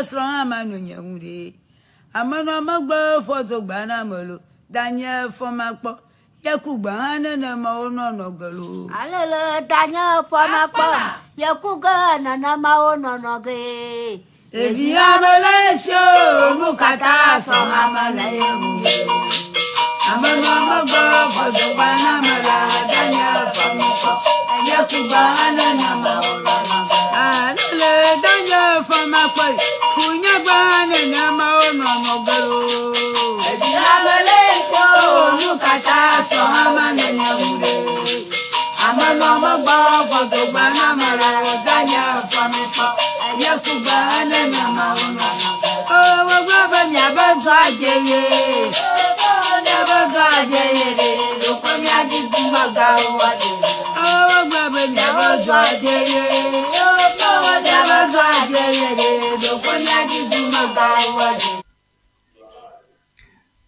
srɔ̃ hã manɔ nye ŋu ɖe. Amenɔ megbe ƒɔ dogba na ame lo, danye fɔ makpɔ, ye ku gbe hã nenema wonɔnɔ ge lo. Alele danye fɔ makpɔ, ye ku ge nenema wonɔnɔ ge. Evi ame le esi o, nu katã sɔ ame le ye ŋu ɖe. Amenɔ megbe ƒɔ dogba na ame la, danye fɔ makpɔ, ye ku gbe hã nenema wonɔnɔ ge. Alele danye fɔ makpɔ, ku nye gbe hã nenema wonɔnɔ ge lo. Evi ame le esi o, nu katã sɔ ame le ye ŋu ɖe. Amenɔ megbe ƒɔ dogba na ame la, danye fɔ makpɔ, ye ku gbe hã nenema wonɔnɔ ge. O, wogblɔ be miabe dɔ adze ye. Miabe dɔ adze ye ɖe, ɖokɔ miadzi dumegãwo adze. O, wogblɔ be miabe dɔ adze ye. Miabe dɔ adze ye ɖe, ɖokɔ miadzi dumegãwo adze.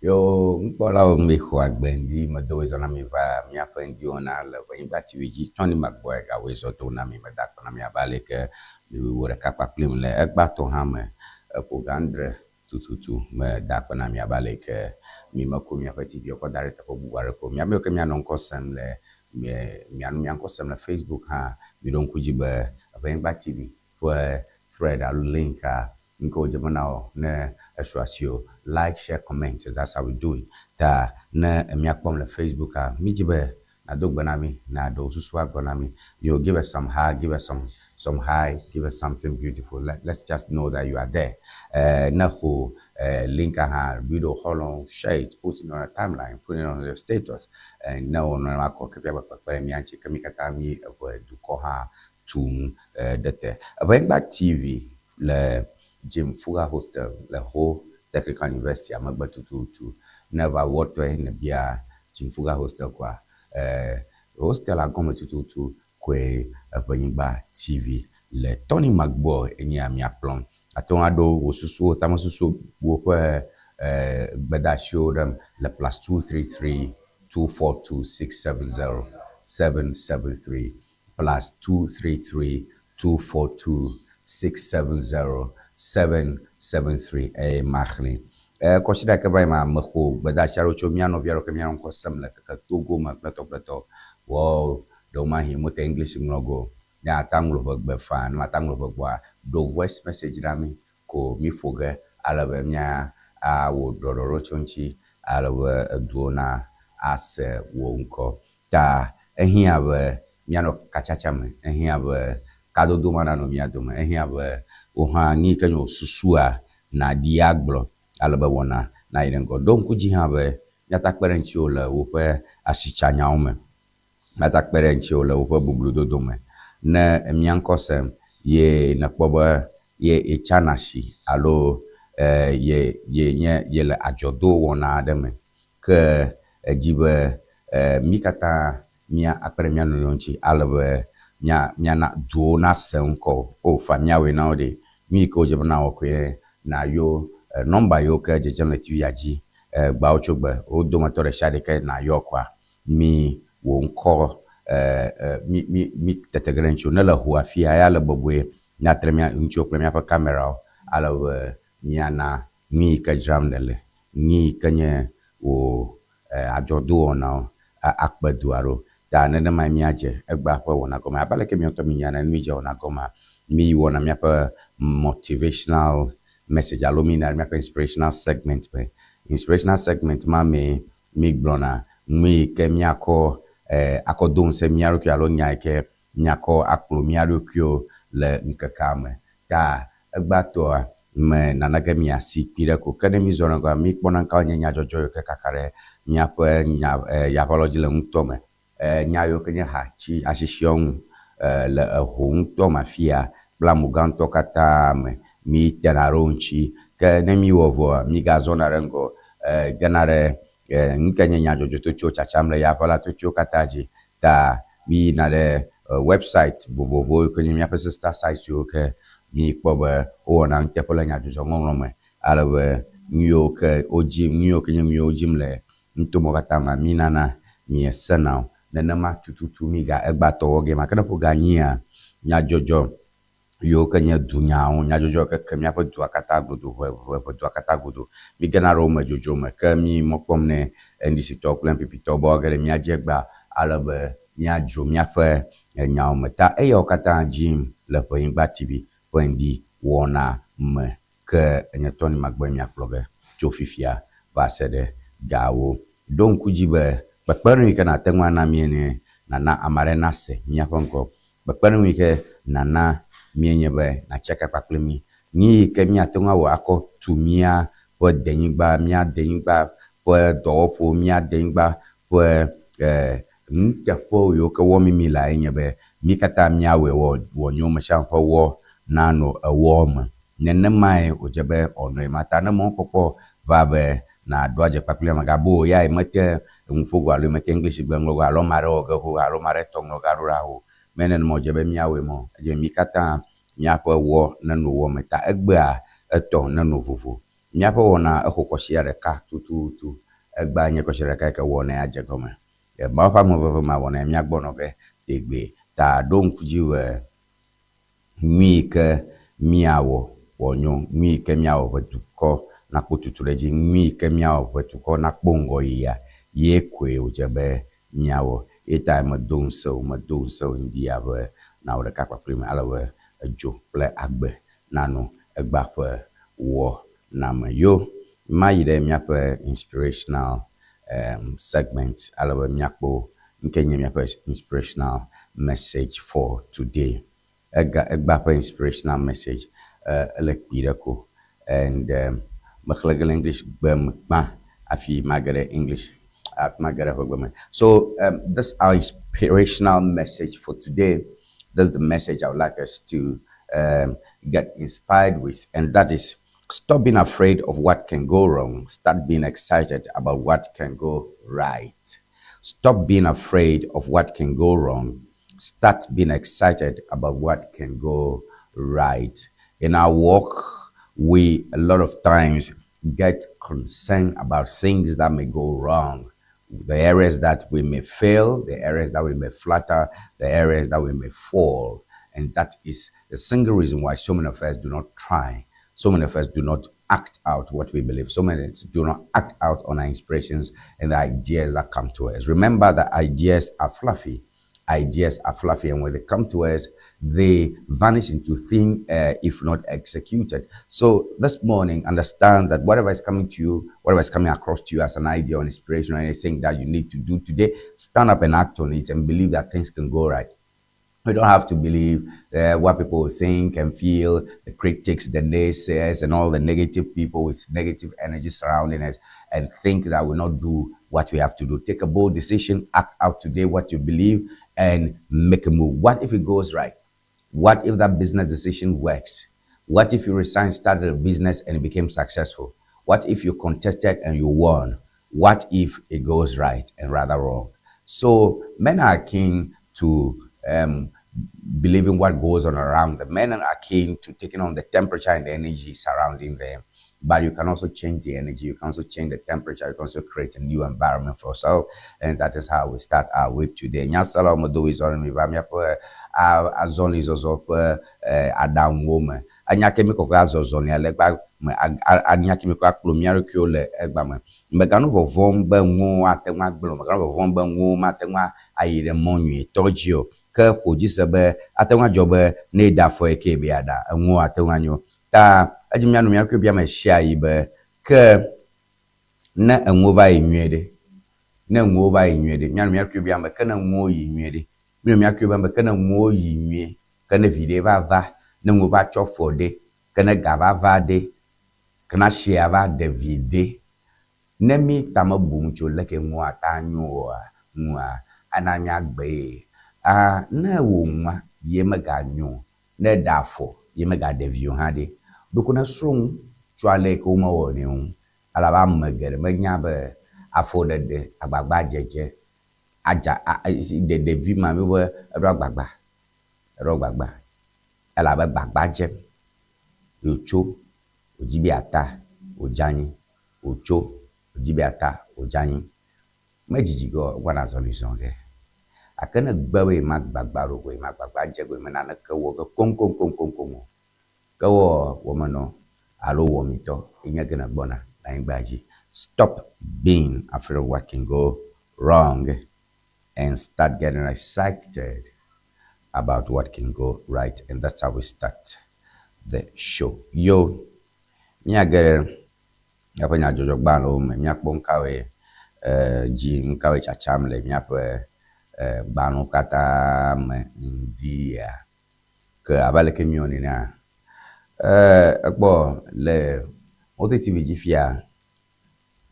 Yo nukpɔlawo mixɔ agbe ŋdi medo wòezɔ na mi va míaƒe ŋdiwɔna le Ʋenyigba TV dzi. Tɔni Magboe gawɔe zɔ do na mi meda akpe na mi abe aleke miwɔ ɖeka kpakplim le egbãtɔ hã me eƒo ga adre tututu meda akpe na mi abe aleke mi meko miaƒe TV kɔ da ɖe teƒe bubu aɖeke o. Miabe ke mianɔ ŋkɔ sem le mianɔ mia ŋkɔ sem le Facebook hã miɖo ŋku dzi be Ʋenyigba TV ƒe thread alo link a nke wòdze be nawɔ ne esu asiwò. Like, share, comment, that's how we do it. Ta ne míakpɔm le Facebook a, mídzi be nàdo gbe na mí, nàɖe wò susu agblɔ na mí. You give us some hi, give us some some hi, give us something beautiful. Let, let's just know that you are there. Eh, ne xo eh, link a hã, ɖoe ɖe wò xɔlɔ̃wo, share it, put it on your timeline, put it on your status. Eh, ne wò nenema kɔ ke fia be kpekpe ɖe mía ŋuti ke mí katã mí eʋe dukɔ hã tum eh, ɖe te. Eʋenyigba TV le Jim Fuga Hostel le Ho Technical University megbe tututu. Ne eva wɔtɔe nèbia Jim Fuga Hostel koa, eh, hostel gɔme tututu koe Eʋenyigba TV le. Tony Magboe enye amea kplɔm. Ate ŋu aɖo wò susuwo, tamesusuwo ƒe eh, gbedeasiwo ɖem le +233 242 670 773 +233 242 670 773 eye maxlẽ. E, kɔsiɖa ke va yi ma mexɔ gbedeasi aɖewo tso mía nɔvi aɖewo ke mía ŋkɔ sem le keke Togo me kple tɔkpletɔ. Wɔ ɖewomahi mote English ŋlɔ go. Ne ata ŋlɔ ʋegbe faa, ne mata ŋlɔ ʋegbea, ɖo voice message na mí ko mí ƒo ge ale be mía awɔ ɖɔɖɔɖo tso ŋuti ale be eduwo na ase wò ŋkɔ. Ta ehiã be míanɔ katsatsa me, ehiã be kadodo ma nanɔ mía dome, ehiã be wò hã nu yi ke nye wò susua nàɖi agblɔ ale be wɔna nayi ɖe ŋgɔ. Ɖo ŋku dzi hã be míate akpe ɖe ŋutiwò le woƒe asitsanyawo me, míate akpe ɖe ŋutiwò le woƒe boblododo me. Ne mía ŋkɔ sem ye nèkpɔ be ye yetsana asi alo e ye ye nye yele adzɔdowɔna aɖe me ke edzi be e mí katã mía akpe ɖe mía nɔnɔewo ŋuti ale be mía míana duwo nase ŋkɔ o fa míawɔe na wo ɖe. Nu yi ke wodze be nawɔ koe nàyɔ nɔmba yiwo ke dzedzem le TV ya dzi gbawo tso gbe. Wo dometɔ ɖe sia ɖe ke nàyɔ koa, mi wò ŋkɔ mi mi mi tete ge ɖe ŋutiwò. Ne le ho afia ya le bɔbɔe míatre mía ŋutiwò kple míaƒe kamerawo ale be míana nu yi ke dzram nèle, nu yi ke nye wò adzɔdowɔnawo akpe dua ɖo. Ta nenemae míadze egbea ƒe wɔna gɔme. Abe aleke míawo ŋutɔ míenya ene, ne mídze wɔna gɔmea, míwɔna míaƒe motivational message alo míyina ɖe míaƒe inspirational segment me. Inspirational segment ma mee mígblɔna nu yi ke míakɔ akɔ do ŋusẽ mía ɖokui alo nya yi ke míakɔ akplɔ mía ɖokuiwo le ŋkekea me. Ta egbãtɔa me nane ge míasi kpi ɖe ko. Ke ne mízɔna gɔa, míkpɔna ŋkawo nye nyadzɔdzɔ yiwo ke kaka ɖe míaƒe nya yaʋalɔ dzi le ŋutɔ me. Nya yiwo ke nye ha tsi asisiɔ ŋu le eho ŋutɔ me afia kple amugãtɔ katã me mítena ɖe wo ŋuti. Ke ne míwɔ vɔa, mígazɔna ɖe ŋgɔ gena ɖe nu ke nye nyadzɔdzɔtsotsowo tsatsam le yaʋala tsotsowo katã dzi. Ta míyina ɖe website vovovowo yi ke nye míaƒe sister site yiwo ke míkpɔ be wowɔna nuteƒe le nyadzɔdzɔŋɔŋlɔ me ale be nu yiwo ke wodzim, nu yiwo ke nye nu yiwo wodzim le nutomewo katã mea, mínana miesena o. Nenema tututu míga egbãtɔ wɔ ge ma. Ke ne ƒo ga nyia, nyadzɔdzɔ Yiwo ke nye dunyawo, nyadzɔdzɔ yi ke ke míaƒe dua katã godo, ʋe, ʋe, ʋe dua katã godo. Mígena ɖe wo me dzodzro me ke mí mɔ kpɔm ne NDC tɔwo kple NPP tɔwo be woage ɖe mía dzi egbea ale be míadzro míaƒe nyawo me. Ta eyawo katã dzim le Ʋenyigba TV ƒe ŋdi wɔna me ke enye Tony Magbɔe miakplɔ ge tso fifia vaseɖe gawo. Ɖo ŋku dzi be kpekpeɖeŋu yi ke nàte ŋu ana míe ne nàna ame aɖe nase míaƒe ŋkɔ. Kpekpeɖeŋu yi ke nàna míe nye be nàtsaka kpakple mí. Nu yi ke míate ŋu awɔ akɔ tu míaƒe denyigba, mía denyigba ƒe dɔwɔƒewo, mía denyigba ƒe nuteƒewo yiwo ke wɔm mí lea nye be mí katã míawɔe wɔ wɔ nyo mesiame ƒe wɔ nanɔ ewɔ me. Nenemae wòdze be wòanɔe ma ta ne mɔkpɔkpɔ va be nàɖo adze kpakple ame gabu o ya mete nuƒo go alo mete English gbe ŋlɔ go alo ame aɖe wɔ ge xoxo alo ame aɖe tɔ ŋlɔ ga ɖo ɖa o. Me nenema wòdze be míawɔe mɔ. Edze be mí katã míaƒe wɔ neno wɔ me ta egbea etɔ neno vovo. Míaƒe wɔna exo kɔsiɖa ɖeka tututu. Egbea nye kɔsiɖa ɖeka yi ke wɔna ya dze gɔme. Mawu ƒe ameveve ma wɔna ya míagbɔ nɔ ge tegbee. Ta ɖo ŋku dzi be Nyui yi ke míawɔ wòanyo, nyui yi ke míawɔ ʋe dukɔ nakpɔ tutu ɖe edzi, nyui yi ke míawɔ ʋe dukɔ nakpɔ ŋgɔyiyia, ye koe wòdze be míawɔ. Ye tae medo ŋusẽ wò, medo ŋusẽ wò ŋdi ya be nàwɔ ɖeka kpakpli me ale be edzo kple agbe nanɔ egbea ƒe wɔna me. Yo, mayi ɖe míaƒe inspirational segment ale be míakpɔ nuke nye míaƒe inspirational message for today. Ega egbea ƒe inspirational message ele kpui ɖe ko and mexlẽ ge le English gbe me gbã hafi mage ɖe English hafi mage ɖe ʋegbe me. So this our inspirational message for today. That's the message I would like us to get inspired with, and that is stop being afraid of what can go wrong, start being excited about what can go right. Stop being afraid of what can go wrong, start being excited about what can go right. In our work, we a lot of times get concerned about things that may go wrong, the areas that we may fail, the areas that we may flutter, the areas that we may fall. And that is the single reason why so many of us do not try. So many of us do not act out what we believe. So many do not act out on our inspirations and the ideas that come to us. Remember that ideas are fluffy. Ideas are fluffy, and when they come to us, they vanish into thin air if not executed. So this morning, understand that whatever is coming to you, whatever is coming across to you as an idea or inspiration or anything that you need to do today, stand up and act on it and believe that things can go right. We don't have to believe what people think and feel, the critics, the naysayers, and all the negative people with negative energy surrounding us, and think that we'll not do what we have to do. Take a bold decision, act out today what you believe, and make a move. What if it goes right? What if that business decision works? What if you resigned, started a business, and it became successful? What if you contested and you won? What if it goes right and rather wrong? So men are keen to believing what goes on around them. Men are keen to taking on the temperature and the energy surrounding them. But you can also change the energy, you can also change the temperature, you can also create a new environment for yourself. And that is how we start our week today. Nyasala medo izɔli mi va míaƒe azɔlizɔzɔ ƒe aɖaŋuwo me. Anya ke mi kɔkɔ azɔ zɔlia le egba me, anya ke mi kɔ akplɔ mía ɖokuiwo le egba me. Mèganɔ vɔvɔ̃m be nuwo ate ŋu agblẽ o, mèganɔ vɔvɔ̃m be nuwo mate ŋu ayi ɖe mɔ nyuitɔ dzi o. Ke ƒo dzi se be ate ŋu adzɔ be ne eɖe afɔ yi ke be yeaɖa, enuwo ate ŋu anyo. Ta edzi míanɔ mía ɖokui biam ɣesiaɣi be, ke ne enuwo va yi nyuie ɖe? Ne enuwo va yi nyuie ɖe? Míanɔ mía ɖokui biam be, ke ne enuwo yi nyuie ɖe? Míanɔ mía ɖokui biam be, ke ne enuwo yi nyuie, ke ne viɖe va va, ne enuwo va tsɔ fɔ ɖe, ke ne ga va va ɖe, ke ne asia va ɖe vi ɖe? Ne mí tame bum tso leke enuwo ate anyo oa ŋua, ana míagbee. A ne wò nua ye meganyo o, ne eɖe afɔ ye megaɖe vi o hã ɖe, ɖeko nèsrɔ̃ nu tso ale yi ke womewɔnɛ ŋu. Elabe ame geɖe menya be afɔɖeɖe, agbagbadzedze, adza a ɖe ɖevi ma míbe eɖo agbagba, eɖo agbagba elabe gbagba dzem ye wòtso wòdzi be yeata wòdze anyi, wòtso wòdzi be yeata wòdze anyi. Medzidzi ge o, egbɔna azɔli zɔ ge. Gake ne egbe be yemagbagba ɖo ko yemagbagba dze go yeme naneke wɔ ge koŋkoŋkoŋkoŋ o, ke wɔ wɔmenɔ alo wɔmitɔ ye nye ke nègbɔna le anyigba dzi. Stop being afraid of what can go wrong and start getting excited about what can go right. And that's how we start the show. Yo, míage ɖe míaƒe nyadzɔdzɔgbalẽwo me, míakpɔ nukawoe dzi nukawoe tsatsam le míaƒe gbalẽwo katã me ŋdi ya. Ke abe aleke míewɔ nenea, ekpɔ le wote TV dzi fia,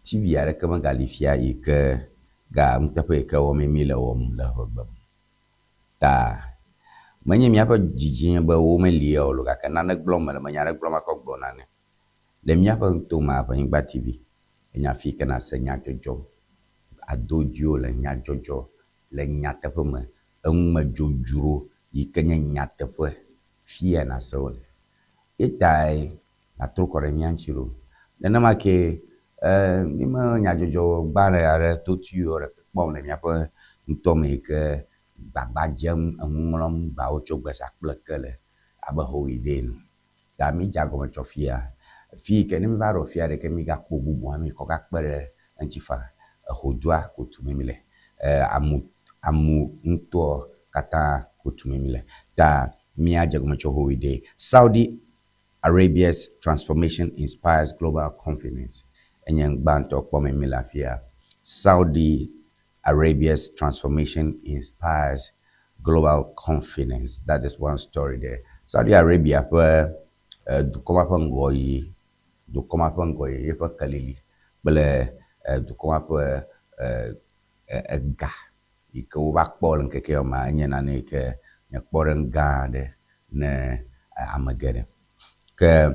TV aɖeke megali fia yi ke ga nuteƒe yi ke wɔm mí le wɔm le ʋegbe me. Ta menye míaƒe dzidzi nye be womeli ya o lo gake nane gblɔm mele, menya ɖe gblɔm akɔ gblɔ nane. Le míaƒe ŋutome Anyigba TV, enye afi yi ke nase nyadzɔdzɔ adodoewo le nyadzɔdzɔ le nyateƒe me, enumedzodzro yi ke nye nyateƒe fia nase wo le. Etae nàtrɔ kɔ ɖe mía ŋuti ɖo. Nenema ke míme nyadzɔdzɔgbalẽ aɖe totuiwo ɖeke kpɔm le míaƒe ŋutɔme yi ke gbagba dzem enu ŋlɔm gbawo tso gbesa kple ke le abe holiday ene. Ta mídze agɔme tsɔ fia. Fi yi ke ne míva ɖo fia ɖe ke mígakpɔ bubu hã míkɔ gakpe ɖe eŋuti faa. Exodua ko tum mí le. Amu amu ŋutɔ katã ko tum mí le. Ta míadze gɔme tso holiday. Saudi Arabia's transformation inspires global confidence. Enye gbãtɔ kpɔm mí le afia. Saudi Arabia's transformation inspires global confidence. That is one story there. Saudi Arabia ƒe dukɔ ma ƒe ŋgɔyiyi, dukɔ ma ƒe ŋgɔyiyi ƒe kelili kple dukɔ ma ƒe ega yi ke wova kpɔ le ŋkeke yawo mea, enye nane yi ke nye kpɔɖeŋu gã aɖe ne ame geɖe. Ke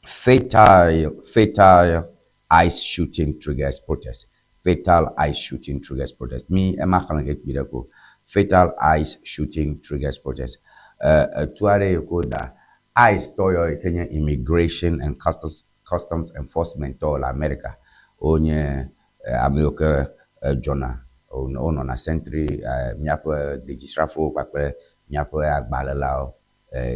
fatal ICE shooting triggers protest. Fatal ICE shooting triggers protest. Mi ema xlẽ ke kpui ɖe ko. Fatal ICE shooting triggers protest. Etu aɖe yi ke woda ICE tɔ yawo yi ke nye Immigration and Customs Enforcement tɔwo le America. Wonye ame yiwo ke dzɔna wonɔna sentry míaƒe dedzisrafowo kpakple míaƒe agbalẽlawo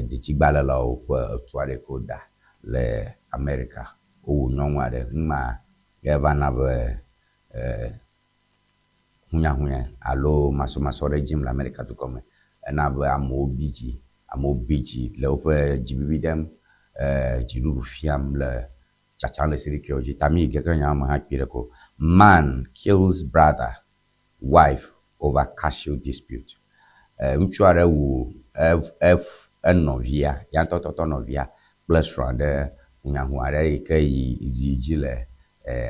detsigbalẽlawo ƒe etu aɖe yi ke woda le America. Wowu nyɔnu aɖe. Numa ye va na be hunyahunya alo masɔmasɔ ɖe dzim le Amerika dukɔ me. Ena be amewo bi dzi, amewo bi dzi le woƒe dzibibi ɖem, dziɖuɖu fiam le tsatsam le sirikewo dzi. Ta mi yi ge ɖe nya me hã kpui ɖe ko. Man kills brother, wife over cashew dispute. Ŋutsu aɖe wu enɔvia, ya ŋutɔ tɔtɔ nɔvia kple srɔ̃a ɖe hunyahu aɖe yi ke yi dzi le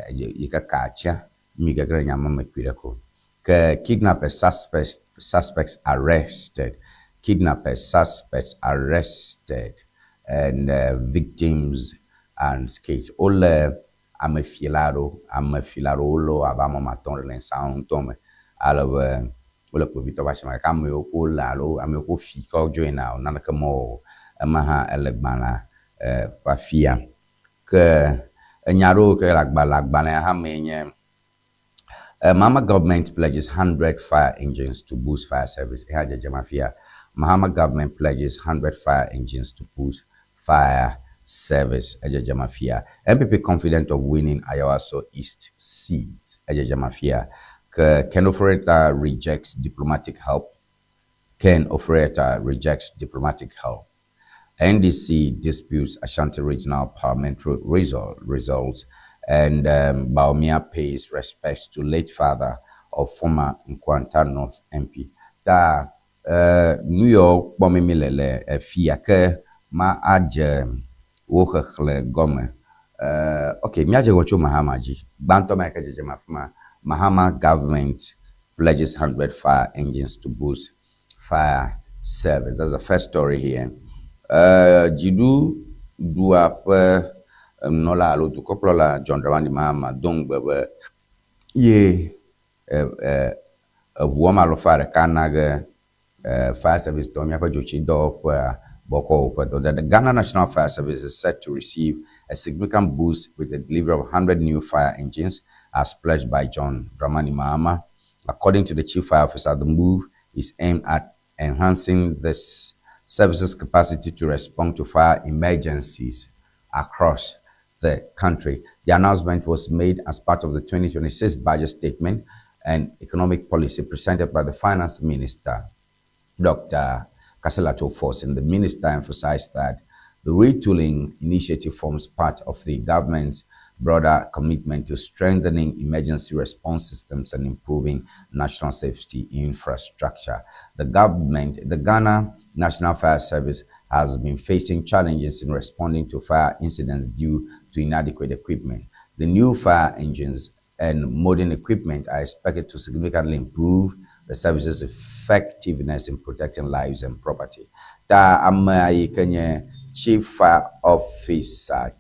yi ke ka atsia. Mi ge ɖe nya ma me kpui ɖe ko. Ke kidnappers suspects arrested. Kidnappers suspects arrested and victims unscathed. Wole amefila aɖewo, amefila aɖewo wole wo abe ame woame atɔ̃ ɖe le ŋsawo ŋutɔ me. Ale be wole kpovitɔ ƒe asime gake ame yiwo ke wole alo ame yiwo ke wofi kɔ dzo yina naneke mewɔ o. Ema hã ele gbalẽa ƒe afia. Ke enya aɖewo ke le agbalẽa hã mee nye Mahama government pledges 100 fire engines to boost fire service. Eha dzedzem afia. Mahama government pledges 100 fire engines to boost fire service. Edzedzem afia. NPP confident of winning Ayawaso East seat. Edzedzem afia. Ke Ken Ofori-Atta rejects diplomatic help. Ken Ofori-Atta rejects diplomatic help. NDC disputes Ashanti Regional Parliamentary results, and Bawumia pays respects to late father of former Nkwanta North MP. Ta nu yawo kpɔm mi le le efia ke ma adze wo xexlẽ gɔme. Ok, míadze gɔme tso Mahama dzi. Gbãtɔ ma yi ke dzedzem afi ma, Mahama government pledges 100 fire engines to boost fire service. That's the first story here. Dziɖuɖua ƒe nunɔla alo dukɔkplɔla John Dramani Mahama do ŋugbe be ye eʋu woame alafa ɖeka na ge fire service tɔ míaƒe dzotsidɔwɔƒea bɔkɔ woƒe dɔ. The Ghana National Fire Service is set to receive a significant boost with the delivery of 100 new fire engines as pledged by John Dramani Mahama. According to the chief fire officer, the move is aimed at enhancing the service's capacity to respond to fire emergencies across the country. The announcement was made as part of the 2026 budget statement and economic policy presented by the finance minister, Dr. Cassiel Ato Forson. The minister emphasized that the retooling initiative forms part of the government's broader commitment to strengthening emergency response systems and improving national safety infrastructure. The government, the Ghana National Fire Service, has been facing challenges in responding to fire incidents due to inadequate equipment. The new fire engines and modern equipment are expected to significantly improve the service's effectiveness in protecting lives and property. Ta ame yi ke nye Chief Fire Officer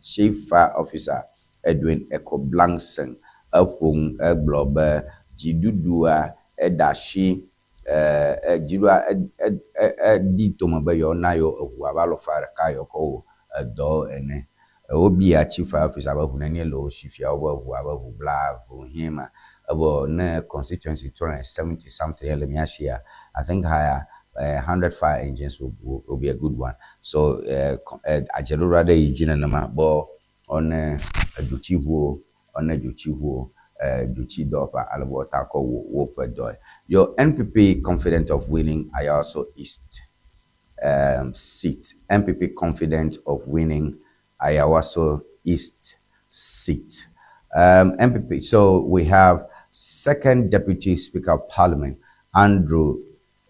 Edwin Eko Blankson eƒo nu egblɔ be dziɖuɖua eda asi dziɖuɖua eɖi tome be yewoana yewo eʋu abe alɔfa ɖeka yewo kɔ wɔ edɔ ene. Wobia Chief Fire Officer be ʋu nenie le wo si fia wobe ʋu abe ʋu 20 hɛn ma evɔ ne constituency 270 something le mía sia, I think higher 100 fire engines will be a good one. So adzeɖoɖo aɖe yi dzi nenema be ɔne edzotsiʋuwo ɔne dzotsiʋuwo dzotsidɔwɔƒe ale be woata kɔ wɔ woƒe dɔe. Your NPP confident of winning Ayawaso East seat. NPP confident of winning Ayawaso East seat. NPP. So we have Second Deputy Speaker of Parliament Andrew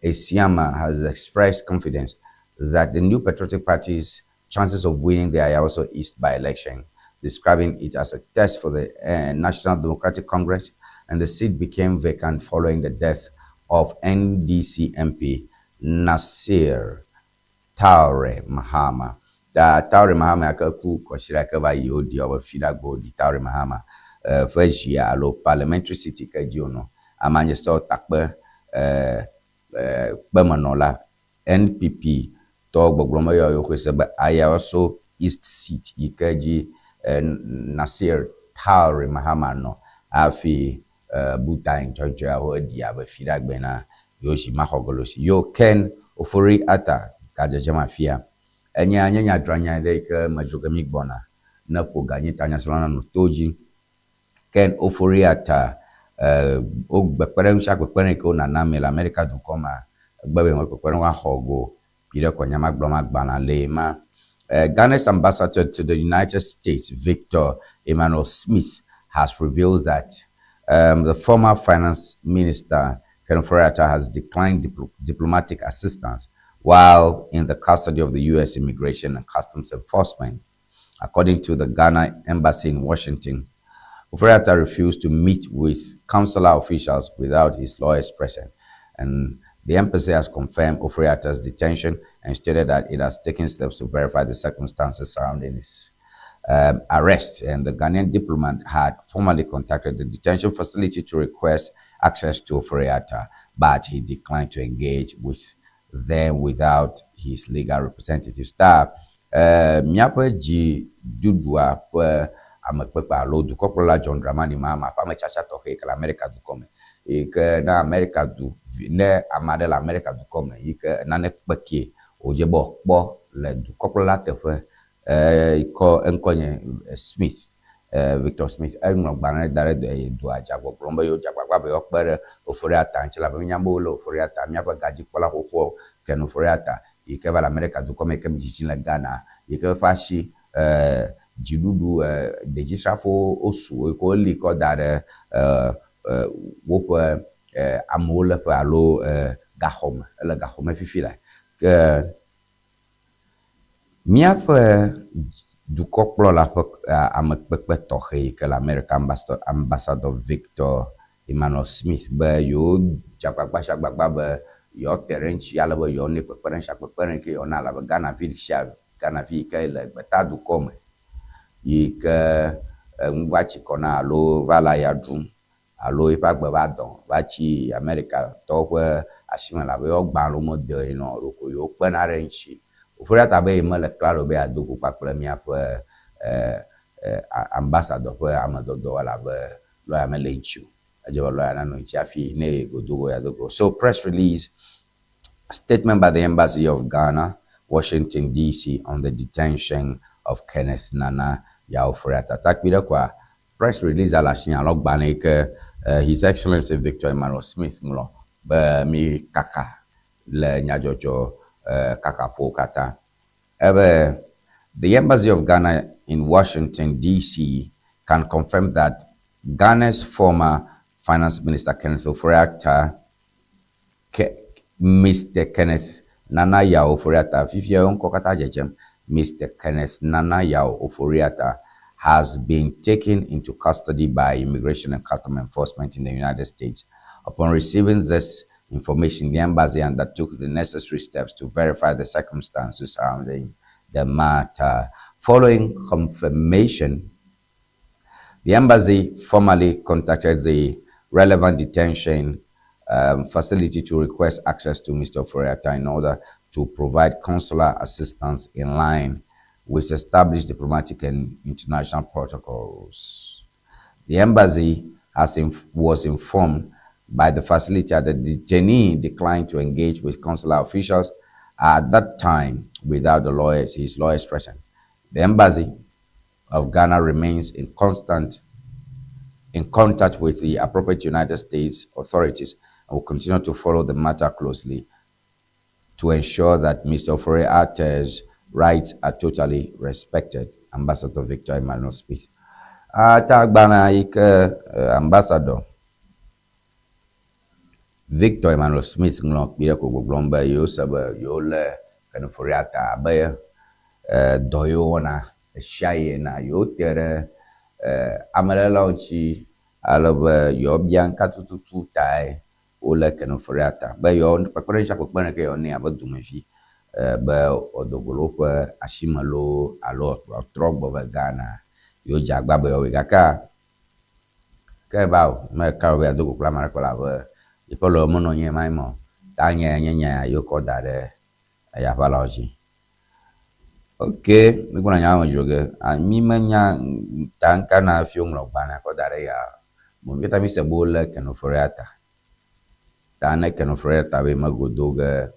Asiamah has expressed confidence that the New Patriotic Party's chances of winning the Ayawaso East by-election, describing it as a test for the National Democratic Congress, and the seat became vacant following the death of NDC MP Nasir Traore Mahama. Da Traore Mahama yake ku kɔsiɖa ke va yi woɖi wobe fiɖagbe woɖi Traore Mahama ƒe zia alo parliamentary seat ke dzi wònɔ. Amea nye sɔ takpe kpemenɔla NPP tɔwo gbɔgblɔm be yewoa xɔe se be Ayawaso East seat yi ke dzi Nasir Traore Mahama nɔ hafi buta ŋtsɔŋtsɔeawo eɖi abe fiɖagbe na yewo si maxɔ ge le wo si. Yo Ken Ofori Atta gadzedzem afia. Enye anye nyadzranya ɖe yi ke me dzro ge mi gbɔna ne ƒo ganyi ta nyasela nanɔ to dzi. Ken Ofori Atta wo kpekpeɖeŋu sia kpekpeɖeŋu yi ke wonana ame le Amerika dukɔ mea egbe be kpekpeɖeŋu axɔ go pi ɖe kɔnyama gblɔm agbalẽ le ma. Ghana's ambassador to the United States, Victor Emmanuel Smith, has revealed that the former finance minister, Ken Ofori-Atta, has declined diplomatic assistance while in the custody of the U.S. Immigration and Customs Enforcement. According to the Ghana embassy in Washington, Ofori-Atta refused to meet with consular officials without his lawyers present, and the embassy has confirmed Ofori-Atta's detention and stated that it has taken steps to verify the circumstances surrounding his arrest. And the Ghanaian diplomat had formally contacted the detention facility to request access to Ofori-Atta, but he declined to engage with them without his legal representative. Ta míaƒe dziɖuɖua ƒe amekpekpe alo dukɔkplɔla John Dramani Mahama ƒe ametsatsa tɔxɛ yi ke le Amerika dukɔ me yi ke na Amerika du ne ame aɖe le Amerika dukɔ me yi ke nane kpe kie wòdze be wòakpɔ le dukɔkplɔla teƒe kɔ eŋkɔ nye Smith, Victor Smith eŋlɔ gbalẽ da ɖe dua dza gbɔgblɔm be yewo dze agbagba be yewoakpe ɖe Ofori Atta ŋuti elabe míenya be wole Ofori Atta míaƒe gadzikpɔla xoxoa Ken Ofori Atta yi ke va le Amerika dukɔ me yi ke dzidzim le Ghana yi ke eƒe asi dziɖuɖu dedzisrafowo wosu yi ke woli kɔ da ɖe woƒe amewo léƒe alo gaxɔme ele gaxɔme fifi la ke míaƒe dukɔkplɔla ƒe amekpekpe tɔxɛ yi ke le America ambassador Victor Emmanuel Smith be yewo dze agbagba sia agbagba be yewoate ɖe eŋuti ale be yewoanɛ kpekpeɖeŋu sia kpekpeɖeŋu ke yewoana elabe Ghana vi sia Ghana vi yi ke le gbeta dukɔ me yi ke enu va tsi kɔ na alo va le aya ɖum alo eƒe agbe va dɔn va tsi Amerikatɔwo ƒe asime elabe yewo gbalẽwo mede nɔ ɖoko yewo kpena ɖe eŋuti. Ofori Atta be yemele klalo be yeado go kpakple míaƒe ambassador ƒe amedɔdɔ elabe lɔya mele eŋuti o. Edze be lɔya nanɔ ŋuti hafi ne ye go do go ya do go. So press release statement by the Embassy of Ghana, Washington DC on the detention of Kenneth Nana Yaw Ofori-Atta. Takpui ɖe koa, press release le asi alo gbalẽ yi ke His Excellency Victor Emmanuel Smith ŋlɔ be mi kaka le nyadzɔdzɔ kakaƒowo katã. Ebe, The Embassy of Ghana in Washington DC can confirm that Ghana's former Finance Minister Kenneth Ofori-Atta, Ke, Mister Kenneth Nana Yaw Ofori-Atta, fifia yewo ŋkɔ katã dzedzem, Mister Kenneth Nana Yaw Ofori-Atta has been taken into custody by Immigration and Customs Enforcement in the United States. Upon receiving this information, the embassy undertook the necessary steps to verify the circumstances surrounding the matter. Following confirmation, the embassy formally contacted the relevant detention facility to request access to Mr. Ofori-Atta in order to provide consular assistance in line with established diplomatic and international protocols. The embassy has inf was informed by the facility that the detainee declined to engage with consular officials at that time without the lawyers, his lawyers present. The embassy of Ghana remains in constant in contact with the appropriate United States authorities and will continue to follow the matter closely to ensure that Mr. Ofori-Atta's rights are totally respected. Ambassador Victor Emmanuel Smith. Ata agbalẽ yi ke Ambassador Victor Emmanuel Smith ŋlɔ kpi ɖe ko gbɔgblɔm be yewose be yewolé Ken Ofori-Atta abe dɔ yi wowɔna ɣesiaɣi ene yewote ɖe amelélawo ŋuti ale be yewoabia ŋka tututu tae wolé Ken Ofori-Atta be yewo kpekpeɖeŋu sia kpekpeɖeŋu ke yewoanɛ abe dumevi be wòado go le woƒe asime loo alo wòatrɔ gbɔ va Ghana. Yewodze agbagba be yewoawɔe gakea ke va o meka be yeado go kple ame aɖeke o elabe yeƒe lɔlɔ menɔ anyi ɣemaɣi me o. Ta nya ya nye nya ya yewokɔ da ɖe eya ƒe alɔwo dzi. Ok, mígbɔna nya me dzro ge. Mi menya ta ŋka na hafi woŋlɔ gbalẽa kɔ da ɖe ya o. Mi katã mi se be wolé Ken Ofori-Atta. Ta ne Ken Ofori-Atta be mego do ge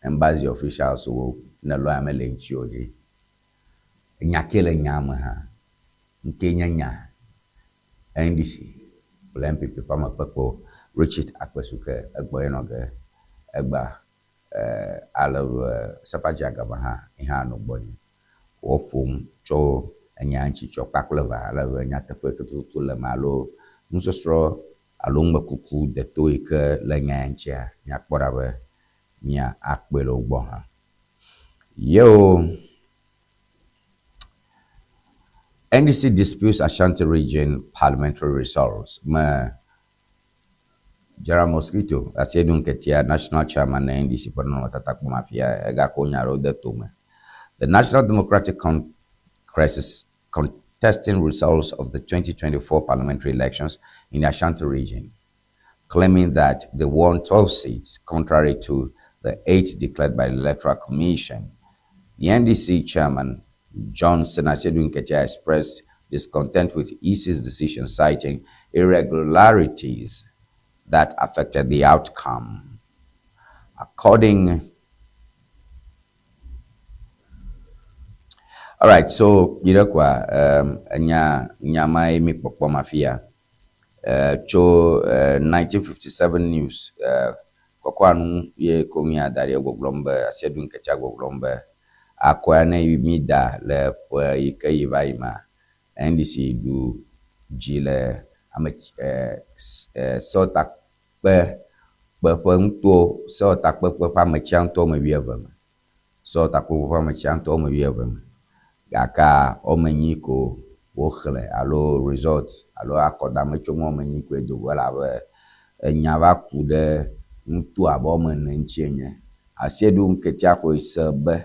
embassy officials wo ne lɔya mele eŋuti o ɖe, enya ke le nya me hã, ŋkee nye nya NDC kple NPP ƒe amekpekpewo Richard Akpesuke egbɔ ye nɔ ge egbea ale be Sefa Agaba hã ye hã nɔ gbɔnye. Woƒom tso enya ŋuti tsɔ kpakple eve ale be nyateƒe ke tututu le eme alo nusɔsrɔ̃ alo numekuku deto yi ke le nya ya ŋutia míakpɔ ɖa be mía akpɔe le wo gbɔ hã. Yeo NDC disputes Ashanti region parliamentary results. Me Gerald Mosquito, Asiedu Nketia, national chairman na NDC ƒe nɔnɔmetata kpɔm afia, egakɔ nya aɖewo de tome. The National Democratic Congress is contesting results of the 2024 parliamentary elections in the Ashanti region, claiming that they won 12 seats, contrary to the 8 declared by the Electoral Commission. The NDC chairman, Johnson Asiedu Nketia, expressed discontent with EC's decision, citing irregularities that affected the outcome. According All right, so yi ɖe koa, enya nya ma ye mi kpɔkpɔm afia. Tso 1957 news kɔkɔa nu ye ko mia da ɖi gbɔgblɔm be Asiedu Nketia gbɔgblɔm be akɔa ne mi da le ƒe yi ke yi va yi ma NDC ɖu dzi le ame sewɔtakpe kpeƒe ŋutɔ sewɔtakpekpe ƒe ametsia ŋutɔ wɔme wuieve me. Sewɔtakpekpe ƒe ametsia ŋutɔ wɔme wuieve me. Gakea wɔme enyi ko woxlẽ alo result alo akɔdametsonu wɔme enyi koe do go elabe enya va ku ɖe ŋuto abe wɔme ene ŋuti ene. Asiedu Nketia xɔe se be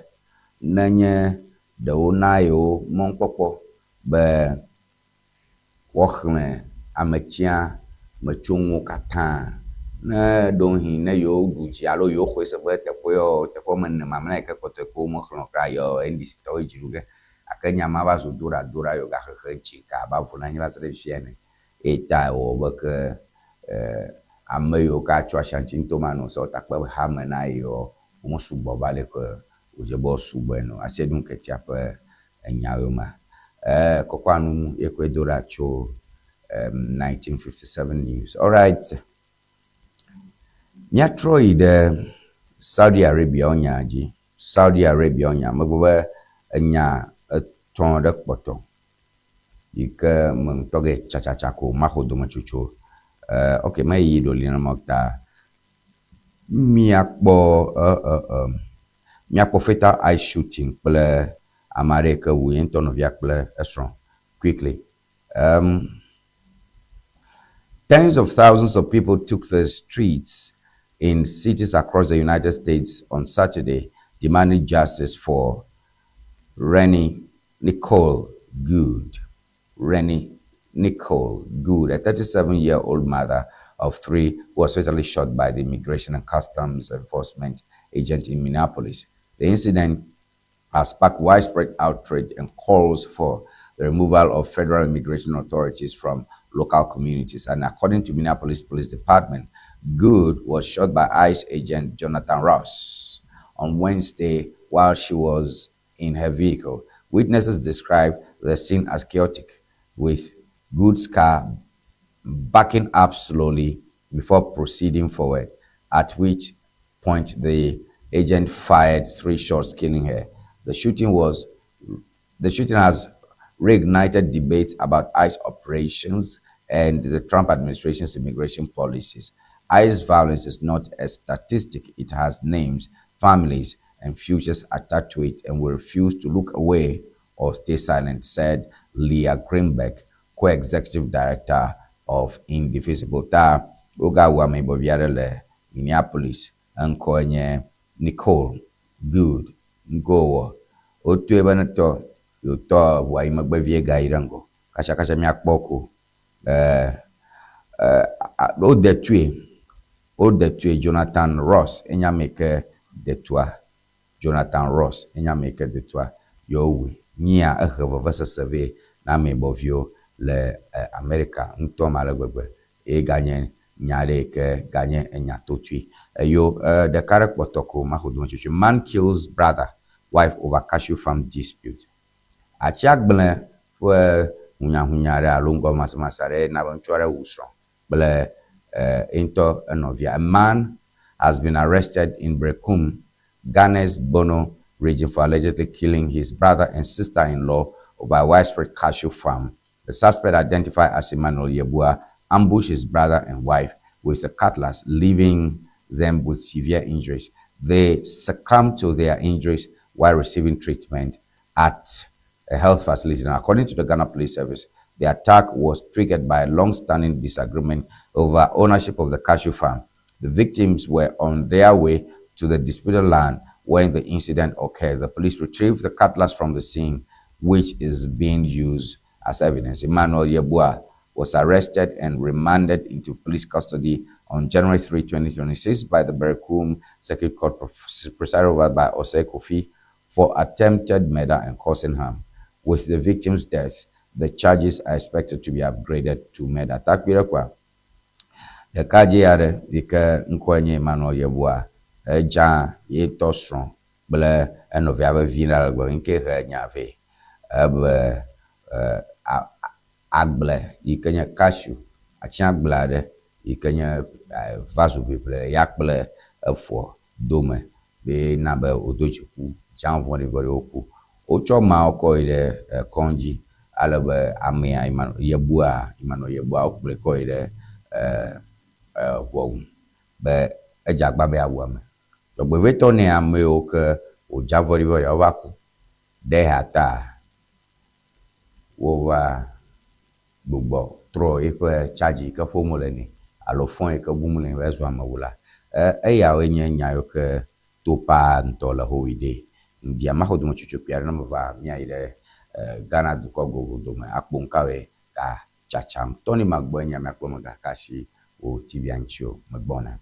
nenye ɖewo na yewo mɔnukpɔkpɔ be woaxlẽ ametsia metsonuwo katã ne ɖewohĩ ne yewo ɖu dzi alo yewo xɔe se be teƒe yawo teƒe wɔme ene mamlɛ yi ke kpɔtɔe ko womexlẽ o kura yewo NDC tɔwoe dzi ɖu ge. Gake nya ma va zu do ɖa do ɖa yewo gaxexe ŋuti ka abe avu na anyi va se ɖe fifia ene. Eyi ta ewɔ be ke ame yiwo ke atso Ashanti ŋutɔ ma nɔ sewɔtakpe hame na yewoa, wome sugbɔ va leke wòdze be woasugbɔe ene o. Asiedu Nketia ƒe enyawoe ma. Kɔkɔa nu ye koe do ɖa tso 1957 news. Alright. Míatrɔ yi ɖe Saudi Arabia wo nya dzi. Saudi Arabia wo nya. Megblɔ be enya etɔ̃ ɖe kpɔtɔ yi ke me ŋutɔ ge tsatsatsa ko maxɔ dometsotso. Ok, meyi ɖo li nenema ta míakpɔ míakpɔ fatal eye shooting kple ame aɖe yi ke wu ye ŋutɔ nɔvia kple esrɔ̃ quickly. Tens of thousands of people took the streets in cities across the United States on Saturday demanding justice for Rennie Nicole Good. Rennie Nicole Good, a 37-year-old mother of three who was fatally shot by the Immigration and Customs Enforcement agent in Minneapolis. The incident has sparked widespread outrage and calls for the removal of federal immigration authorities from local communities. And according to Minneapolis Police Department, Good was shot by ICE agent Jonathan Ross on Wednesday while she was in her vehicle. Witnesses described the scene as chaotic, with Good's car backing up slowly before proceeding forward, at which point the agent fired 3 shots, killing her. The shooting has reignited debates about ICE operations and the Trump administration's immigration policies. ICE violence is not a statistic. It has names, families, and futures attached to it, and we refuse to look away or stay silent, said Leah Greenberg, co-executive director of Indivisible. Ta wogawu ameyibɔvi aɖe le Minneapolis. Eŋkɔe nye Nicole Good Ngowɔ. Wotoe be netɔ yewotɔ ʋua yi megbe vie gayi ɖe ŋgɔ. Katsakatsa míakpɔ ko. Wode tue. Wode tue Jonathan Ross enye ame yi ke de tua. Jonathan Ross enye ame yi ke de tua. Yewowui. Nyia ehe vevesese vɛ na ameyibɔviwo le Amerika ŋutɔ me ale gbegbe. Eye ganye nya aɖe yi ke ganye enya totui. Eyo ɖeka ɖe kpɔtɔ ko maxɔ dometsotso. Man kills brother, wife over cashew farm dispute. Atsi agblẽ ƒe hunyahunya aɖe alo ŋgɔmasemase aɖe na be ŋutsu aɖe wu srɔ̃ kple ŋutɔ enɔvia. A man has been arrested in Berekum, Ghana's Bono region for allegedly killing his brother and sister-in-law over a widespread cashew farm. The suspect, identified as Emmanuel Yebua, ambushed his brother and wife with a cutlass, leaving them with severe injuries. They succumbed to their injuries while receiving treatment at a health facility. Now, according to the Ghana Police Service, the attack was triggered by a long-standing disagreement over ownership of the cashew farm. The victims were on their way to the disputed land when the incident occurred. The police retrieved the cutlass from the scene, which is being used as evidence. Emmanuel Yebua was arrested and remanded into police custody on January 3, 2026 by the Berekum Circuit Court presided over by Osei Kofi for attempted murder and causing harm. With the victim's death, the charges are expected to be upgraded to murder. Takpirekwa. Ɖekadze aɖe yi ke ŋkɔe nye Emmanuel Yebua edza ye tɔ srɔ̃ kple enɔvia ƒe vi ɖe ale gbegbe ŋke he nya vɛ. Ebe agble yi ke nye cashew, atsi agble aɖe yi ke nye va zu ʋiʋli ya kple efoa dome be na be wodo dziku dza vɔ̃ɖivɔ̃ɖiwo ku. Wotsɔ mawo kɔ yi ɖe kɔdzi ale be amea Yebua, Emmanuel Yebua wokplɔe kɔ yi ɖe ʋɔnu be edze agba be yeawu ame. Dzɔgbevɔ̃etɔ nɛ ame yiwo ke wòdza vɔ̃ɖivɔ̃ɖia wova ku. Ɖe eya ta wova gbugbɔ trɔ eƒe charge yi ke ƒom wole nɛ alo fɔ yi ke bum wole nɛ be ezu amewula. Eyawoe nye nya yiwo ke to paa ŋutɔ le Howi Ŋdia maxɔ dometsotso kpui aɖe ne meva míayi ɖe Ghana dukɔ gogo dome akpɔ ŋkawoe ga tsatsam. Tɔni magbɔe nye miakpɔ megaka asi wo TV-a ŋuti o. Megbɔna.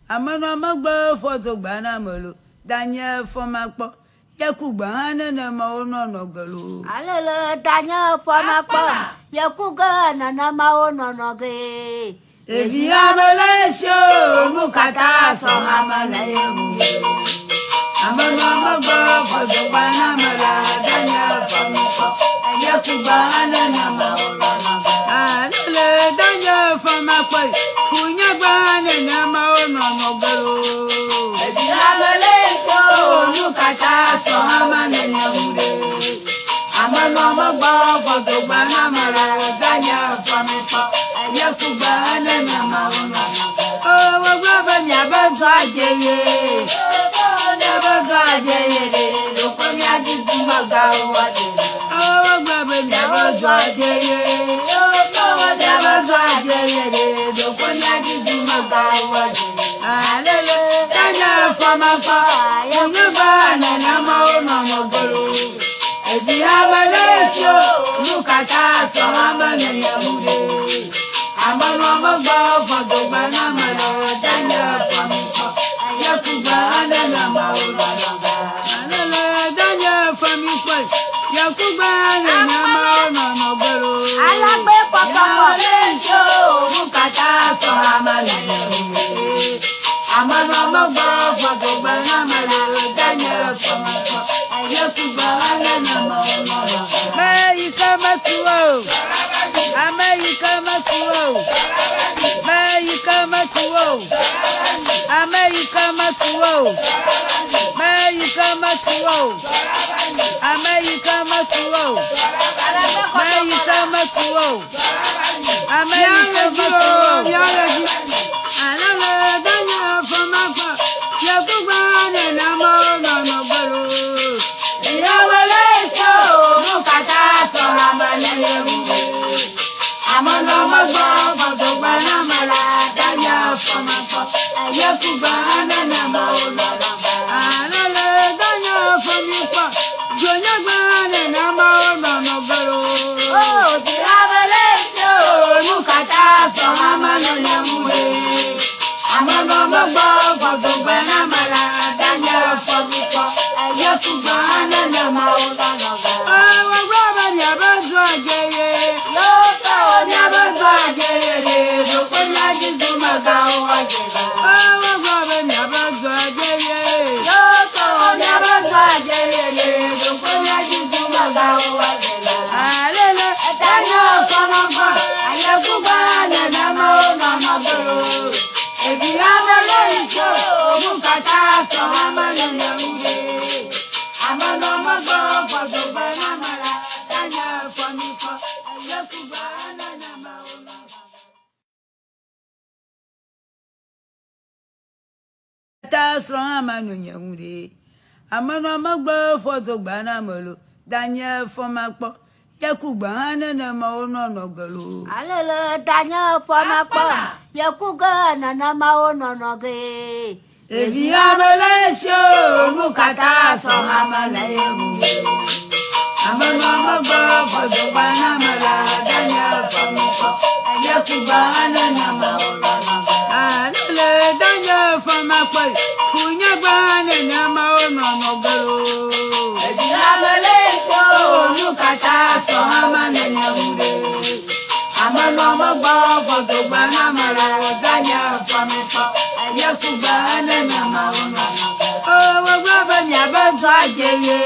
Amenɔ megbe fɔdogba na ame lo. Danye fɔmakpɔ. Yekugbe hã nenema wonɔnɔ ge loo. Alele danye fɔmakpɔ. Yekugbe nenema wonɔnɔ ge. Ɖevi ame le esi o, nu katã sɔ ame le ye ŋu. Amenɔ megbe fɔdogba na ame la, danye fɔmakpɔ. Yekugbe hã nenema wonɔnɔ ge. Alele danye fɔmakpɔ. Kunyagbe hã nenema wonɔnɔ ge loo. Ɖevi ame le esi o, nu katã sɔ ame le ye ŋu ɖe. Amenɔ megbe fɔdogba na ame la, danye fɔmakpɔ. Yekugbe hã nenema wonɔnɔ ge. O, wogblɔ be miabe dɔ adze ye. Miabe dɔ adze ye ɖe, ɖeko miadi dumegãwo woadze. O, wogblɔ be miabe dɔ adze ye. Miabe dɔ adze ye ɖe, ɖeko miadi dumegãwo woadze. Alele, danye fɔmakpɔ, kunyagbe nenema wonɔnɔ ge loo. Evi ame le esi o, nu katã sɔ ame le ye ŋu ɖe. Amenɔ megbe fɔdogba na ame le danye fɔmikpɔ. Yekugbe hã nenema wonɔnɔ ge. Alele danye fɔmikpɔ, yekugbe hã nenema wonɔnɔ ge loo. Alagbe kpɔkpɔkpɔ. Ame le esi o, nu katã sɔ ame le ye ŋu ɖe. Amenɔ megbe fɔdogba na ame le danye fɔmikpɔ. Yekugbe hã nenema wonɔnɔ ge. Me yi ke metu o, ame yi ke metu o, me yi ke metu o, ame yi ke metu o, me yi ke metu o, ame yi ke metu o, me yi ke metu o, ame yi ke metu o. Alele danye fɔmakpɔ, yekugbe nenema wonɔnɔ ge loo. Ame le esi o, nu katã sɔ ame le ye ŋu ɖe. Amenɔ megbe fɔdogba na ame la, danye fɔmakpɔ. Yekugbe hã nenema wonɔnɔ ge. Alele danye fɔmikpɔ, dzonyagbe hã nenema wonɔnɔ ge loo. O, vi ame le esi o, Nu katã sɔ ame le ye ŋu ɖe. Amenɔ megbe fɔdogba na ame la, danye fɔmikpɔ. Yekugbe hã nenema wonɔnɔ ge. Wogblɔ be miabe dɔ adze ye. Miabe dɔ adze ye ɖe, ɖeko miadi dumegãwo woadze va. Wogblɔ be miabe dɔ adze ye. Miabe dɔ adze ye ɖe, ɖeko miadi dumegãwo woadze va. Alele, danye fɔmakpɔ, yekugbe nenema wonɔnɔ ge loo. Ɖevi ame le esi o, nu katã sɔ ame le ye ŋu ɖe. Amenɔ megbe fɔdogbe na ame la, danye fɔmikpɔ, yekugbe nenema wonɔnɔ ge. Ta srɔ̃ hã manɔ nye ŋu ɖe. Amenɔ megbe fɔdogba na ame lo, danye fɔmakpɔ, yekugbe hã nenema wonɔnɔ ge loo. Alele danye fɔmakpɔ. Yekugbe nenema wonɔnɔ ge. Ɖevi ame le esi o, nu katã sɔ ame le ye ŋu ɖe. Amenɔ megbe fɔdogba na ame la, danye fɔmikpɔ, yekugbe hã nenema wonɔnɔ ge. Alele danye fɔmakpɔ, kunyagbe hã nenema wonɔnɔ ge loo. Ɖevi ame le esi o, nu katã sɔ ame le ye ŋu ɖe. Amenɔ megbe fɔdogba na ame la, danye fɔmikpɔ, yekugbe hã nenema wonɔnɔ ge. O, wogblɔ be miabe dɔ adze ye.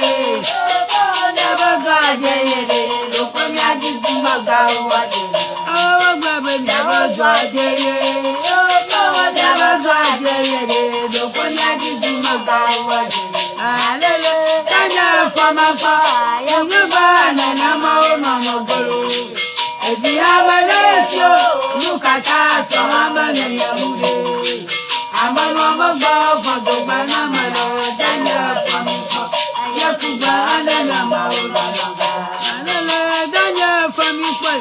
Miabe dɔ adze ye ɖe, ɖeko miadi dumegãwo woadze. O, wogblɔ be miabe dɔ adze ye. Miabe dɔ adze ye ɖe, ɖeko miadi dumegãwo woadze. Alele, danye fɔmakpɔ, kunyagbe nenema wonɔnɔ ge loo. Evi ame le esi o, nu katã sɔ ame le ye ŋu ɖe. Amenɔ megbe fɔdogba na ame la, danye fɔmikpɔ, yekugbe hã nenema wonɔnɔ ge. Alele danye fɔmikpɔ,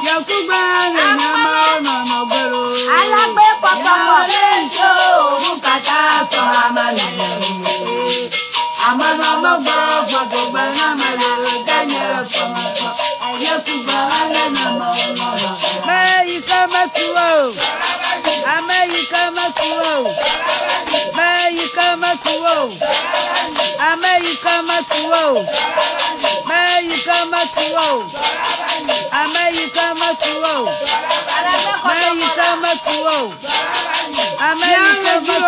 yekugbe hã nenema wonɔnɔ ge loo. Alagbe kpɔkpɔkpɔ. Ame le esi o, nu katã sɔ ame le ye ŋu ɖe. Amenɔ megbe fɔdogba na ame la, danye fɔmikpɔ, yekugbe hã nenema wonɔnɔ ge. Me yi ke metu o, ame yi ke metu o, o, ame yi ke metu o, me yi ke metu o, ame yi ke metu o, me yi ke metu o, ame yi ke metu o.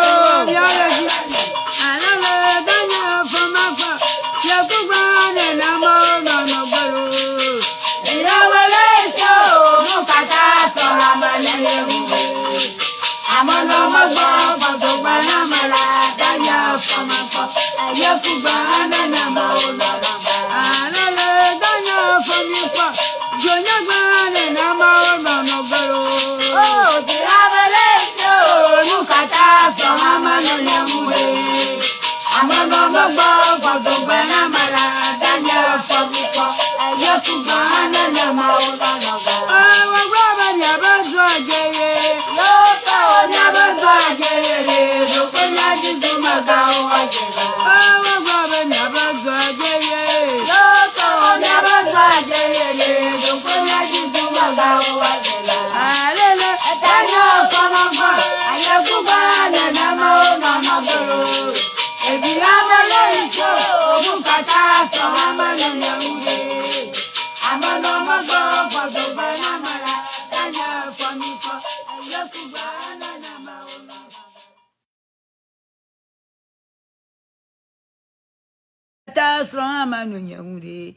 Ta srɔ̃ ama no nye ŋu ɖe.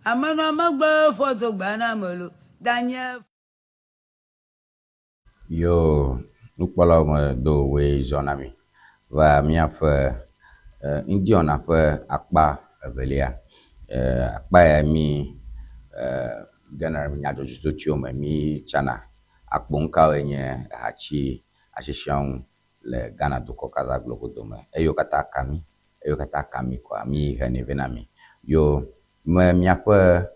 Amenɔ megbe fɔ dogba na me lo. Danye. Yo nukpɔlawo me do woe zɔ na mi va míaƒe ŋdiɔna ƒe akpa evelia. Akpa ya mi gena nyadzɔdzɔtsotsowo me mi tsana akpo ŋkawoe nye hatsi asisiawo ŋu le Ghana dukɔ katã glogo me. Eyiwo katã ka mi, eyiwo katã ka mi koa mi henɛ vɛ na mi. Yo me míaƒe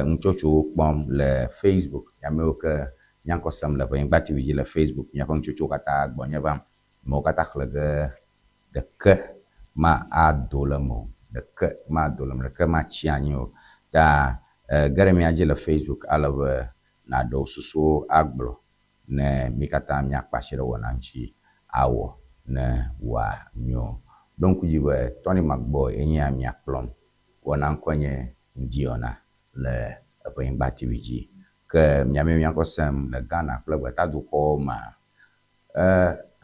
ŋutsotsowo kpɔm le Facebook, amewo ke míaŋkɔ sem le Ʋenyigba TV dzi le Facebook, míaƒe ŋutsotsowo katã gbɔnye vam. Amewo katã xlẽ ge ɖeke ma ado le eme o, ɖeke ma do le eme, ɖeke matsi anyi o. Ta ge ɖe mía dzi le Facebook ale be nàɖe wò susuwo agblɔ ne mí katã míakpe asi ɖe wɔna ŋuti awɔ ne wòanyo. Ɖo ŋku dzi be Tony Magbɔ ye nye mia kplɔm. Wɔna ŋkɔe nye Ŋdiyɔna le Eʋenyigba TV dzi. Ke miawoe míakɔ sem le Ghana kple gbetadukɔwo mea,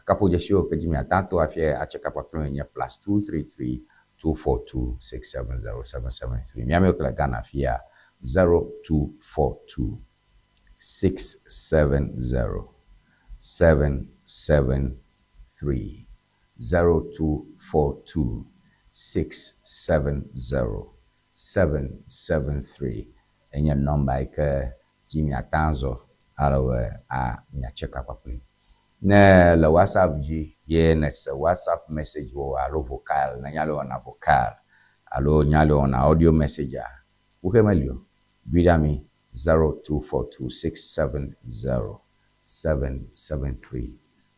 kaƒodzesiwo ke dzi miate ato hafi atse kapakple nye +233 242 670 773. Miawoe ke le Ghana fia 0242 670 773 0242 670 773 enye nɔmba yi ke dzi miate azɔ ale be a miatse ka kpakple. Ne le WhatsApp dzi ye nèse WhatsApp message wò alo vocal, ne nya le wɔna vocal alo nya le wɔna audio message-a, kuxe meli o. Ɖoe ɖa mi 0242 670 773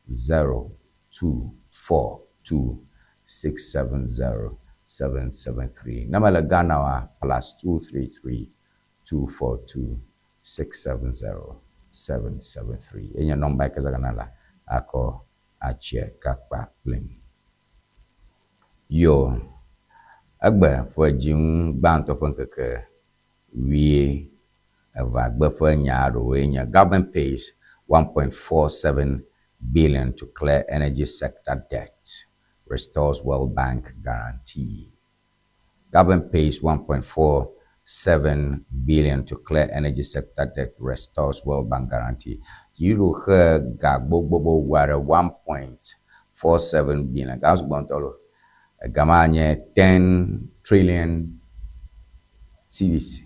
0242 670 773. Ne mele Ghana oa, +233 242 670 773. Enye nɔmba yi ke zãna la akɔ atse kakpa kplim. Yo, egbe ƒe dzinu gbãtɔ ƒe ŋkeke wuie evagbe ƒe nya aɖewoe nye government pays 1.47 billion to clear energy sector debt, restores World Bank guarantee. Government pays 1.47 billion to clear energy sector debt, restores World Bank guarantee. Dziɖuɖu xe ga gbogbogbò aɖe 1.47 billion. Ga sugbɔ ŋutɔ lo. Ega ma nye 10 trillion cedis.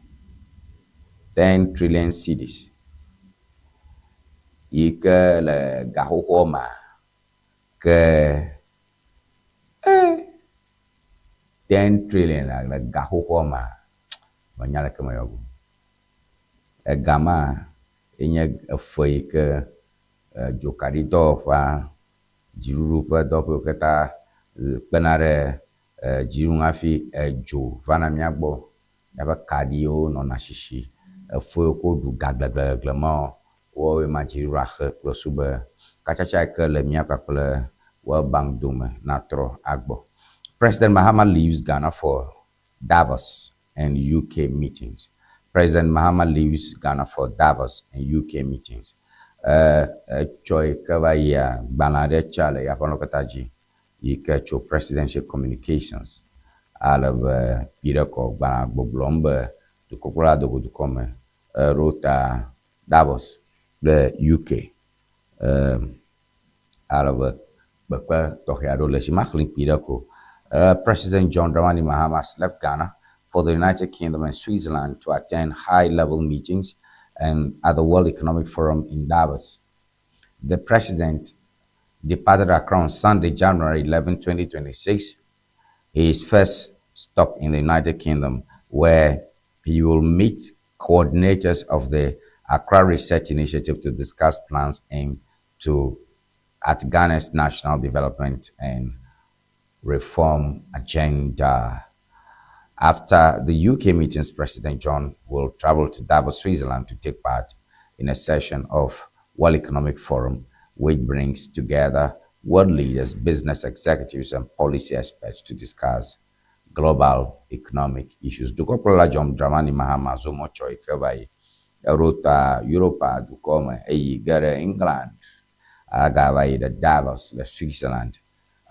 10 trillion cedis. Yi ke le gaxoxoa mea ke 10 trillion le gaxoxoa mea menya leke meyɔ go. Ega ma enye efe yi ke dzokaɖidɔwɔƒea, dziɖuɖu ƒe dɔwɔƒewo katã kpena ɖe dziɖuɖu ŋu hafi edzo vana mía gbɔ. Míaƒe kaɖiwo nɔna sisi. Efe yiwo ke woɖu ga gleglegle mawo, woawoe ma dziɖuɖua xe kple su be katsatsa yi ke le mía kpakple World Bank dome natrɔ agbɔ. President Mahama leaves Ghana for Davos and UK meetings. President Mahama leaves Ghana for Davos and UK meetings. Etsɔ yi ke va yia gbalẽ aɖe tsa le eya ƒe nɔkɔta dzi yi ke tso Presidential Communications ale be kpi ɖe kɔ gbalẽa gbɔgblɔm be dukɔkplɔla dogodukɔ me eɖo ta Davos kple UK ale be kpekpe tɔxɛ aɖewo le esi. Maxlẽ kpi ɖe ko. President John Dramani Mahama has left Ghana for the United Kingdom and Switzerland to attend high-level meetings and at the World Economic Forum in Davos. The president departed Accra on Sunday, January 11, 2026, his first stop in the United Kingdom, where he will meet coordinators of the Accra Research Initiative to discuss plans aimed to at Ghana's national development and reform agenda. After the UK meetings, President John will travel to Davos, Switzerland to take part in a session of World Economic Forum, which brings together world leaders, business executives, and policy experts to discuss global economic issues. Dukɔkplɔla John Dramani Mahama zɔ mɔ tsɔ yi ke va yi eɖo ta Europa dukɔ me eyi ge ɖe England agava yi ɖe Davos le Switzerland.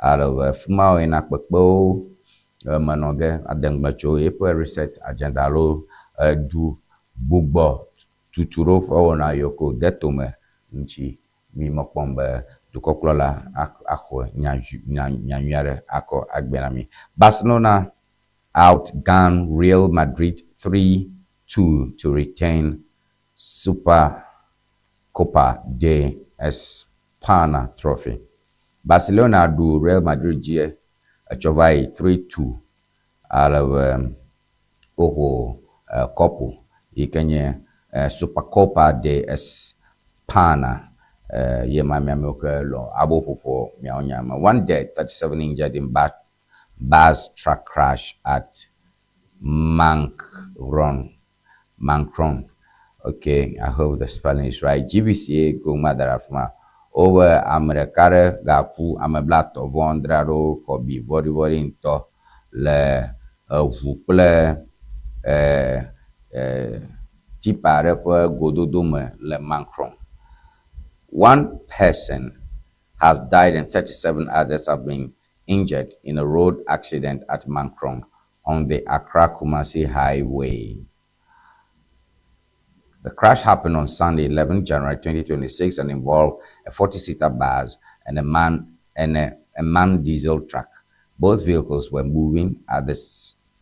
Ale be fi ma woyina kpekpewo menɔ ge ade ŋugble tso eƒe research agenda alo edu gbugbɔ tutu ɖo ƒe wɔna yiwo ke wòde tome ŋuti. Mi mɔ kpɔm be dukɔkplɔla axɔ nya nya nyui aɖe akɔ agbe na mi. Barcelona outgun Real Madrid 3-2 to retain Super Copa de Espana trophy. Barcelona ɖu Real Madrid dzi etsɔ va yi 3-2 ale be woxɔ kɔpu yi ke nye Supercopa de Espana ye ma miamewo ke lɔ aboƒoƒo miawo nya me. One dead, 37 injured in bus truck crash at Mankron. Mankron. Okay, I hope the spelling is right. GBCA go madarafuma. Wobe ame ɖeka ɖe gaku ame blaetɔ̃ vɔ adre aɖewo xɔ bi vɔɖivɔɖi ŋutɔ le eʋu kple tipa aɖe ƒe gododo me le Mankron. One person has died and 37 others have been injured in a road accident at Mankron on the Accra-Kumasi Highway. The crash happened on Sunday, 11 January 2026, and involved a 40-seater bus and a man diesel truck. Both vehicles were moving at the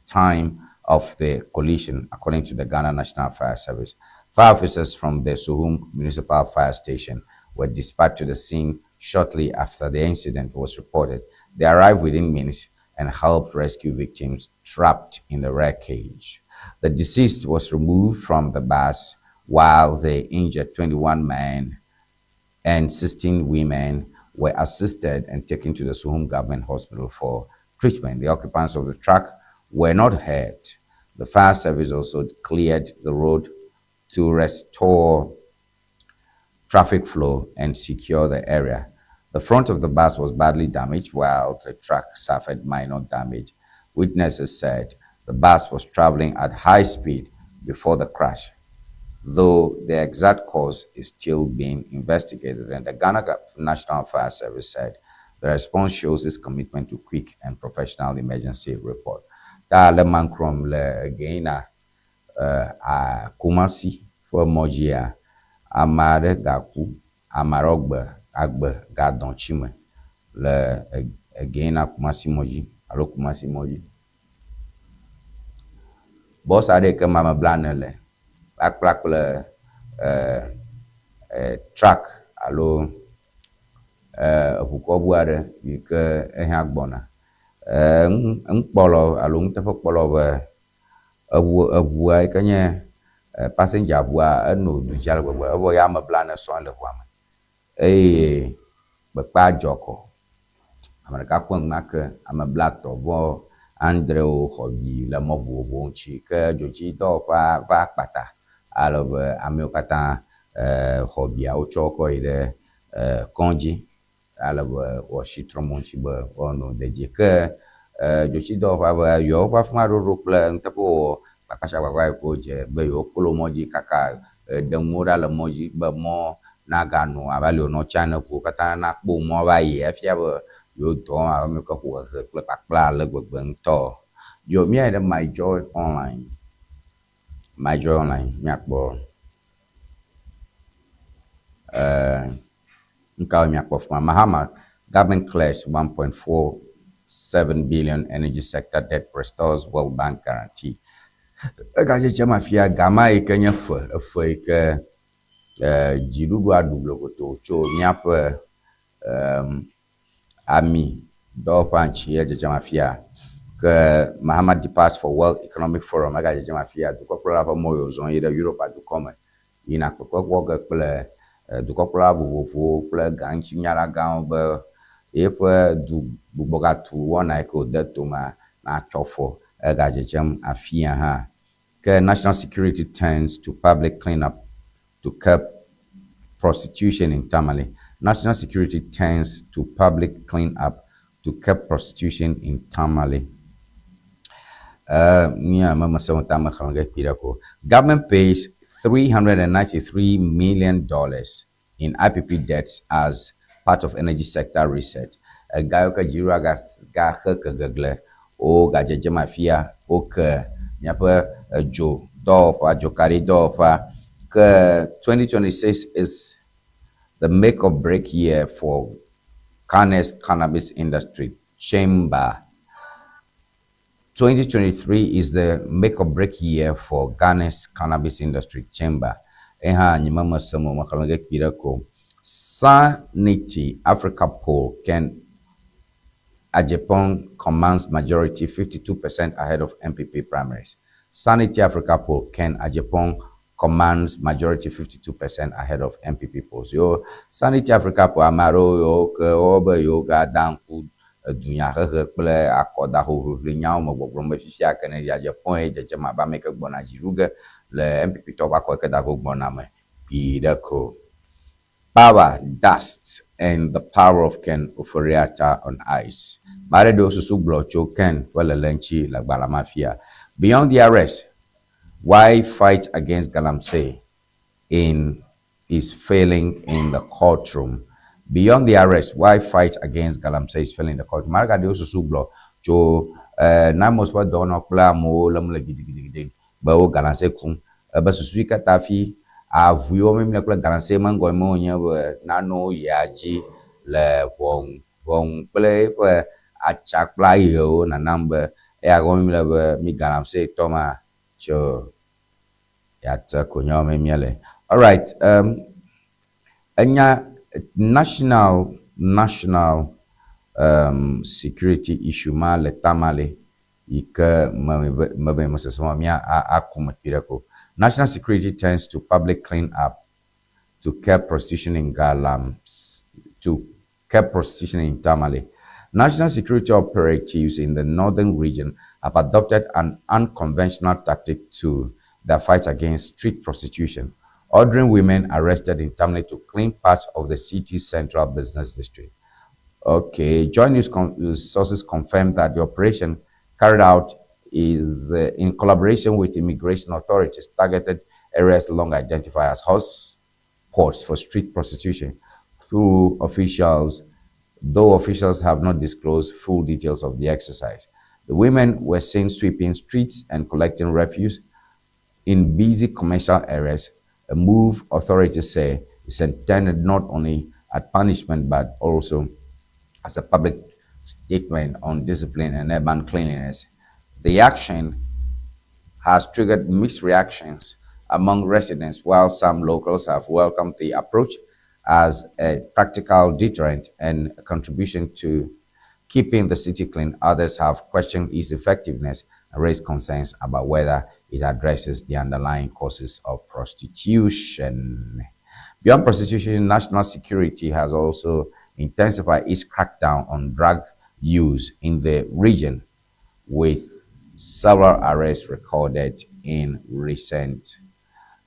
time of the collision, according to the Ghana National Fire Service. Fire officers from the Suhum Municipal Fire Station were dispatched to the scene shortly after the incident was reported. They arrived within minutes and helped rescue victims trapped in the wreckage. The deceased was removed from the bus, while the injured 21 men and 16 women were assisted and taken to the Suhum Government Hospital for treatment. The occupants of the truck were not hurt. The fire service also cleared the road to restore traffic flow and secure the area. The front of the bus was badly damaged, while the truck suffered minor damage. Witnesses said the bus was traveling at high speed before the crash, though the exact cause is still being investigated. And the Ghana National Fire Service said the response shows its commitment to quick and professional emergency report. Ta le Mankrom le Ghana Kumasi ƒe mɔ dzia, ame aɖe gaku, ame aɖewo gbe agbe gadɔ̃ tsi me le Ghana Kumasi mɔ dzi alo Kumasi mɔ dzi. Bɔs aɖe yi ke me ame blaene le kpakpla kple truck alo eʋukɔbu aɖe yi ke ehã gbɔna. Nukpɔlawo alo nuteƒekpɔlawo be eʋu eʋua yi ke nye passenger ʋua eno du dzi ale gbegbe evɔ ya ame blaene sɔŋ le ʋua me eye kpekpea dzɔ kɔ. Ame ɖeka ku enumake ame blaetɔ̃ vɔ adrewo xɔ bi le mɔ vovovowo ŋuti ke dzodzidɔwɔƒea va kpata ale be amewo katã xɔ bia wotsɔ wo kɔ yi ɖe kɔdzi ale be woasi trɔm wo ŋuti be woanɔ dedie. Ke Dzotsidɔwɔƒea be yewoƒe afi ma ɖoɖo kple nuteƒewɔwɔ kpakpatsa-kpakpa yi ke wodze be yewoklo mɔ dzi kaka ɖe nuwo ɖa le mɔ dzi be mɔ naganɔ abe ale wònɔ tsã ene ʋuwo katã nakpɔ mɔ va yi efia be yewo dɔ wɔm abe ame yi ke ƒo hehe kple kpakpla ale gbegbe ŋutɔ. Yo míayi ɖe My Joy Online. My Joy Online míakpɔ nukawo míakpɔ fi ma. Mahama government clears 1.47 billion energy sector debt restores World Bank guarantee. Egadzedzem afia gama yi ke nye fe efe yi ke dziɖuɖua ɖu blokoto tso míaƒe ami dɔwɔƒea ŋuti edzedzem afia. Ke Mahama departs for World Economic Forum egadzedzem afia dukɔkplɔla ƒe mɔ yi wòzɔ yi ɖe Europa dukɔ me yina kpekpe wɔ ge kple dukɔkplɔla vovovowo kple gaŋutinyala gãwo be yeƒe du gbugbɔgatu wɔna yi ke wòde tomea natsɔ fɔ egadzedzem afia hã. Ke national security turns to public cleanup to curb prostitution in Tamale. National security turns to public cleanup to curb prostitution in Tamale. Mía me mese ŋu ta me xlẽ ge kpi ɖe ko. Government pays $393 million in IPP debts as part of energy sector reset. Ega yiwo ke dziɖuɖua gaxe ke gegle wo gadzedzem afia woke míaƒe edzo dɔwɔƒea, dzokaɖi dɔwɔƒea. Ke 2026 is the make or break year for Ghana's cannabis industry chamber. 2023 is the make or break year for Ghana's cannabis industry chamber. Eha nyime mese mo mexlẽ ge kpi ɖe ko. Sanity Africa poll Ken Agyapong commands majority 52% ahead of NPP primaries. Sanity Africa poll Ken Agyapong commands majority 52% ahead of NPP polls. Yo Sanity Africa poll ame aɖewo yiwo ke wo be yewo gada ŋku dunyahehe kple akɔdahoʋiʋli nyawo me gbɔgblɔm be fifia Kennedy Agyapong ye dzedzem abe ame yi ke gbɔna dzi ɖu ge le NPP tɔwo ƒe akɔ yi ke da go gbɔna me kpui ɖe ko. Power, dust and the power of Ken Ofori-Atta on ice. Ame aɖe ɖewo susu gblɔ tso Ken ƒe lele ŋuti le agbalẽ ma fia. Beyond the arrest, why fight against Galamsey in is failing in the courtroom? Beyond the arrest, why fight against Galamsey is failing in the courtroom? Ame aɖe ɖewo susu gblɔ tso NAIMOS ƒe dɔwɔnɔ kple amewo lém le gidigidigidi be wo galamsey kum ebe susu yi katã fi avu yiwo mímle kple galamsey me ŋgɔ me wonye be nanewo yia dzi le ʋɔnu ʋɔnu kple eƒe atsa kple ayewo nanam be eya gɔme míle be mi galamsey tɔ ma tso yate ko nyawo me míele. Alright, enya national security issue ma le Tamale yi ke me me be mesese ma mía aku me kpi ɖe ko. National security turns to public clean up to curb prostitution in Galam, to curb prostitution in Tamale. National security operatives in the northern region have adopted an unconventional tactic to their fight against street prostitution, ordering women arrested in Tamale to clean parts of the city's central business district. Okay, Joy News sources confirmed that the operation carried out is in collaboration with immigration authorities targeted areas long identified as hotspots for street prostitution through officials, though officials have not disclosed full details of the exercise. The women were seen sweeping streets and collecting refuse in busy commercial areas, a move authorities say is intended not only at punishment but also as a public statement on discipline and urban cleanliness. The action has triggered mixed reactions among residents, while some locals have welcomed the approach as a practical deterrent and a contribution to keeping the city clean. Others have questioned its effectiveness and raised concerns about whether it addresses the underlying causes of prostitution. Beyond prostitution, national security has also intensified its crackdown on drug use in the region, with several arrests recorded in recent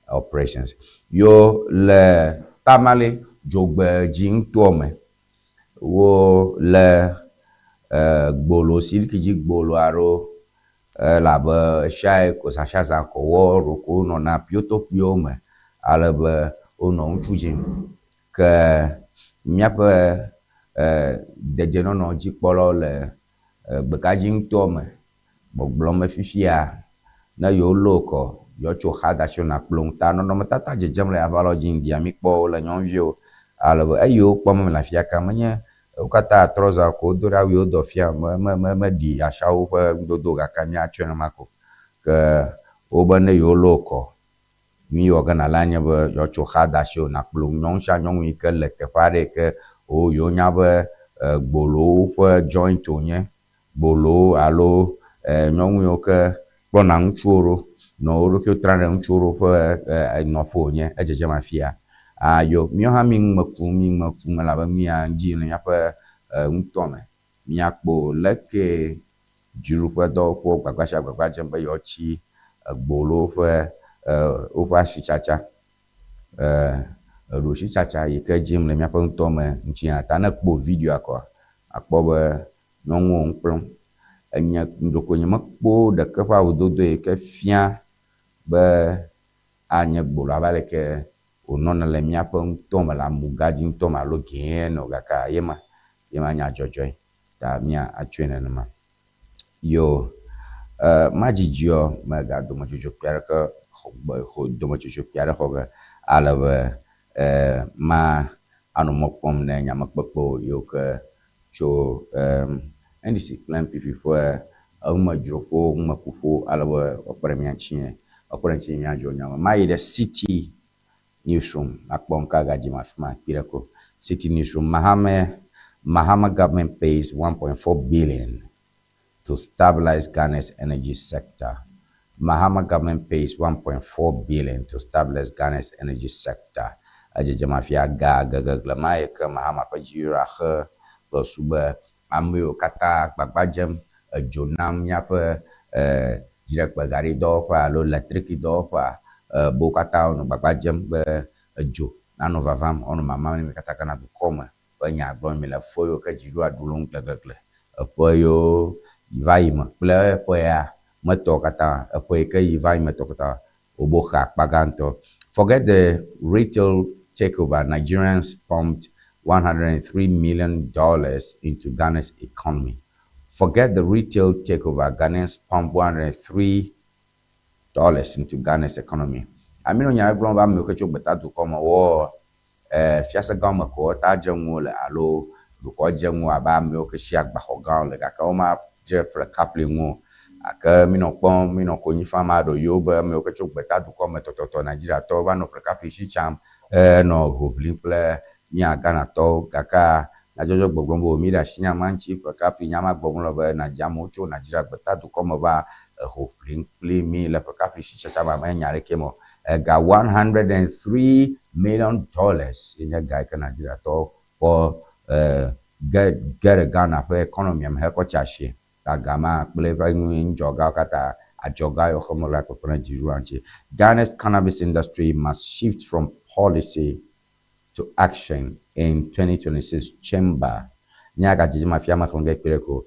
operations. Yo le Tamale dzogbedzi ŋutɔ me wo le. Gbolo siliki dzi gbolo aɖewo elabe esiae ko zãsiazã ko wɔ ɖoko nɔna piotokpuiwo me ale be wonɔ ŋutsu dzim. Ke míaƒe dedienɔnɔ dzikpɔlawo le gbekadzi ŋutɔ me gbɔgblɔm be fifia ne yewolé wò kɔ yewoatso xa da asi wò nakplɔ ŋu ta nɔnɔmetata dzedzem le aʋalɔ dzi ŋdia míkpɔ wole nyɔnuviwo ale be eyi wokpɔm mele afia ka menye wo katã trɔza ko wodo ɖe awu yi wodɔ fia me me me meɖi ashawo ƒe nudodo o gake míatsɔe nenema ko. Ke wobe ne yewolé wò kɔ nu yi wɔ ge nàle anye be yewoatso xa da asi wò nakplɔ ŋu. Nyɔnu sia nyɔnu yi ke le teƒe aɖe yi ke wo yewonya be gbolowo ƒe joint wonye gbolowo alo nyɔnu yiwo ke kplɔna ŋutsuwo ɖo nɔ wo ɖokuiwo tram ɖe ŋutsuwo ɖo ƒe nɔƒe wònye edzedzem afia. Ayo, míawo hã mí nume kum, mí nume kum elabe mía ŋdi le míaƒe ŋutɔ me. Míakpɔ leke dziɖuƒe dɔwɔƒewo gbagba sia gbagba dzem be yewoatsi gbolowo ƒe woƒe asitsatsa eɖositsatsa yi ke dzim le míaƒe ŋutɔ me ŋuti hã. Ta ne ekpɔ videoa kɔa, akpɔ be Nyɔnuwo ŋu kplɔm. Enye ɖeko nyemekpɔ ɖeke ƒe awudodo yi ke fia be anye gbolo abe aleke wònɔna le míaƒe ŋutɔ me le amuga dzi ŋutɔ me alo gɛ̃ ene o gake ye ma, ye ma nya dzɔdzɔe ta mía atsɔe nenema. Yo, e, madzidziɔ mega dometsotso kpui aɖeke xɔ gbe xɔ dometsotso kpui aɖe xɔ ge ale be e ma anɔ mɔ kpɔm ne nyamekpekpewo yiwo ke tso NDC kple NPP ƒe enumedzroƒewo, numekuƒewo ale be woakpe ɖe mía ŋuti, woakpe ɖe ŋuti míadzro nya me. Mayi ɖe City Newsroom akpɔ nuka gadzi me afi ma kpuiɖe ko. City Newsroom, Mahame, Mahama government pays 1.4 billion to stabilize Ghana's energy sector. Mahama government pays 1.4 billion to stabilize Ghana's energy sector. Edzedzem afia ga gegegle ma yi ke Mahama ƒe dziɖuɖua xe kple su be ame yiwo katã gbagba dzem edzo nam míaƒe dziɖekpegaɖidɔwɔƒea alo letrikidɔwɔƒea be wo katã wonɔ gbagba dzem be edzo nanɔ vavam woanɔ mamam ne mi katã Ghana dukɔ me ƒe nya gblɔm mi le fo yiwo ke dziɖuɖua ɖu le wo ŋu gleglegle eƒe yiwo va yi me kple eƒe ya me tɔwo katã eƒe yi ke yi va yi me tɔwo katã wobo xe akpa gãtɔ. Forget the retail takeover, Nigerians pumped $103 million into Ghana's economy. Forget the retail takeover, Ghanaians pumped $103 into Ghana's economy. Amino nya gblɔm be amewo ke tso gbeta dukɔ me wɔ fiase gãwo me ko ta dze ŋuwo le alo dukɔ dze ŋuwo abe amewo ke si agbaxɔ gãwo le gake woma dze ƒle kapli ŋu o. Gake minɔ kpɔm, minɔ konyi fam aɖo yewo be amewo ke tso gbeta dukɔ me tɔtɔtɔ Nigeriatɔwo va nɔ ƒle kapli si tsam henɔ ho ʋlim kple mía Ghanatɔwo gakea nyadzɔdzɔ gbɔgblɔm be o mi ɖe asi nya ma ŋuti ƒle kapli nya ma gblɔm wole be Naija amewo tso Nigeria gbeta dukɔ me va eho ʋlim kpli mi le ƒle kapli si tsatsa me menye nya ɖekɛ me o. Ega $103 million ye nye ga yi ke Nigeriatɔwo kpɔ ge ge ɖe Ghana ƒe economy me hekɔ tsi asie. Ta ga ma kple eƒe nudzɔgawo katã adzɔga yiwo xɔm wole kpekpe ɖe dziɖuɖua ŋuti. Ghana's cannabis industry must shift from policy to action in 2026 chamber. Nya gadzedze ma fia me xlẽ ge kpuie ko.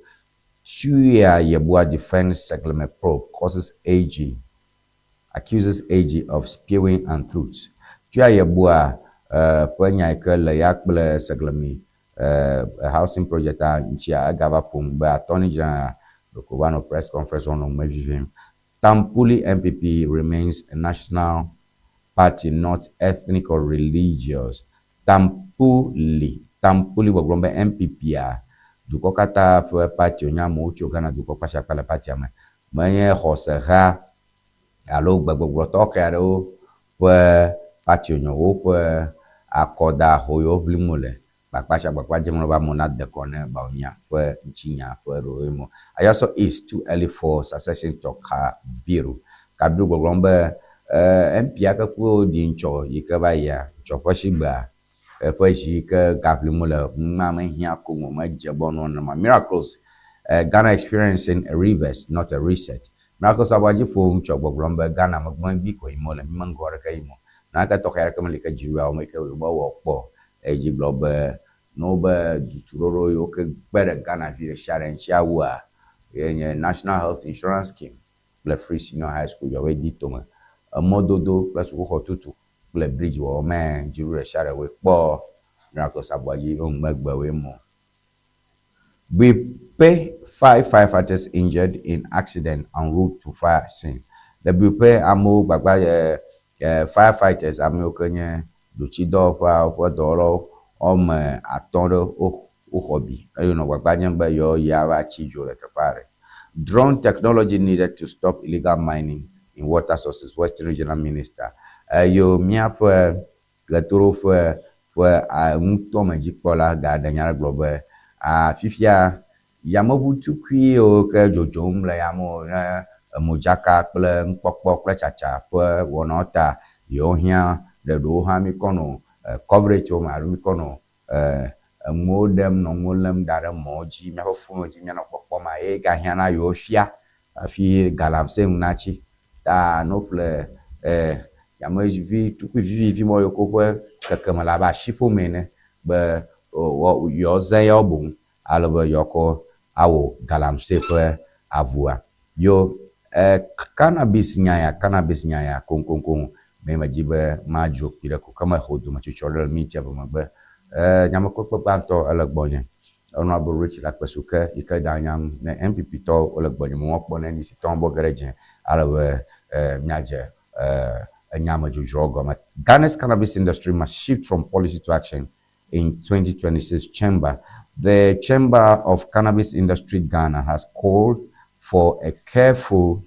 Tuya Yeboah defends Saglemi probe causes AG accuses AG of spewing untruths. Tuya Yeboah ƒe nya yi ke le ya kple Saglemi housing project a ŋutia egava ƒom be attorney general ɖeko va nɔ press conference wɔm nɔ nume vivim. Tampuli NPP remains a national party not ethnic or religious. Tampuli Tampuli gbɔgblɔm be NPP-a dukɔ katã ƒe party wònye amewo tso Ghana dukɔ kpasiakpa le partia me. Menye xɔseha alo gbegbɔgblɔ tɔxɛ aɖewo ƒe party wònye o. Woƒe akɔdaho yiwo ʋlim wole gbagba gbagba dzem be amewo nade kɔ ne Bawumia ƒe ŋutinya ƒe ɖoɖoe me. Ayawaso East too early for succession talk Kabiru. Kabiru gbɔgblɔm be MP ake ku ɖi ŋtsɔ yi ke va yia ŋtsɔ ƒe shigbea eƒe zi yi ke gaʋlim wole numa mehiã koŋ o medze bɔ nɔ nenema. Miracles Ghana experiencing a reverse not a reset. Miracles Aboagye ƒo ŋtsɔ gbɔgblɔm be Ghana megbe gbi ko yim wole mi me ŋgɔ ɖeke yim o. Naneke tɔxɛ aɖeke meli ke dziɖuɖua wɔm yi ke wòbe wɔ kpɔ edzi gblɔ be Ne wobe dutuɖoɖo yiwo ke kpe ɖe Ghana vi ɖe sia ɖe ŋuti awua, ye nye National Health Insurance Scheme kple Free Senior High School yewoe di tome. Emɔdodo kple sukuxɔ tutu kple bridge wɔwɔ mee dziɖuɖu ɖe sia ɖe woe kpɔ Miracles Aboagye be ŋugbe woe mɔ. Buipe five firefighters injured in accident en route to fire scene. Le Buipe amewo gbagba e, e, firefighters amewo ke nye dzotsidɔwɔƒea woƒe dɔwɔlawo woame atɔ̃ ɖe woxɔ bi eye wonɔ gbagba dzem be yewoayi ava tsi dzo le teƒe aɖe. Drone technology needed to stop illegal mining in water sources, Western Regional Minister. Eyo míaƒe ɣetoɖoƒe ƒe ŋutɔmedzikpɔla gaɖe nya ɖe gblɔ be a fifia yameʋu tukui yiwo ke dzodzom le yame ne modzaka kple nukpɔkpɔ kple tsatsa ƒe wɔnawo ta yewo hiã ɖe ɖewo hã mikɔ nɔ coverage wɔm alo mikɔ nɔ enuwo ɖem nɔ nuwo lém da ɖe mɔwo dzi míaƒe foniwo dzi míanɔ kpɔkpɔm ma ye gahiã na yewo fia hafi galamsey nu natsi ta ne woƒle yamevi tukui vivivi ma yiwo ke woƒe kekeme le abe asiƒome ene be yewoazã yawo boŋ ale be yewoakɔ awɔ galamsey ƒe avua. Yo cannabis nya ya cannabis nya ya koŋkoŋkoŋ mee medzi be madzro kpui ɖe ko ke mexɔ dometsotso ɖe le miniti eve megbe. Nyamekpekpe gbãtɔ ele gbɔnye. Honorable Richard Akpesuke yi ke da nya ŋu ne NPP tɔwo wole gbɔnye me wɔkpɔ ne NDC tɔwo bɔ ge ɖe dze ale be míadze enyamedzodzroa gɔme. Ghana's cannabis industry must shift from policy to action in 2026 chamber. The Chamber of Cannabis Industry Ghana has called for a careful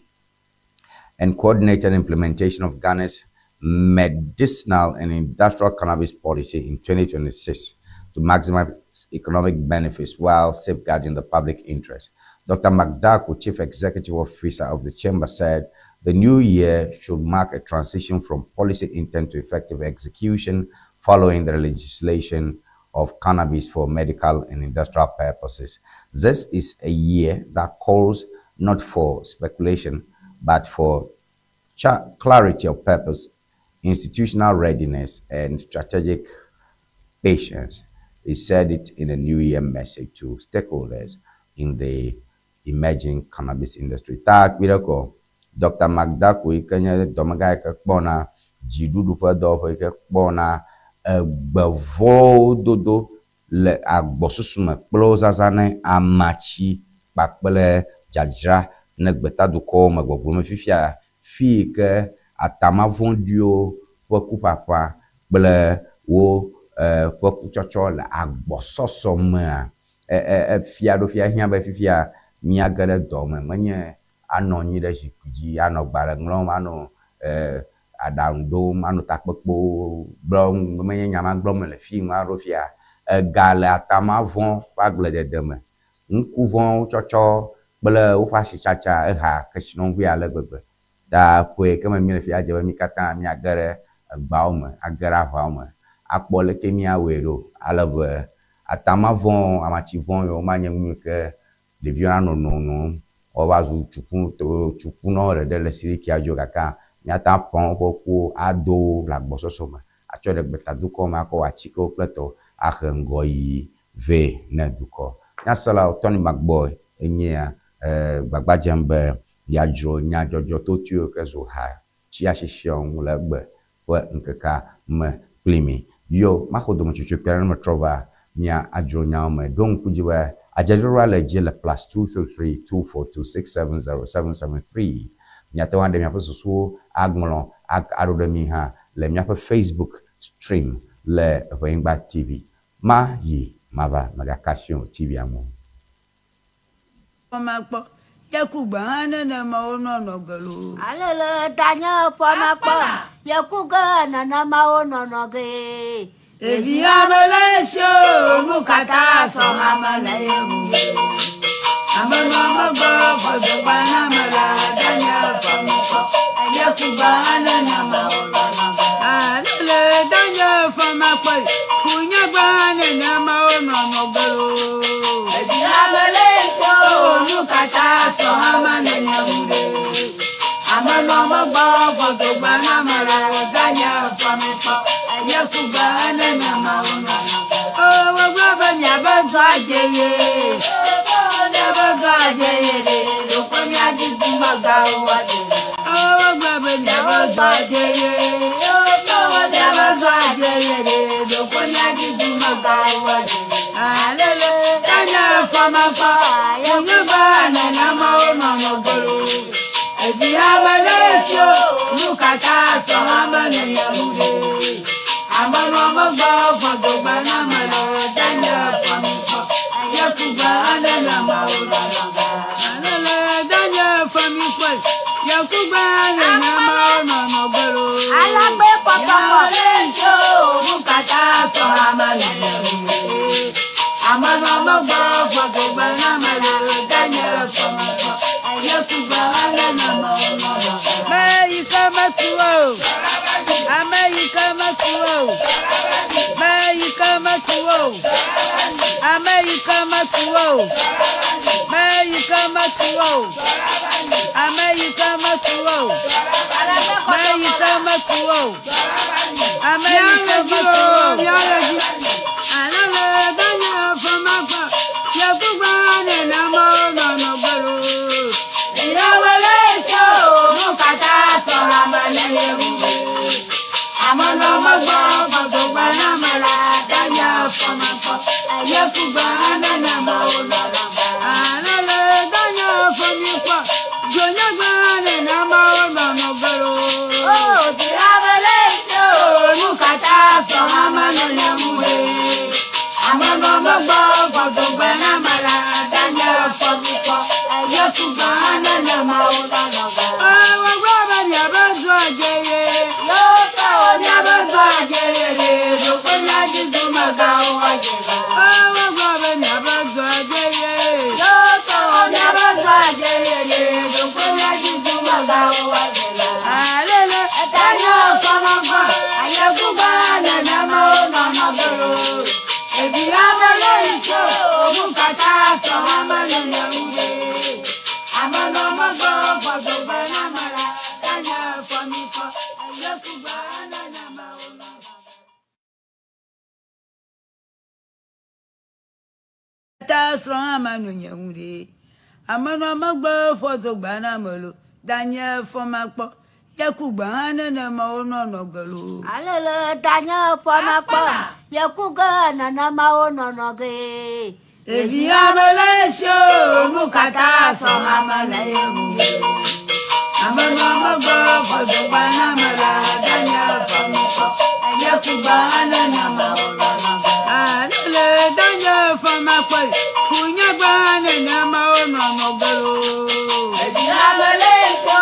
and coordinated implementation of Ghana's medicinal and industrial cannabis policy in 2026 to maximize economic benefits while safeguarding the public interest. Dr. McDarko, Chief Executive Officer of the Chamber, said the new year should mark a transition from policy intent to effective execution following the legislation of cannabis for medical and industrial purposes. This is a year that calls not for speculation, but for clarity of purpose, institutional readiness, and strategic patience. He said it in a New Year message to stakeholders in the emerging cannabis industry. Ta kpi ɖe ko Dr. McDarko yi ke nye dɔmegã yi ke kpɔna dziɖuɖu ƒe dɔwɔƒe yi ke kpɔna egbevɔwo dodo le agbɔsusu me kple wo zazã ne amatsi kpakple dzadzra ne gbetadukɔwo me gbɔgblɔm fifia fi yi ke atama vɔ̃ɖiwo ƒe kuƒaƒã kple wo ƒe kutsɔtsɔ le agbɔsɔsɔ mea efia ɖo fia hiã be fifia míage ɖe dɔ me menye anɔ anyi ɖe zikpui dzi anɔ gbalẽ ŋlɔm anɔ aɖaŋu ɖom anɔ takpekpewo gblɔm menye nya ma gblɔm le fi ŋu aɖo fia ega le atama vɔ̃ ƒe agbledede me ŋku vɔ̃wo tsɔtsɔ kple woƒe asitsatsa eha kesinɔnu ale gbegbe ta ƒe ke me míele fia dze be mí katã míage ɖe egbawo me age ɖe avawo me akpɔ leke míawɔe ɖo ale be atama vɔ̃ amatsi vɔ̃ yiwo manye nu yi ke ɖeviwo nanɔ nonom woava zu tsuku tsukunɔ ɖeɖe le sirikia dzi o gake míate ŋu aƒã woƒe kuwo ado wo le agbɔsɔsɔ me atsɔ ɖe gbetadukɔ me akɔ wɔ atikewo kple tɔwo ahe ŋgɔyiyi vɛ ne dukɔ. Nyaselawo Tony McBoy enye ya gbagba dzem be yeadzro nyadzɔdzɔ totoewo ke zu ha tsia sisiawo ŋu le egbe ƒe ŋkekea me kpli mi. Yo maxɔ dometsotso kpui aɖe ne metrɔ va mía adzro nyawo me. Ɖo ŋku dzi be adzedzroɖoa le dzi le +233 242 670 773. Miate ŋu aɖe miaƒe susuwo aŋlɔ aɖo ɖe mi hã le míaƒe Facebook stream le Ʋenyigba TV. Ma yi mava megaka asi o TV-a ŋu. Makpɔ yekugbe hã nenema wonɔnɔ ge loo. Alele tanye fɔmakpɔ yekuge nenema wonɔnɔ ge. Ɖevi ame le esi o nu katã sɔ ame le ye ŋu. Ame nɔ megbe gbɔdɔgba na ame la danye fɔmakpɔ yekugbe hã nenema wonɔnɔ ge. Alele danye fɔmakpɔ kunyagbe hã nenema wonɔnɔ ge loo. Ɖevi ame le esi o nu katã sɔ ame le ye ŋu ɖe. Ame nɔ megbe gbɔdɔgba na ame la danye fɔmakpɔ yekugbe hã nenema wonɔnɔ ge. O wogblɔ be zɔ adzeye. Miabe zɔ adzeye ɖe, ɖokpe miadzi dumegãwo adze. Wogblɔ be miabe zɔ adzeye. Miabe zɔ adzeye ɖe, ɖokpe miadzi dumegãwo adze. Alele, tanye fɔmakpɔ, yenyegbe nenemawo nɔnɔ gbolo. Evi ame ɖe si o, nu katã sɔ ame nene wu ɖe. Ame nɔ megbe fɔdogbe na ame le tanye fɔmikpɔ, yekugbe nenemawo nɔnɔ. Alele, tanye fɔmikpɔ, yekugbe nenemawo nɔnɔ gbolo. Alagbe kɔkɔkɔ. Ta srɔ̃ hã ma nɔ nye ŋu ɖe. Ame nɔ megbe fɔdogba na ame lo. Danye fɔmakpɔ. Yekugbe hã nenema wonɔ nɔ ge lo. Alele tanye fɔmakpɔ, yekugbe nenema wonɔ nɔ ge. Ɖevi ame le esi o, nu katã sɔ ame le ye ŋu ɖe. Ame nɔ megbe fɔdogba na ame la, danye fɔmakpɔ. Yekugbe hã nenema wonɔ nɔ ge. Alele danye fɔmakpɔ, kunyagbe hã nenema wonɔ nɔ ge lo. Ɖevi ame le esi o,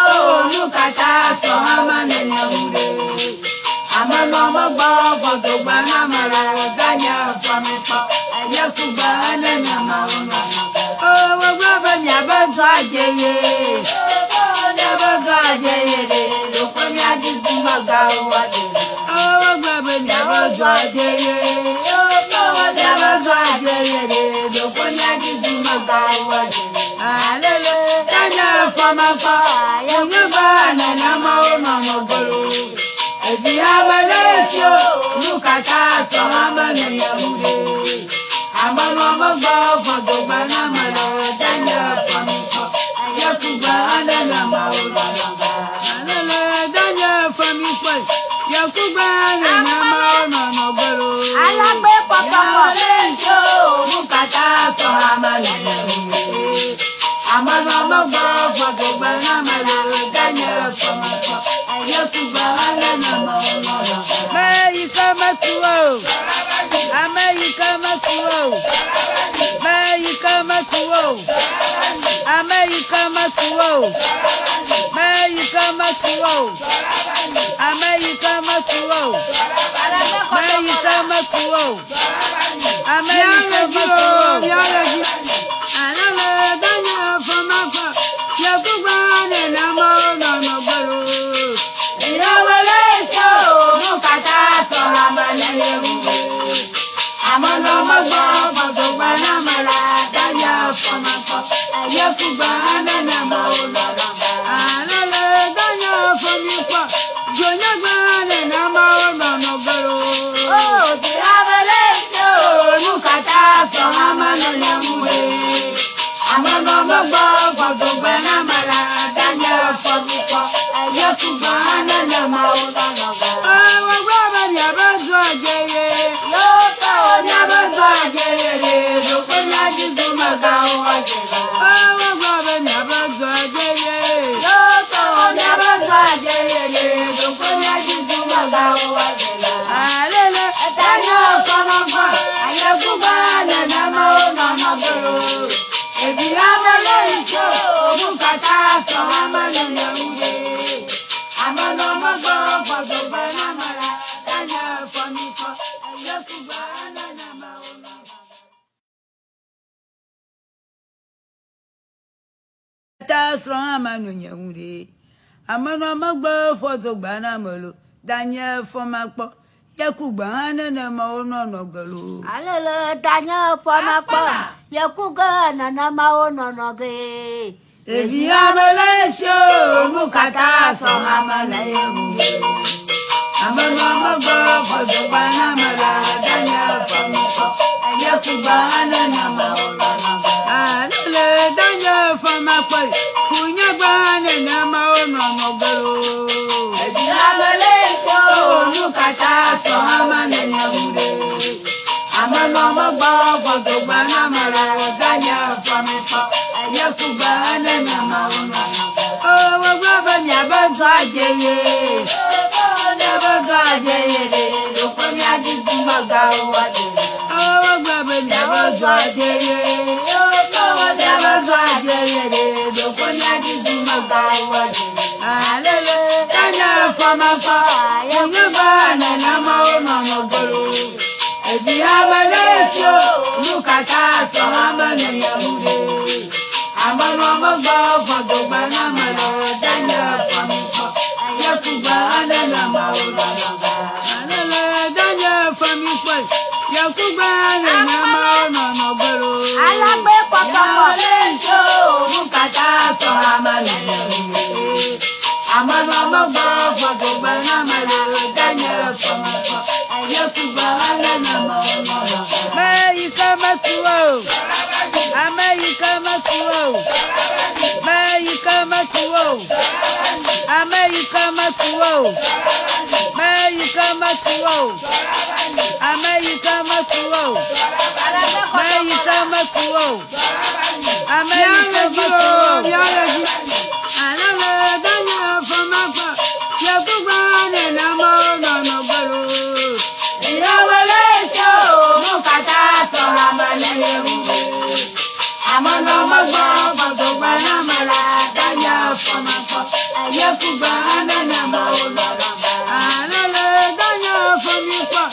nu katã sɔ ame nene ŋu ɖe. Ame nɔ megbe fɔdogba na ame la, danye fɔmakpɔ. Yekugbe hã nenema wonɔ nɔ ge. Wogblɔ be miabe zɔ adzeye. Miabe zɔ adzeye ɖe, ɖokpe miadzi dumegãwo adze. Wogblɔ be miabe zɔ adzeye. Miabe zɔ adzeye ɖe, ɖokpe miadzi dumegãwo adze. Alele, tanye fɔmakpɔ, yenyegbe nenema wonɔ nɔ ge lo. Evi ame ɖe si o, nu katã sɔ ame nene ŋu ɖe. Ame nɔ megbe fɔdogba na ame le danye fɔmikpɔ, yekugbe hã nenema wonɔ nɔ ge. Alele danye fɔmikpɔ, yekugbe hã nenema wonɔ nɔ ge lo. Alagbe kɔkɔkɔ. Nu katã sɔ ame nene ŋu ɖe. Ame nɔ megbe fɔdogba na ame le danye fɔmikpɔ, yekugbe hã nenema wonɔ nɔ ge. Ame yi ke metu o, ame yi ke metu o, ame yi ke metu o, ame yi ke metu o, ame yi ke metu o, ame yi ke metu o, ame yi ke metu o, ame yi ke metu o. Alele danye fɔmakpɔ, yekugbe nenema wonɔ nɔ ge lo. Nu katã sɔ ame nene ŋu ɖe. Ame nɔ megbe fɔdogba na ame la, danye fɔmakpɔ, yekugbe hã nenema wonɔ nɔ ge. Alele danye fɔmikpɔ, dzonyegbe hã nenema wonɔ nɔ ge lo. Nu katã sɔ ame Ta srɔ̃ hã manɔ nye ŋu ɖe. Amenɔ megbe fɔ dogba na ame lo. Danye fɔ makpɔ. Ye ku gbe hã nenema wonɔ nɔ ge lo. Alele danye fɔ makpɔ. Ye ku ge nenema wonɔ nɔ ge. Ɖevi ame le esi o, nu katã sɔ ame le ye ŋu ɖe. Amenɔ megbe fɔ dogba na ame la. Danye fɔ makpɔ. Ye ku gbe hã nenema wonɔ nɔ ge. Alele danye fɔ makpɔ. Ku nye gbe hã nenema wonɔ nɔ ge lo. Ɖevi ame le esi o, nu katã sɔ ame le ye ŋu ɖe. Amenɔ megbe fɔ dogba na ame la. Danye fɔ makpɔ. Ye ku gbe hã nenema wonɔ nɔ ge. O wogblɔ be miabe dɔ adze ye. Miabe dɔ adze ye ɖe. Ɖokpe miadi dumegãwo adze. O wogblɔ be miabe dɔ adze ye. Miabe dɔ adze ye ɖe. Ɖokpe miadi dumegãwo adze. Alele danye fɔmakpɔ. Nye gbe nenema wonɔ nɔ ge lo. Evi ame le esi o, nu katã sɔ ame le ye ŋu ɖe. Amenɔ megbe fɔ dogbe na ame le danye fɔmikpɔ. Ye ku gbe nenema wonɔ nɔ ge. Alele danye fɔmikpɔ. Ye ku gbe nenema wonɔ nɔ ge lo. Alagbe kpɔtɔkpɔ. Ame le esi o, nu katã sɔ ame le ye ŋu ɖe. Amenɔ megbe fɔ dogbe na ame le danye fɔmikpɔ. Ye ku gbe nenema wonɔ nɔ ge. Meyi ke metu o. Ame yi ke metu o. Meyi ke metu o. Ame yi ke metu o. Meyi ke metu o. Ame yi ke metu o. Meyi ke metu o. Ame yi ke metu o. Alele danye fɔmakpɔ. Yekugbe nenema wonɔ nɔ ge lo. Ìyàwó ṣe o, nu katã sɔ ame le ye ŋu ɖe. Amenɔ megbɔ fɔdogbe na ame la, danye fɔmakpɔ. Yekugbe nenema wonɔ nɔ ge. Alele danye fɔmikpɔ.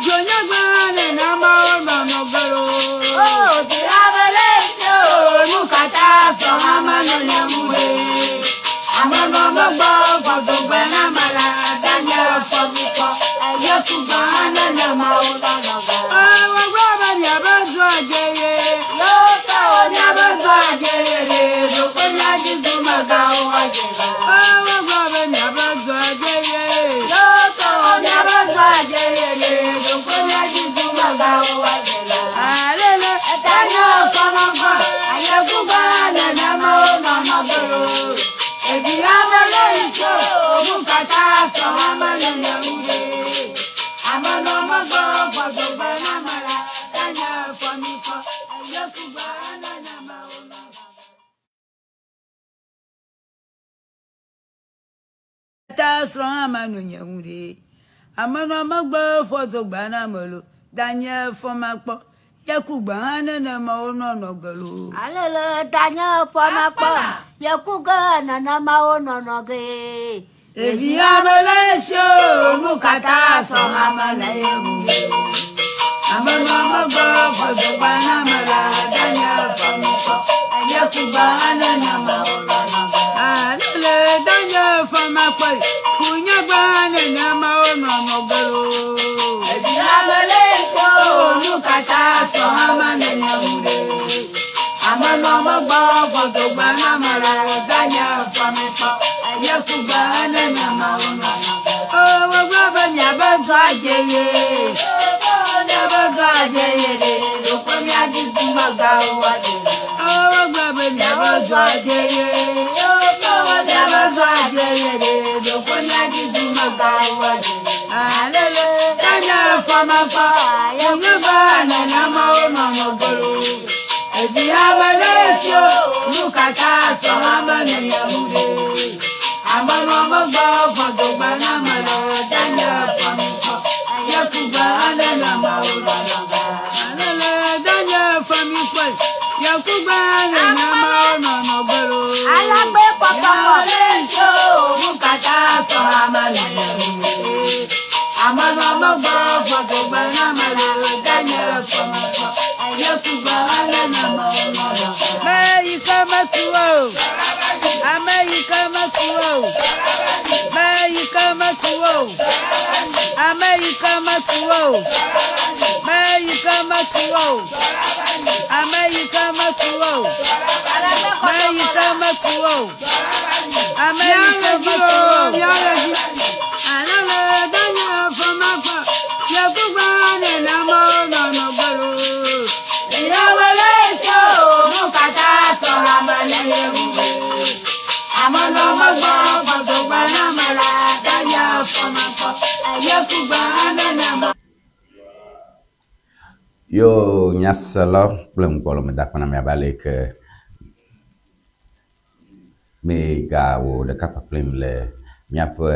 Dzonyegbe nenema wonɔ nɔ ge lo. O di ame le esi o. Nu katã sɔ ame le ye ŋu ɖe. Amenɔ megbɔ fɔdogbe na ame la, danye fɔmikpɔ. Yekugbe nenema wonɔ nɔ ge. Wogblɔ be miabe dɔ adze ye. Yo tɔ Miabe dɔ adze ye ɖe. Ɖokpe miadzi dumegãwo adze va. Wogblɔ be miabe dɔ adze ye. Yo tɔ Miabe dɔ adze ye ɖe. Ɖokpe miadzi dumegãwo adze va. Alele danye fɔmɔfɔ. Ayekugbe nenema wonɔ nɔ ge lo. Evi ame le esi o, nu katã sɔ ame le ye ŋu ɖe. Amenɔ megbe fɔdogbe na ame la, danye fɔmikpɔ. Yekugbe nenema wonɔ nɔ ge. Ta srɔ̃ hã manɔ nye ŋu ɖe. Amenɔ megbe fɔ dogba na ame lo. Danye fɔmakpɔ. Ye ku gbe hã nenema wonɔ nɔ ge lo. Alele danye fɔmakpɔ. Ye ku ge nenema wonɔ nɔ ge. Ɖevi ame le esi o, nu katã sɔ ame le ye ŋu ɖe. Amenɔ megbe fɔ dogba na ame la, danye fɔmikpɔ. Ye ku gbe hã nenema wonɔ nɔ ge. Alele danye fɔmakpɔ. Ku nye gbe hã nenema wonɔ nɔ ge lo. Evi ame le esi o. Nu katã sɔ ame le ye ŋu ɖe. Amenɔ megbe fɔ dogbe na ame la, danye fɔmikpɔ. Ye ku gbe nenema wonɔ nɔ ge. Wogblɔ be miabe dɔ adze ye. Miabe dɔ adze ye ɖe. Ɖokpe miadzi dumegãwo adze. Wogblɔ be miabe dɔ adze ye. Miabe dɔ adze ye ɖe. Ɖokpe miadzi dumegãwo adze. Alele danye fɔmakpɔ. Nye gbe nenema wonɔ nɔ ge lo. Evi ame le esi o, nu katã o, ame yi ke metu o, me yi ke metu o, ame yi ke metu o, me yi ke metu o, ame yi ke metu o. Yo nyasela kple ŋgbɔlɔ me da kpana mi abe ale ke mi gawɔ ɖeka kpakplim le míaƒe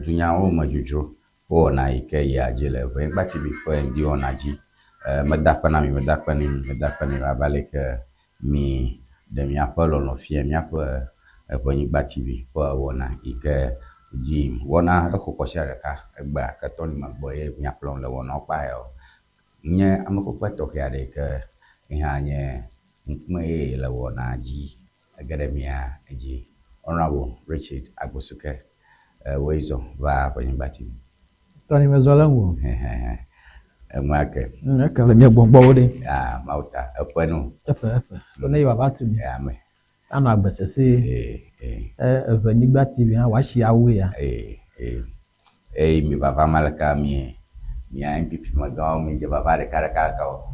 dunyawo me dzodzro wowɔna yi ke yia dzi le Ʋenyigba TV ƒe ŋdiwɔna dzi. Meda akpe na mi, meda akpe na mi, meda akpe na mi abe ale ke mi ɖe miaƒe lɔlɔ fia míaƒe Ʋenyigba TV ƒe wɔna yi ke dzi wɔna exo kɔsia ɖeka egbea ke tɔ ni megbɔ ye miakplɔm le wɔnawo kpa yawo. Nye amekpekpe tɔxɛ aɖe yi ke hã nye ŋkume ye le wɔna dzi ege ɖe mia dzi. Honorable Richard Agbosuke, woe zɔ va Ʋenyigba TV. Tɔni mezɔ le ŋu. Enua ke. Eke le mía gbɔgbɔwo ɖe. Ah, Mawu ta eƒe no. Eƒe eƒe. To ne yi wòava tu mi. Ame. Anɔ agbe sese. Ee ee. Eʋenyigba TV hã wòasi awu ya. Ee ee. Eye mi vava ma leka mi mia NPP megãwo mi dze vava ɖeka ɖeka ɖeka o.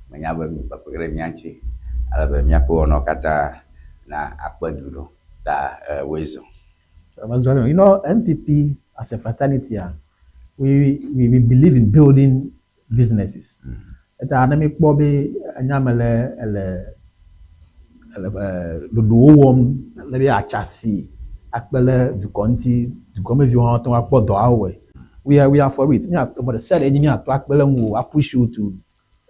Menya be mi kpekpe ɖe mía ŋuti ale be míaƒe wɔnawo katã na akpe du ɖo ta woe zɔ. Mezɔ le. NPP as a fraternity, ah, we believe in building businesses. Eta ne mi kpɔ be enya me le ele ele ɖoɖowo wɔm le be atsasi akpe le dukɔ ŋuti dukɔmeviwo hã woate ŋu akpɔ dɔ awɔe. We are for it. Mi ato but sia ɖe dzi mi ato akpe le ŋu a push you to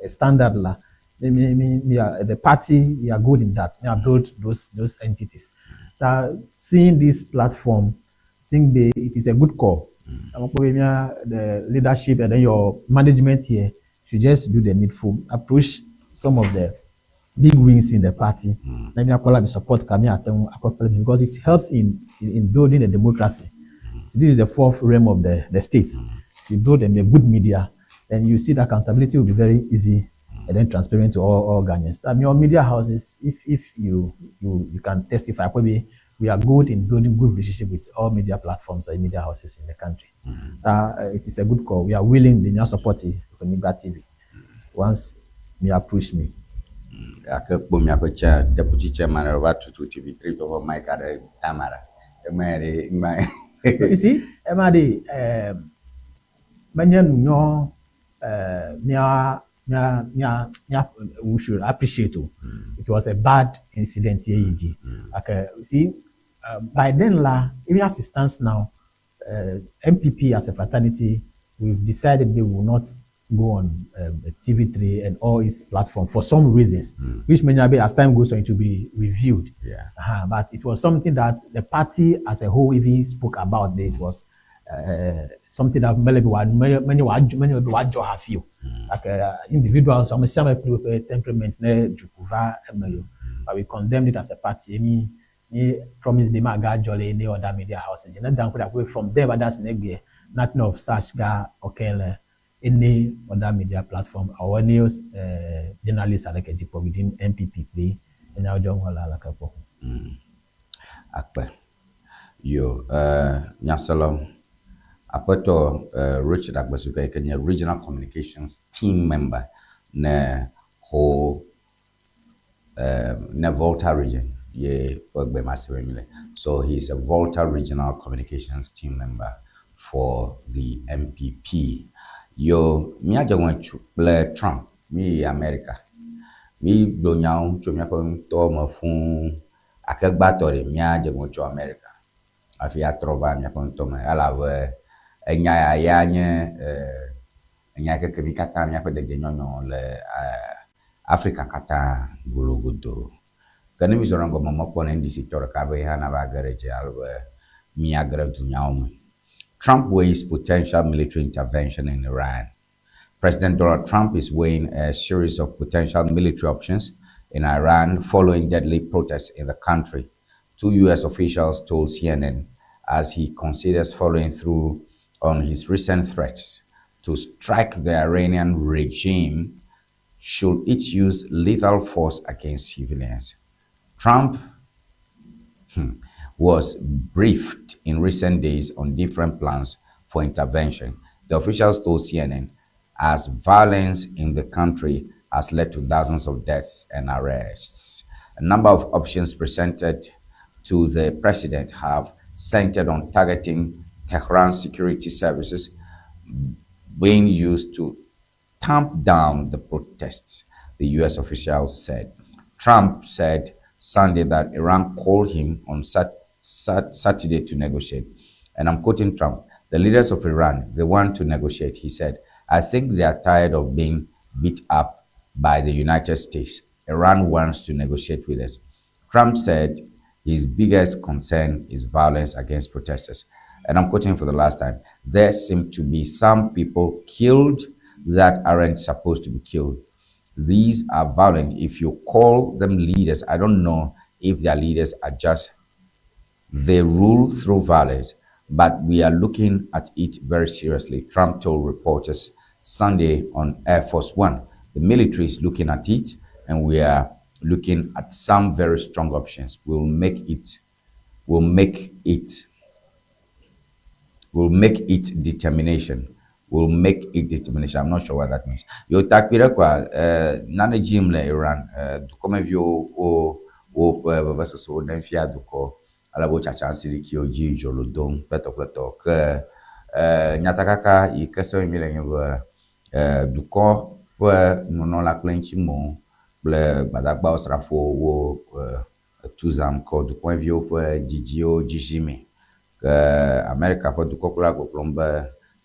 a standard la. Me are, the party, we are good in that. We are build those entities. That seeing this platform, I think it is a good call. The leadership and then your management here should just do the needful. Approach some of the big wings in the party. Let me call up support Kami because it helps in building a democracy. So this is the fourth realm of the state. If you build a good media, then you see the accountability will be very easy and then transparent to all Ghanaians. I mean, your media houses, if you can testify, probably we are good in building good relationship with all media platforms and media houses in the country. It is a good call. We are willing, they support it, Eʋenyigba TV. Once me approach me. Ake kpɔ miaƒe chair, deputy chairman ɖe va tutu TV3 tɔ ƒe mic aɖe tama ɖa. Eme ɖe ŋgba. You see, ema ɖe menye nu nyɔ mia mia mia mia we should appreciate o. It was a bad incident ye yi dzi. Okay, you see, by then la, even as it stands now, NPP as a fraternity, we've decided we will not go on TV3 and all its platforms for some reasons, which may not be as time goes on it will be reviewed. But it was something that the party as a whole even spoke about. It was something that many many many many were have feel like individuals. Some some temperament ne jukuva emeyo, but we condemned it as a party. Any promise be ma ga jolly any other media house. From there, but that's nothing of such ga okay. Any other media platform or any journalist like a within NPP play and now John Wala like a Akpe. Yo, nyaselo aƒetɔ Richard Agbesuke yi ke nye regional communications team member ne ho ne Volta Region ye ƒe gbe ma se be mi le. So he is a Volta Regional Communications Team member for the NPP. Yo, míadze ŋue kple Trump, mi yi America. Mi gblɔ nyawo tso míaƒe ŋutɔ me fũu. Ake gbãtɔ ɖe míadze ŋue tso America hafi atrɔ va míaƒe ŋutɔ me elabe enya ya ya nye enya yi ke mi katã míaƒe dedienɔnɔ le Afrika katã gologodo. Ke ne mi zɔ ɖe ŋgɔ me mekpɔ ne NDC tɔ ɖeka be hã nava ge ɖe dzi alo be míage ɖe dunyawo me. Trump weighs potential military intervention in Iran. President Donald Trump is weighing a series of potential military options in Iran following deadly protests in the country. Two U.S. officials told CNN as he considers following through on his recent threats to strike the Iranian regime should it use lethal force against civilians. Trump was briefed in recent days on different plans for intervention, the officials told CNN, as violence in the country has led to dozens of deaths and arrests. A number of options presented to the president have centered on targeting Tehran's security services being used to tamp down the protests, the U.S. officials said. Trump said Sunday that Iran called him on Saturday to negotiate. And I'm quoting Trump: "The leaders of Iran, they want to negotiate," he said. "I think they are tired of being beat up by the United States. Iran wants to negotiate with us." Trump said his biggest concern is violence against protesters. And I'm quoting for the last time: "There seem to be some people killed that aren't supposed to be killed. These are violent. If you call them leaders, I don't know if their leaders are just, they rule through violence, but we are looking at it very seriously," Trump told reporters Sunday on Air Force One. "The military is looking at it, and we are looking at some very strong options. We'll make it determination. We'll make it determination." I'm not sure what that means. Yo takpi ɖe koa, nane dzi yim le Iran, dukɔmeviwo wo woƒe vevesesewo ɖem fia dukɔ ale be wotsatsa asi ɖi ke wo dzi dzolo dom kpletɔkpletɔ ke nyatakaka yi ke sem mi le nye be dukɔ ƒe nunɔla kple ŋutimewo kple gbadagbawo srafowo wo tu zam kɔ dukɔmeviwo ƒe dzidziwo dzizime ke Amerika ƒe dukɔkplɔla gbɔgblɔm be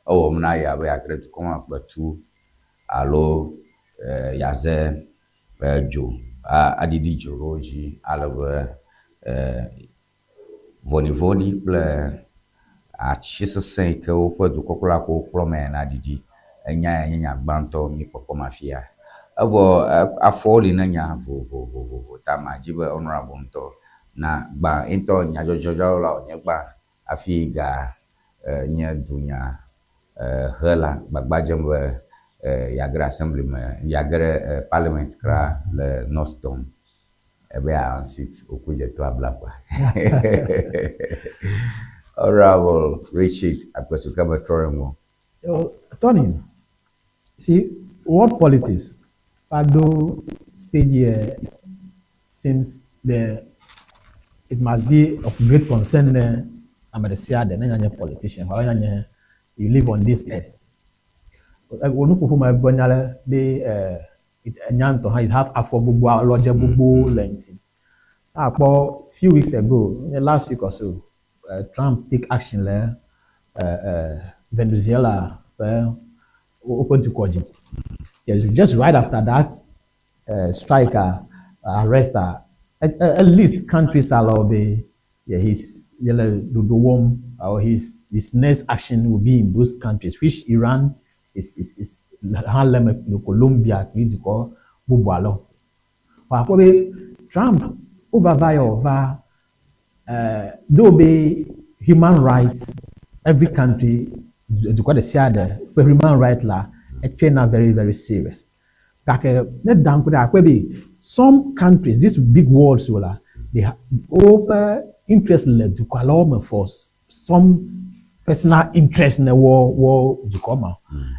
ewɔm na ya be yeage ɖe dukɔ ma kple tu alo yeaze dzo aɖiɖi dzo ɖe wo dzi ale be vɔ̃ɖivɔ̃ɖi kple atsi sesẽ yi ke woƒe dukɔkplɔla ko kplɔ me na ɖiɖi. Enya ya nye nya gbãtɔ mi kpɔkpɔm afia. Evɔ afɔwo li ne nya vovovovovo ta ma dzi be honorable ŋutɔ na gbã ŋutɔ nyadzɔdzɔdzɔla wònye gbã hafi ga nye dunya hela gbagba dzem be yeage ɖe assembly me, yeage ɖe parliament kra le North Tongu ebe yeaunseat Okudzeto Ablakwa. Honorable Richard Akpesuke, metrɔ ɖe ŋu. Yo, Tony, see, world politics, Pado stage here seems it must be of great concern. I'm a the politician. You live on this earth. Wonu ma gbɔ nya le be enya ŋutɔ hã it have afɔ gbogbo alɔdze gbogbo le ŋuti. Akpɔ few weeks ago, last week or so, Trump take action le Venezuela ƒe woƒe dukɔ dzi. Yes, just right after that strike, arrest, at least countries allow be yeah, his yele dodo wɔm or his next action will be in those countries, which Iran is hã le eme, Colombia kple dukɔ bubu alo. Akpɔ be Trump wova va yɔ va though be human rights, every country, dukɔ ɖe sia ɖe ƒe human right la etsɔe na very very serious. Gake ne da ŋku ɖe akpɔ be some countries, these big worlds wo la, they woƒe interest le dukɔ alewo me for some personal interest ne wɔ wɔ dukɔ ma.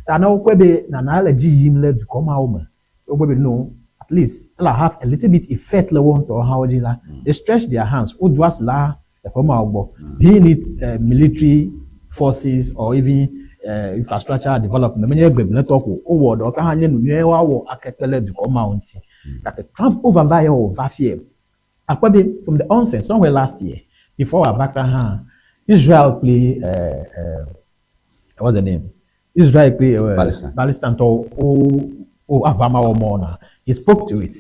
Ta ne wokpɔe be nana le dzi yim le dukɔ mawo me, wokpɔe be no, at least ela have a little bit effect le wo ŋutɔ hã wo dzi la, they stretch their hands, wodo asi la teƒe mawo gbɔ. Be it military forces or even infrastructure development, menye gbegblẽtɔ ko wowɔ ɖewo ka hã nye nu nyuie woawɔ akeke le dukɔ mawo ŋuti. Gake Trump wova va yɛ wòva fie. Akpɔ be from the onset, somewhere last year, before wòava kra hã, Israel kple what's the name? Israel kple Palestine. Palestine tɔwo wo aʋa ma wɔm wɔna. He spoke to it.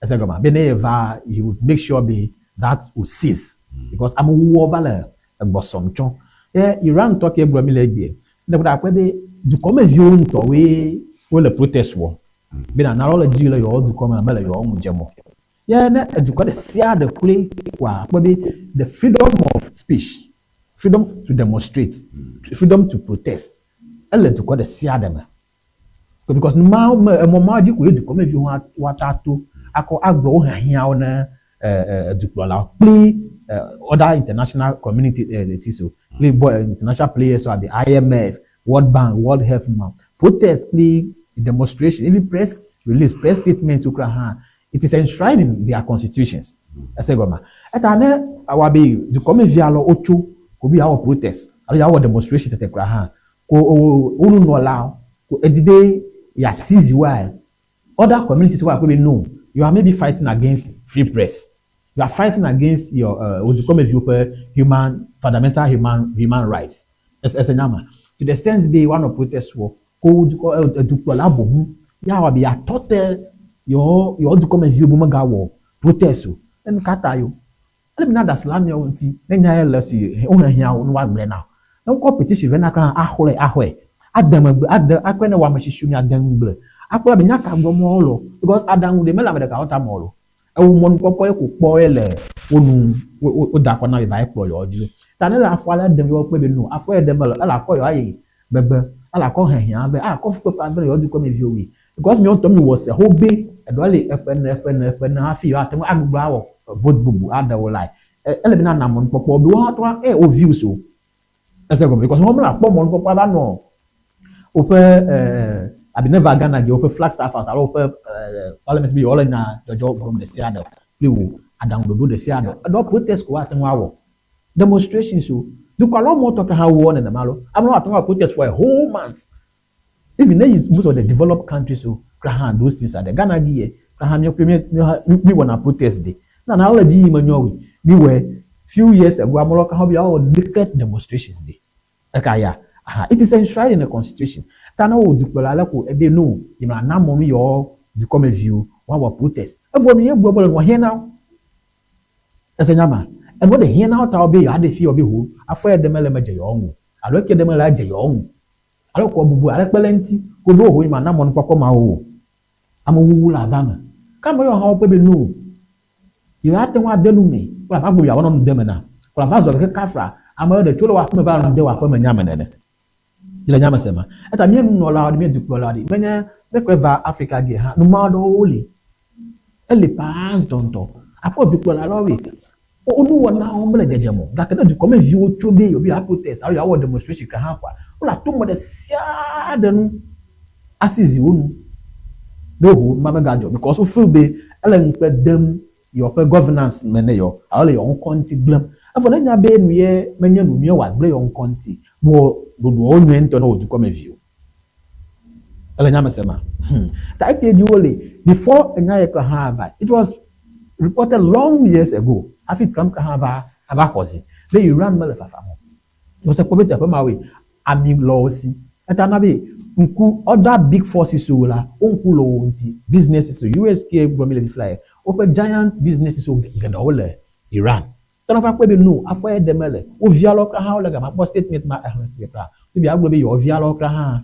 Ɛsɛ gɔma be ne ye va, he would make sure be that would cease because amewuwɔ va le egbɔsɔm tsɔ. Ye Iran tɔ ke gblɔ mi le egbea. Ne kpɔ akpɔ be dukɔmeviwo ŋutɔwoe wole protest wɔ. Be nana le dzi le yewoa dukɔ me mele yewoa ŋu dzem o. Ye ne edukɔ ɖe sia ɖe kloe wɔ akpɔ be the freedom of speech, Freedom to demonstrate, freedom to protest. Ele dukɔ ɖe sia ɖe me. Because nu mawo me emɔ mawo dzi koe dukɔmeviwo hã woata to akɔ agblɔ wo hiahiãwo ne dukplɔlawo kple other international community ti so kple international players abe IMF, World Bank, World Health ma. Protest kple demonstration, even press release, press statement kura hã, it is enshrined in their constitutions. Ese gɔma. Eta ne awa be dukɔmevi alɔ wotso ko bi yeawɔ protest alo yeawɔ demonstration tete kura hã ko wo nunɔlawo ko edi be yeaseize wa other communities wa be no, you are maybe fighting against free press, you are fighting against your dukɔmeviwo ƒe human fundamental human rights. Ese nyama to the extent be woanɔ protest wɔ ko dukɔ edukplɔla boŋu ya wa be yeatɔ te yewo dukɔmeviwo be megawɔ protest o. Enu ka ta yo ele mi na da asi le ameawo ŋuti ne nya ye le si wohiã wo ne woagblɔe na wo. Ne wokɔ petition vɛ na kura axɔe axɔe ade megbe ade akɔe ne wɔ ame tsitsi mi ade ŋugble akplɔ be nya ka gblɔm wole because aɖaŋu ɖe mele ame ɖeka wo ta me o. Ewu mɔnukpɔkpɔ ye ko kpɔ ye le wo nu woda akɔ na ye va ye kplɔ yewoa dzi. Ta ne le afɔ ale ɖem yewoa kpɔe be no afɔ ye ɖem ele ele akɔ yewoa yi gbegbe ele akɔ hehiã be akɔ fukpekpe ave yewoa dukɔmeviwo woe because miawo ŋutɔ mi wɔ se ho be eɖɔ li eƒe ne eƒe ne eƒe ne hafi yewoate ŋu agbugbɔ awɔ vote bubu aɖewo la ele be nana mɔnukpɔkpɔ be woatrɔ ɛ wo views o. Ese gɔme because wɔn mele akpɔ mɔnukpɔkpɔ ava nɔ woƒe abi ne va Ghana dzi woƒe Flagstaff House alo woƒe parliament be yewoa le nya dzɔdzɔ gblɔm ɖe sia ɖe kple wo aɖaŋuɖoɖo ɖe sia ɖe. Eɖɔ protest ko woate ŋu awɔ demonstrations o. Dukɔ alo mɔtɔ ke hã wɔ nenema lo. Amewo ate ŋu awɔ protest for a whole month. Even ne most of the developed countries o kura hã those things are there. Ghana dzi yɛ kura hã míekpe mi wɔna protest de. Na na le dzi yi me nyɔ wi. Mi wɔ few years ago amewo ka hã be yewoawɔ naked demonstrations de. Eka ya. Aha, it is enshrined in the constitution. Ta ne wo dukplɔla ale ko ebe no, yi ma na mɔnu yewo dukɔmeviwo woawɔ protest. Evɔ nu ye gblɔ be le nua hiã na wo. Ese nyama. Enu ɖe hiã na wo ta wo be yewoaɖe fi yewo be ho afɔ ya ɖe mele me dze yewo ŋu alo eke ɖe mele edze yewo ŋu alo kɔ bubu ale kpe ɖe ŋuti ko be ho yi ma na mɔnukpɔkpɔ ma wo o. Amewuwu le ava me. Ke ame yawo hã wokpɔe be no yewoate ŋu ade nu me kple ava gblɔ yewoanɔ nu de me na kple ava zɔ keke kafra ame ɖe tso le woaƒe me va nu de woaƒe me nyame nene. Le nyame se ma. Eta mía nunɔlawo ɖe mía dukplɔlawo ɖe menye ne kɔe va Afrika ge hã nu ma aɖewo li. Ele paa ŋutɔŋutɔ. Akpɔ dukplɔla ɖewo wo nuwɔnawo mele dzedzem o gake ne dukɔmeviwo tso be yewo be yewoa protest alo yewoawɔ demonstration ke hã koa wole ato mɔ ɖe sia ɖe nu asi zi wo nu be ho ma megadzɔ because wo feel be ele ŋukpe dem yewoƒe governance me ne yewo alo le yewo ŋkɔ ŋuti gblẽm. Evɔ ne nya be nu ye menye nu nyuie wòagblẽ yewo ŋkɔ ŋuti wɔ ɖoɖoawo nyuie ŋutɔ ne wò dukɔmeviwo. Ele nya me se ma. Ta eke dzi wole before enya ye kura hã va it was reported long years ago hafi Trump ka hã va ava xɔ zi be Iran mele fafam o. Wose kpɔ be teƒe mawoe ami le wo si. Eta na be ŋku other big forces wo la wo ŋku le wo ŋuti businesses US ke gblɔ mi le fifia ye woƒe giant businesses wo geɖewo le Iran. Tɔnɔ va kpɔe be no afɔ ye ɖe mele wo via lɔ kura hã wole gama kpɔ statement ma exlẽ kura bibi agblɔ be yewo via lɔ kura hã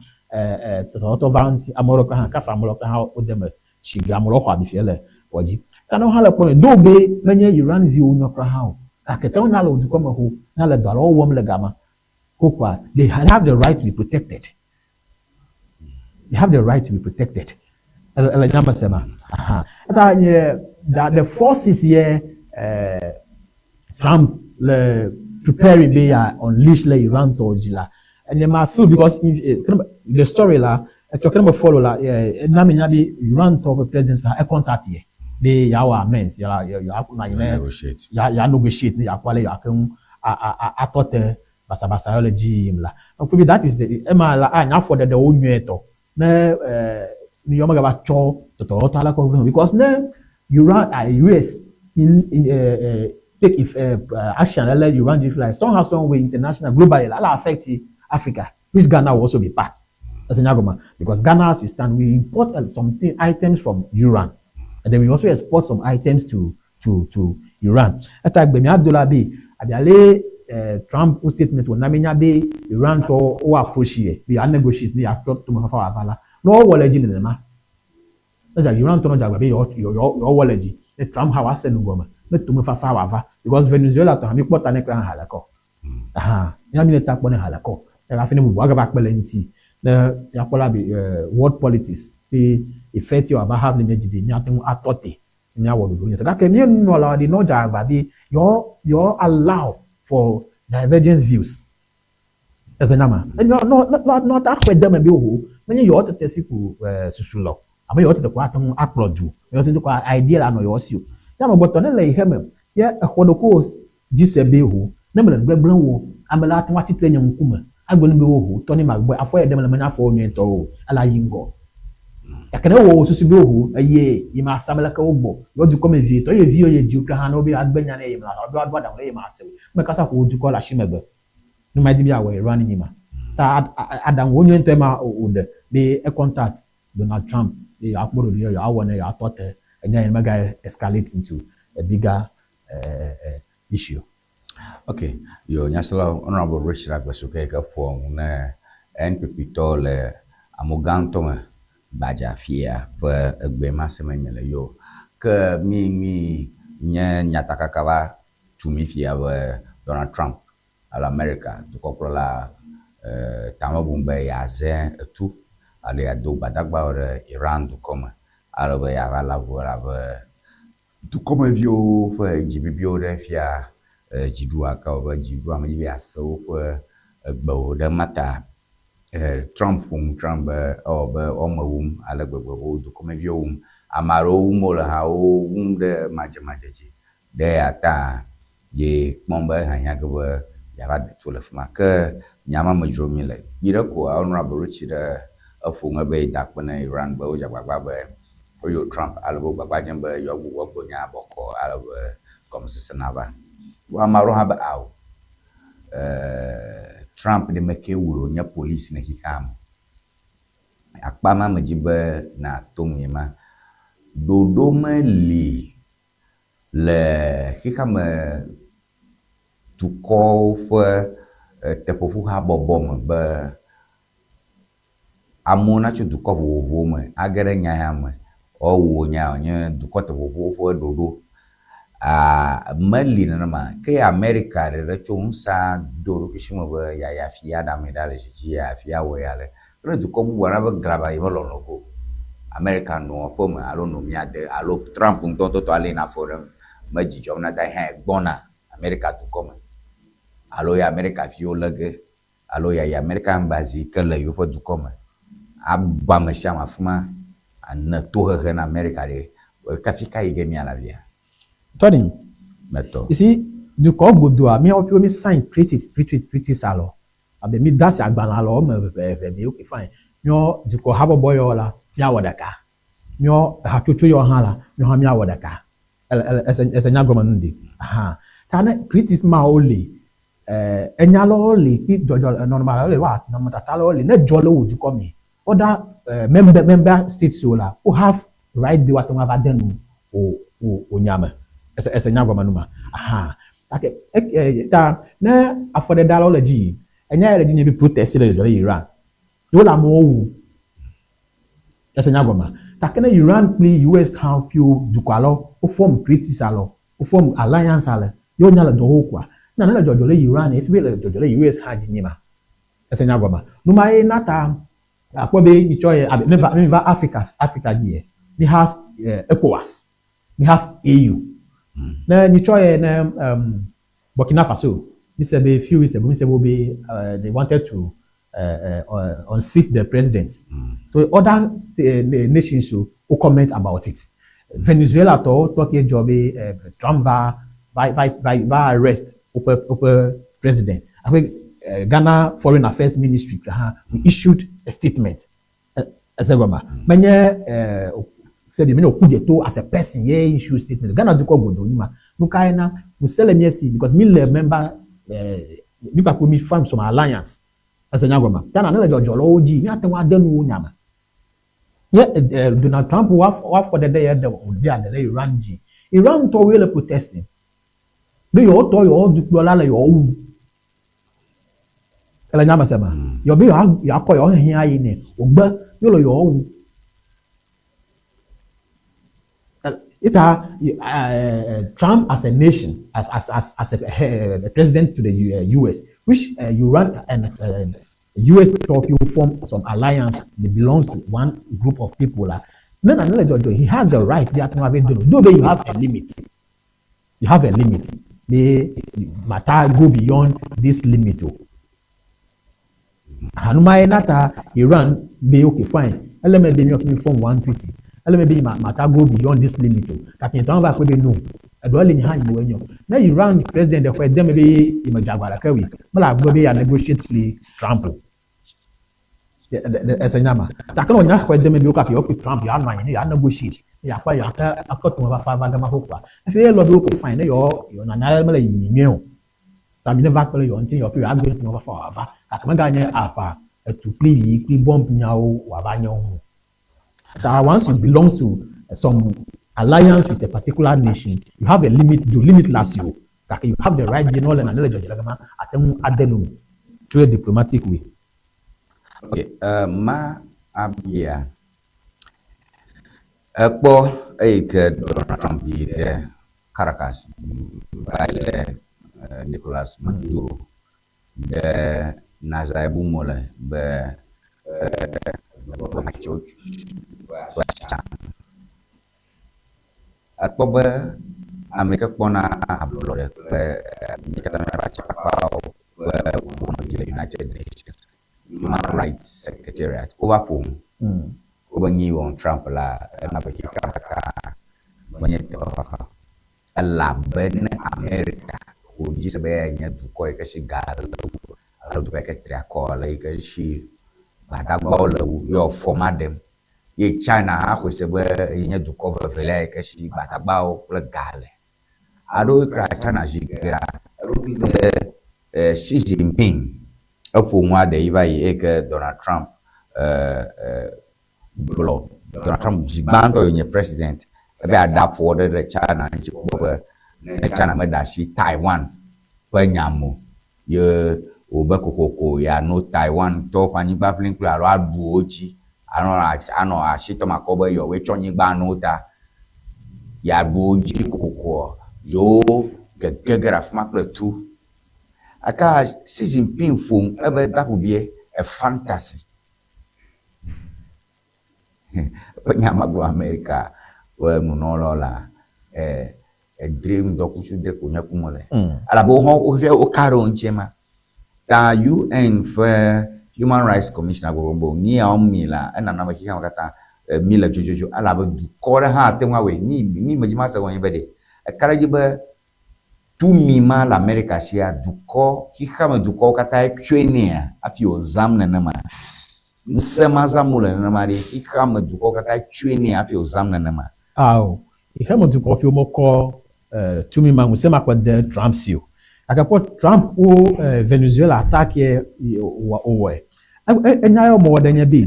tɔtɔtɔ va ŋuti amewo ɖe kura hã kafa amewo kura hã wode me tsi ge amewo xɔ abi fie le kɔdzi. Ke ne wo hã le kpɔ do be menye Iran viwo nyɔ kura hã o gake ke wona le wo dukɔ me ho na le dɔ alewo wɔm le gama ko koa they have the right to be protected. They have the right to be protected. Ele nyame se ma. Aha. Eta nye the forces ye Trump le preparing be ya unleash le Iran tɔ dzi la. And ma feel because if the story la etsɔ ke ne me follow la na mi nya be Iran tɔ ƒe president la e contact ye be yeawɔ amends ya ya ya na yi ne ya ya negotiate ne yakpɔ ale yeake ŋu atɔ te basabasa yɔ le dzi yim la. Maybe that is the ema la anya afɔ ɖeɖe wo nyuietɔ ne nu yɔ megava tsɔ tɔtɔwɔtɔ ale kɔ because ne Iran US in take if action le Iran dzi like somehow some way international globally la affect Africa, which Ghana will also be part. That's a because Ghana, as we stand, we import some items from Iran, and then we also export some items to Iran. Eta gbe mi adola be abiale Trump statement wo na mi nya be Iran to wo approach ye be ya negotiate ne ya to me fafa wa va la. No wo le dzi nenema. Ne dza Iran to no dza gba be yo yo yo wo le dzi. Ne Trump ha wa se nu gɔme. Ne to me fafa wa va because Venezuela to ha mi kpɔ ta ne kra ha le kɔ. Aha, mía mi le ta kpɔ ne ha le kɔ. Eye hafi ne bubu agava kpe le eŋuti ne míakpɔ la be world politics ƒe effect ye wòava have ne mía dzi be míate ŋu atɔ te ne míawɔ ɖoɖo nyuitɔ. Gake mía nunɔlawo ɖe ne wodze agbagba be yewoa yewoa allow for divergence views. Eze na ma. Enyo nɔ nɔ nɔ ta xɔe de eme be oho menye yewoa tete si ko susu le o. Ame yewoa tete ko ate ŋu akplɔ du. Yewoa tete ko idea la nɔ yewoa si o. Ye amegbetɔ ne le xexe me ye exɔ ɖokuiwò dzi se be ho ne mele nu gbegblẽ wɔ ame la ate ŋu atsi tre nye ŋkume agblɔ nɛ be oho tɔ ne magbɔe afɔ ya ɖem le menye afɔwo nyuietɔ o ele ayi ŋgɔ. Gake ne ewɔ wò susu be oho eye yi masa ame leke wogbɔ yewo dukɔ me vietɔ eye viwo ye dziwo kple hã ne wobe yewoagbe nya nɛ eye mele alo aɖo aɖaŋu nɛ eye mase o eme kasa ƒo wò dukɔ le asi megbe. Nu ma di be yeawɔe Iran nyi ma. Ta aɖaŋu wo nyuietɔe ma wòɖe be e contact Donald Trump be yewoakpɔ ɖoɖo ye yewoawɔ ne yewoatɔ te enya yi ne mega escalate into a bigger issue. Ok, yo nyaselawo, Honorable Richard Agbesu ke yi ke ƒoa nu ne NPP tɔwo le amugãtɔ me gbadza fia ƒe egbe ma se me miele yo. Ke mi mi nye nyatakaka va tu mi fia be Donald Trump alo Amerika dukɔkplɔla tame bum be yeaze etu alo yeado gbadagbawo ɖe Iran dukɔ me ale be yeava lé avu elabe Dukɔmeviwo ƒe dzibibiwo ɖe fia dziɖuha ke wɔ be dziɖuha medzi be yease woƒe egbewo ɖe ema ta. Trump ƒo nu Trump be ewɔ be woame wum ale gbegbe be wo dukɔmeviwo wum. Ame aɖewo wum wole hã wo wum ɖe madzemadze dzi. Ɖe eya ta ye kpɔm be ehiahiã ge be yeava de tso le fi ma. Ke nya ma me dzrom míle. Kpuiɖe koa, Honourable Richie ɖe eƒo ŋe be yeda akpe na Iran be wodze agbagba be woyɔ Trump ale be wo gbagba dzem be yewoagbugbɔ agblɔ nya bɔkɔɔ ale be gɔmesese nava. Vɔ ame aɖewo hã be ao, Trump ɖe mekee wui o, nye police le xexea me. Akpa ma medzi be nàto ŋue ma. Ɖoɖo meli le xexeame dukɔwo ƒe teƒeƒuhabɔbɔ me be amewo natso dukɔ vovovowo me age ɖe nya ya me. Woawɔ nya wònye dukɔ teƒeƒuwo ƒe ɖoɖo. Aa meli nenema ke Amerika ɖeɖe tso ŋusẽa do eɖokui si me be yeayi afi aɖe ame ɖa le zi dzi, yeayi afi awɔe ale. Ke ne dukɔ bubu aɖe be glaba yi melɔlɔ̃ go o. Amerika nɔ aƒe me alo nɔ mía de alo Trump ŋutɔŋutɔ tɔ alé afɔ ɖe me dzidzɔm na ta hã egbɔna Amerika dukɔ me alo ye Amerika viwo lé ge alo yeayi Amerika Embassy yi ke le yewoƒe dukɔ me agbɔ ame sia ame afi ma ane tohehe na Amerika ɖe, fi ka yi ge míale afia? Tony, Metɔ. you see, dukɔ godoa, míawo ƒe mí sign treaty, treaty, treaties alɔ. Abe mí de asi agbalẽ alɔ wɔme eve eve be okay fine, míawo dukɔ habɔbɔ yawo la, míawɔ ɖeka. Míawo hatsotso yawo hã la, míawo hã míawɔ ɖeka. Ele, ele, ese, ese nya gɔme nu ɖe. Aha. Ta ne treaties mawo li, enya lɔwo li kpi dzɔdzɔ nɔnɔme aɖewo li wa nɔnɔmetata aɖewo li ne dzɔ le wò dukɔ me. Other member member states wo la wo have right be woate ŋu ava de nu wò wò wò nya me. Ese ese nya gɔme nu ma. Aha. Gake ta ne afɔɖeɖe aɖewo le dzi yim, enya ya le dzi nye be protest le dzɔdzɔ ɖe Iran. Ye wole amewo wum. Ese nya gɔmea? Gake ne Iran kple US hã ƒio dukɔ alo wo form treaties alo wo form alliance ale ye wonya le dɔ wo koa, ne ne le dzɔdzɔ ɖe Iran ye fi be le dzɔdzɔ ɖe US hã dzi nye ma. Ese nya gɔmea? Nu ma ye na ta akpɔ be mitsɔ ye abe ne va ne va Africa Africa dzi ye mi have ECOWAS, mi have AU. Ne mitsɔ ye ne Burkina Faso, mi se be few weeks ago mi se be wo be they wanted to unseat the president. So other nations wo comment about it. Venezuela tɔwo tɔ ke dzɔ be Trump va va va va va arrest woƒe woƒe president. Aƒe Ghana Foreign Affairs Ministry hã we issued a statement. Ese gɔmea? Menye se ɖi menye Okudzeto as a person ye issue statement. Ghana dukɔ godoo nyi ma. Nu kae na ŋusẽ le mía si because mi le member mi kpakple mi form some alliance. Ese nya gɔmea? Ghana ne le dzɔdzɔ le wo dzi míate ŋu ade nu wo nya me. Ye Donald Trump woafɔ ɖeɖe ye ɖe wòɖe aɖe le Iran dzi. Iran ŋutɔwoe le protesting be yewotɔ yewo dukplɔla le yewo wum. Ele nya me se ma? Yewo be yewoakɔ yewo hehe ayi nɛ. Wògbe ye wole yewo wum. Ita Trump as a nation, as a president to the US, which you run and US talk, you form some alliance that belongs to one group of people. No, he has the right. They are to have it. Though you have a limit. You have a limit. The matter go beyond this limit. Hanuma nata Iran be okay, fine. Element be form one treaty. Ele be matter go beyond this limit. Kati ntɔn va kpe be no. Eɖɔ le hã yi wo nyo. Na Iran president de xɔe deme be yi me dzagba ɖeke wi. Mele agblɔ be ya negotiate kple Trump o. Ese nyama. Gake ne wonya xɔe deme be wo kaka yewo kple Trump yewoanɔ anyi ne yewoa negotiate. Ne yeakpɔ yewoate akɔ tome va fa va gama xoxoa. Efi ye lɔ be okay, fine, ne yewo yewo nana mele yiyi nyuie o. Ta mi ne va kpe ɖe yewo ŋuti yewo kple yewoa gbe tome va fa wòava. Gake meganye aʋa etu kple yiyi kple bomb nyawo wòava nye wo ŋu. That once you belong to some alliance with a particular nation, you have a limit, the limit lasts you. Like you have the right, le nane le dzɔdzɔ le gama, ate ŋu ade nu me through a diplomatic way. Okay, ma abia ekpɔ eyi ke Donald Trump yi ɖe Caracas va yi le Nicolas Maduro ɖe Nazaebu le be ekpɔ be ame yi ke kpɔna ablɔɖe kple mi katã míaƒe atsakpawo ƒe wɔnɔdzi le United Nations Human Rights Secretariat wova ƒo nu wobe nyi wɔm Trump la ena be xexea katã menye teƒe fafa elabe ne America xɔ dzi se be eyae nye dukɔ yi ke si ga le wu alo dukɔ yi ke tri akɔ le yi ke si gbadagbawo le wu ye wòfɔ ma ɖem ye China hã xɔe se be ye nye dukɔ vevelia yi ke si gbadagbawo kple ga le alo kura China zi geɖea ɖe Xi Jinping eƒo nua ɖe yi va yi eye ke Donald Trump gblɔ Donald Trump zi gbãtɔ yi nye president ebe aɖaƒo ɖe ɖe China ŋuti kpɔ be ne China meɖe asi Taiwan ƒe nya me o ye wòbe kokoko yeano Taiwan tɔwo ƒe anyigba ƒliŋkpli alo aɖu wo dzi anɔ asitɔ makɔ be yewoe tsɔ anyigba no ta yeaɖu wo dzi kokokoa yewo gege ge ɖe afi ma kple tu. Aka Xi Jinping ƒom ebe that would be a fantasy. Eƒe nya ma gblɔ Amerika ƒe nunɔlawo la edre ŋdɔkutsu de ko nye kum le. Elabe wo hã wo woka ɖe wo ŋuti ma. Ta UN ƒe Human Rights Commissioner gbɔgblɔ be nu ya wɔm mi la enana be xexea me katã mi le dzodzodzo elabe dukɔ ɖe hã ate ŋu awɔe. Mi medzi ma se gɔme be ɖe eka ɖe edzi be tumi ma le Amerika sia dukɔ xexea me dukɔwo katã tsɔe nɛa hafi wòzãm nenema. Ŋusẽ ma zãm wole nenema ɖe xexea me dukɔwo katã tsɔe nɛ hafi wòzãm nenema. Awo, xexea me dukɔ fi womekɔ tumi ma ŋusẽ ma kɔ de Trump si o. Gake kpɔ Trump wo Venezuela attack ye wòwɔe. Enya ya mewɔ ɖe nye be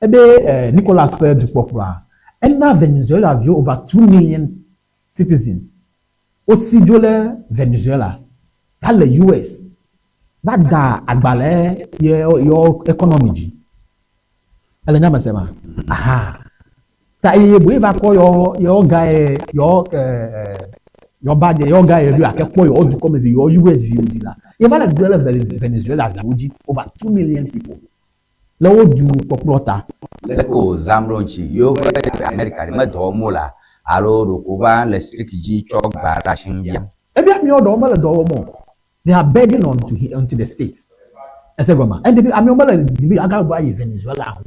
ebe Nicolas ƒe dukpɔkplɔa ena Venezuela viwo over 2 million citizens wosi dzo le Venezuela va le US va da agbalẽ ye yewo economy dzi. Ele nya me se ma? Aha. Ta eye boe va kɔ yɔ yɔ ga ye yɔ yɔ ba de yɔ ga ye ɖo ake kpɔ yɔ dukɔ me vi yɔ US viwo dzi la. Ye va le gblẽ le Venezuela viwo dzi, over 2 million people le wo du kpɔkplɔ ta. Leke wòzãm ɖo ŋuti yewo ƒe Amerika ɖe medɔ wɔm o la alo ɖeko va le street dzi tsɔ gba ɖe asi ŋu biam. Ebi amewo ɖewo mele dɔ wɔm o. They are begging on to the state. Ɛsɛ gɔma. Ɛnti bi amewo mele di bi aga gbɔ ayi Venezuela ho.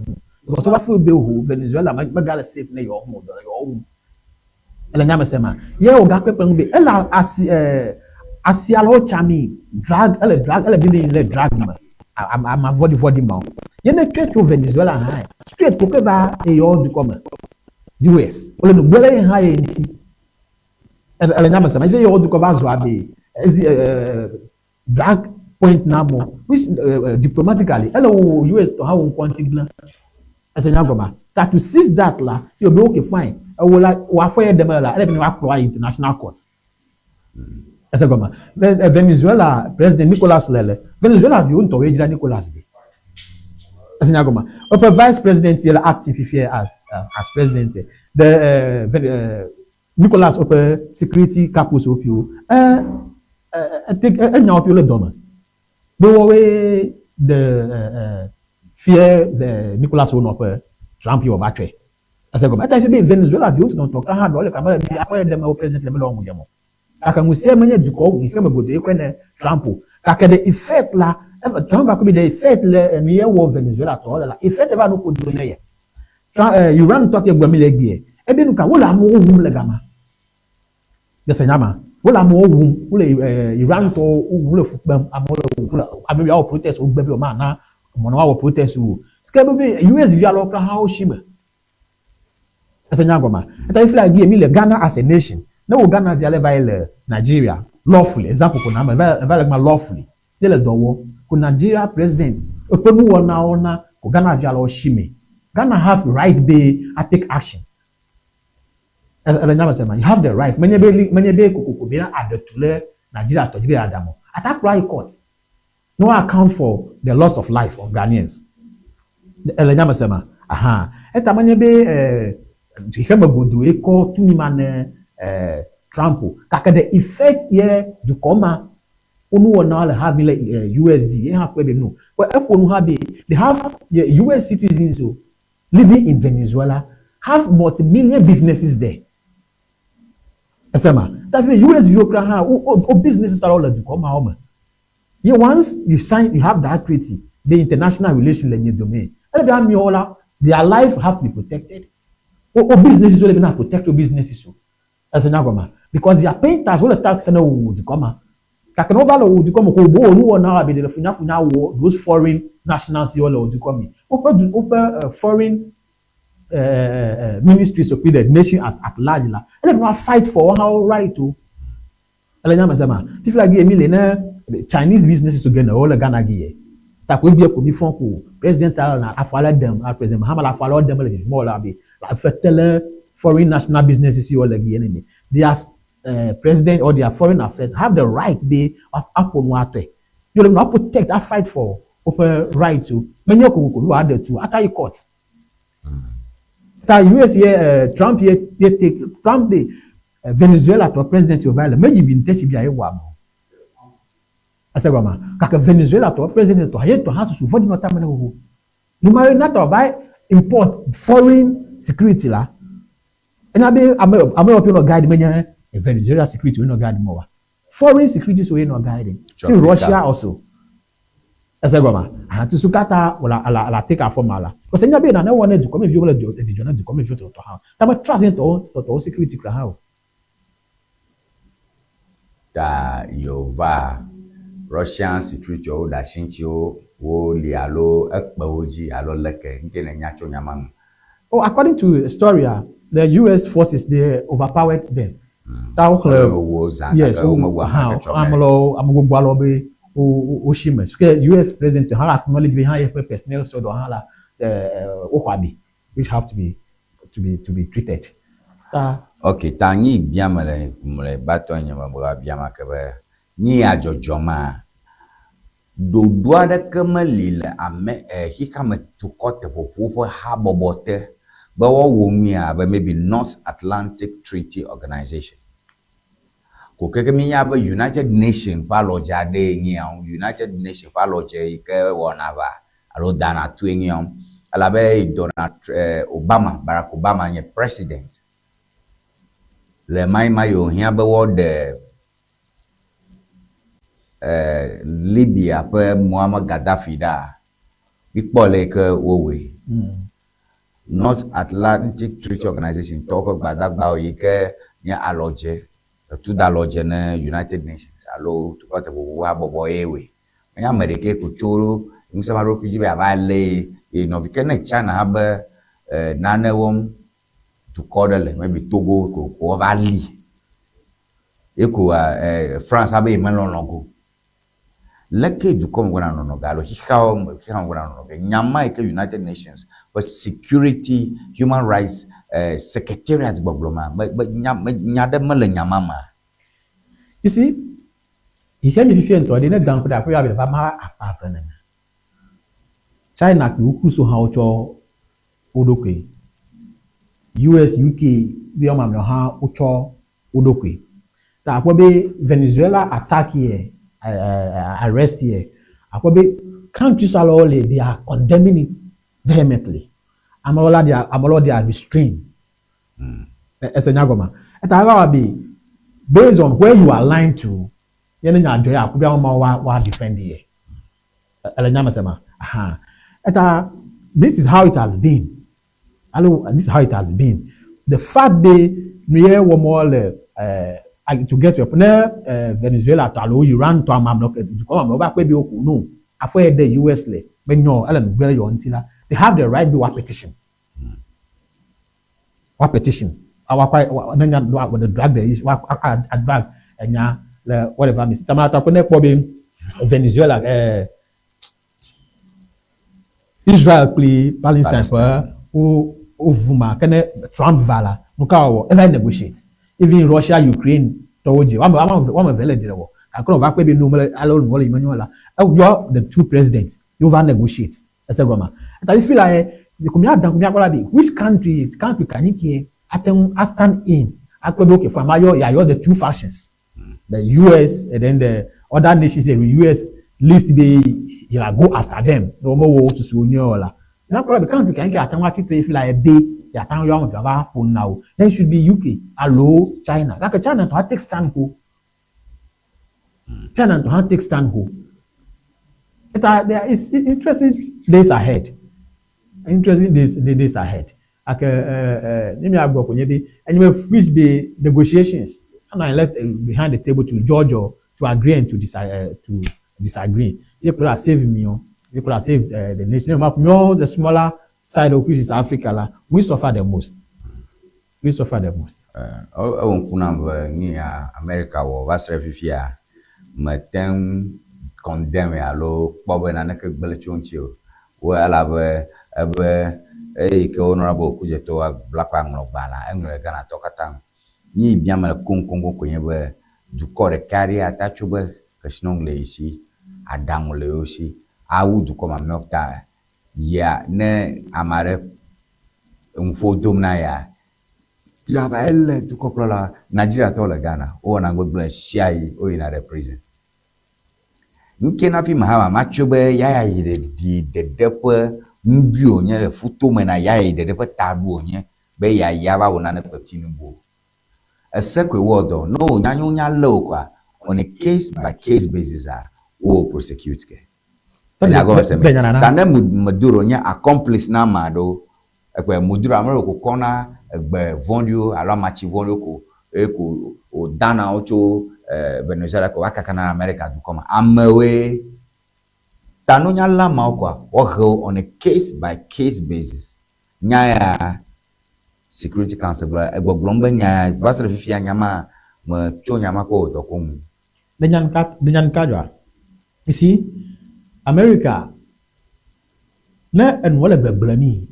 Because wa feel be ho Venezuela mega le safe ne yewo ho dɔ yewo wu. Ele nya me se ma. Ye wo ga kpekpe ŋu be ele asi asi alo tsami drug ele drug ele dealing le drug me. Ama vɔɖi vɔɖi ma. Ye ne tsɔe tso Venezuela hã straight ko ke va yewo dukɔ me. US. Wole nu gblẽ le ye hã ye ŋuti. Ele nya me se ma. Ife yewo dukɔ va zu abe ezi drug point na mo which diplomatically ele wo US tɔ hã wo ŋkɔ ŋuti gblẽ. Ese nya gɔma. Ta to seize that la, you be okay, fine. Ewo la wòafɔ ye ɖem la, ele be ne woakplɔ ayi international court. Ese gɔma. Venezuela president Nicolas lele. Venezuela viwo ŋutɔ woe dzra Nicolas ɖi. Ese nya gɔma. Eƒe vice president ye le acting fifia as president. The Nicolas woƒe security capos wo ƒio e e e enya wo ƒio le dɔme. Be woawoe ɖe e fie Nicolas wo nɔƒe Trump ye wòva tsɔe. Ese gɔme. Eta fie be Venezuela viwo tɔtɔtɔ kura hã ɖewo le kura mele afɔ ye ɖem wo president le mele wɔm ŋudzem o. Gake ŋusẽ menye dukɔ xexeme godoo ye kɔe ne Trump o. Gake ɖe effect la, Trump va kpɔe be ɖe effect le enu ye wɔ Venezuela tɔwo le la, effect va nu ƒo do ne ye. Trump, Iran tɔ ke gblɔ mi le egbea. Ebe nuka wole amewo wum le gama. Ese nya ma? Wole amewo wum, wole Iran tɔwo wum, wole fu kpem, amewo le wum, wole ame woawɔ protest wogbe be womana mɔ ne woawɔ protest o. Ke be US vi alewo kura hã wo shi me. Ese nya gɔmea? Eta fifi la gie mi le Ghana as a nation. Ne wo Ghana vi ale va yi le Nigeria lawfully, example ko na me, eva le gama lawfully, ye le dɔ wɔm. Ko Nigeria president eƒe nuwɔnawo na ko Ghana vi alewo shi me. Ghana have right be a take action. Ele nya me se ma? You have the right. Menye be menye be kokoko be aɖe tu le Nigeria tɔ dzi be yeada mɔ. Ata kplɔ ayi court. No account for the loss of life of Ghanaians. Ele nya me se ma? Aha. Eta menye be xexeme godo ye kɔ tu mi ma ne Trump o. Gake the effect ye dukɔ ma wo nuwɔnawo le having le US dzi ye hã kpɔe be no. Kpɔ eƒo nu hã be they have US citizens o living in Venezuela have multi-million businesses there. Ese ma? Ta fi US viwo kura hã wo wo businesses aɖewo le dukɔ mawo me. Ye once you sign, you have that treaty, the international relation le mia dome. Ele be amewo la, their life have to be protected. Wo wo businesses wo le be na protect wo businesses o. Ese nya gɔmea? Because they are paying tax, wole tax xe ne wo dukɔ ma. Gake ne wova le wò dukɔ me ko wò nuwɔnawo abe ɖe le funyafunya wɔ those foreign nationals yiwo le wò dukɔ me. Woƒe du woƒe foreign ministries kple the nation at large la, ele be woa fight for woawo hã wo right o. Ele nya me se ma? Fifi la gi mi le ne Chinese businesses ge ne wo le Ghana gi ye. Ta ko ebia ko mi fɔn ko president a na afɔ ale ɖem, a president Mahama le afɔ ale ɖem le vivim wole abe afete le foreign national businesses yiwo le gi ye nene. Their president or their foreign affairs have the right be aƒo nu atɔe. Yo le nua protect, a fight for woƒe rights o. Menye kokoko be woaɖe tu ata yi court. Ta US ye Trump ye ye take Trump de Venezuela tɔ president yo va le meyi bi ŋte tsi bia ye wɔ ame o. Ese gɔma. Gake Venezuela tɔ president tɔ ye tɔ hã susu vɔ̃ɖi nɔ tame ne xoxo. Numa ye na tɔ va import foreign security la. Enya be ame ame yiwo nɔ guide menye Venezuela security wo nɔ guide mo wa. Foreign security so ye nɔ guide. Si Russia also. Ese gɔma. Aha tusu kata wala ala ala take afɔ ma la. Because enya be nane wɔ ne dukɔ me viwo le dzidzɔ ne dukɔ me viwo tɔtɔ hã. Ta me trust ne tɔwo tɔtɔwo security kura hã o. Ta yewova Russian security wo ɖe asi ŋuti wo wo li alo ekpe wo dzi alo leke ŋke ne nya tso nya ma ŋu. Oh, according to story ah, the US forces they overpowered them. Ta wo xlẽ wo zã yes, gake womewu ame hã aɖeke tsɔ ame lɔwo ame gbogbo alewo be wo wo shi me. So ke US president hã la acknowledge be hã yeƒe personnel sɔ dɔ hã la woxɔ abi which have to be treated. Ta Ok, ta nyi bia me le mlɔeba tɔ nye me be bia ma ke be nyi ya dzɔdzɔ ma ɖoɖo aɖeke meli le ame xexeame dukɔ teƒoƒo ƒe habɔbɔ te be woawɔ nui abe maybe North Atlantic Treaty Organization. Ko keke míenya be United Nation ƒe alɔdze aɖee nye ya United Nation ƒe alɔdze yi ke wɔna aʋa alo dana tue nye ya elabe Donald Obama, Barack Obama nye president. Le ma yi ma yi wòhiã be woaɖe Libya ƒe Muammar Gaddafi ɖa, míkpɔ le yi ke wowɔe. North Atlantic Treaty Organization tɔwo ƒe gbadagbawo yi ke nye alɔdze, etudalɔdze ne United Nations alo dukɔ teƒoƒo ƒe habɔbɔ ye wɔe. Menye ame ɖekɛ ko tso ŋusẽ ma ɖokui dzi be yeava lé ye nɔvi. Ke ne China hã be nane wɔm dukɔ ɖe le maybe Togo ko ko woava li ye ko France hã be yemelɔlɔ̃ go. Leke dukɔ me gbɔna nɔnɔ ge alo xexeawo me xexea me gbɔna nɔnɔ ge nya ma yi ke United Nations ƒe Security Human Rights Secretariat gbɔgblɔ ma me me nya me nya ɖe mele nya ma mea? You see, xexea me fifia ŋutɔ ɖe ne da ŋku ɖe aƒe abe va ma akpa eve nene. China kple wo Russo hã wotsɔ wo ɖokui. US, UK, be wɔme amewo hã wotsɔ wo ɖokui. Ta akpɔ be Venezuela attack yɛ, arrest yɛ, akpɔ be countries alewo le they are condemning it vehemently. Ame aɖewo la they are ame aɖewo they are restrained. Ese nya gɔmea? Eta eva wɔ be based on where you align to, ye ne nya dzɔ ye akpɔ be ame mawo woa woa defend yɛ. Ele nya me se ma? Aha. Eta this is how it has been. Alo this is how it has been. The fact be nu ye wɔm wole eh, to get to a point ne eh, Venezuela tɔ alo Iran tɔ ame amewo dukɔ amewo va kpɔe be woko no afɔ ye ɖe US le be nyɔ ele nu gblẽ le yewo ŋuti la, they have the right be woa petition. Woa petition. Woa kɔ ne nya woa the drag the issue woa a drag enya le whatever means. Tama tɔ ne kpɔ be Venezuela eh, Israel kple Palestine ƒe wo wovu ma ke ne Trump va la, nu ka wòawɔ? Eva negotiate. Even Russia Ukraine tɔwo dzi woame woame woame eve le dzre wɔ. Gake ne wòva kpɔe be nu mele ale wole yi menyo la, eyɔ the two president ye wova negotiate. Ese gɔmea? Eta fifi la ye ko míada ŋku míakpɔ la be which country country ka nyi kie ate ŋu a stand in akpɔe be okay fine mayɔ yeayɔ the two factions. The US and then the other nations the US list be he la go after them. Ne womewɔ wo susuwo nyuie o la. Míakpɔ la be country ka nyi ke ate ŋu atsi tre fi la ye be yeate ŋu ayɔ ame evea va ƒo nu na wo. Then it should be UK alo China. Gake China ŋutɔ hã take stand ko. China ŋutɔ hã take stand ko. Eta there is interesting days ahead. Interesting days days ahead. Ake ne míagblɔ ko nye be enye be which be negotiations ana anyi left behind the table to judge or to agree and to, dis to disagree. Ye kplɔ la save mi o. Ye kplɔ la save the nation. Ne ma míawo the smaller side of which is Africa la, we suffer the most. We suffer the most. Ewɔ ŋku nam be nu ya America wɔ va se ɖe fifia mete ŋu condemn alo kpɔ be naneke gblẽ tso eŋuti o. Wo elabe ebe eyi ke wonɔna be okudzetɔwo bla kpa ŋlɔ gbalẽa, eŋlɔe ɖe Ghanatɔwo katã nu. Nu yi biam mele koŋkoŋkoŋ koe nye be dukɔ ɖeka aɖe ate tso be kesinɔnu le ye si, aɖaŋu le yewo si awu dukɔ mamlɛawo ta yia ne ame aɖe nuƒo dom na ya, yava ele dukɔkplɔla. Nigeriatɔwo le Ghana, wowɔna gbegblẽ sia ɣi woyina ɖe prison. Nuke na fi Mahama matso be yaya yi ɖeɖi ɖeɖe ƒe nuɖui wònye le ƒutome na yaya yi ɖeɖe ƒe taɖu wònye be yeayi ava wɔ nane kpeti nu bu o. Ese koe wɔ dɔ. Ne wò nya nyo nya lé wò koa, on a case by case basis a, wowɔ prosecute ke. Enya gɔme se me. Ta ne Maduro nye accomplice na ame aɖewo, ekpe Maduro ame ɖewo ko kɔna egbe vɔ̃ɖiwo alo amatsi vɔ̃ɖiwo ko eye ko wòdana wo tso Venezuela ko va kakana ɖe Amerika dukɔ me. Amewoe. Ta nunyala mawo koa, woahe wo on a case by case basis. Nya ya Security Council gblɔ egbɔgblɔm be nya ya va se ɖe fifia nya ma metso nya ma kpɔ o dɔ ko ŋu. Ɖe nya nuka, ɖe nya nuka dzɔa? You see, America, ne enuwo le gbegblẽ mi,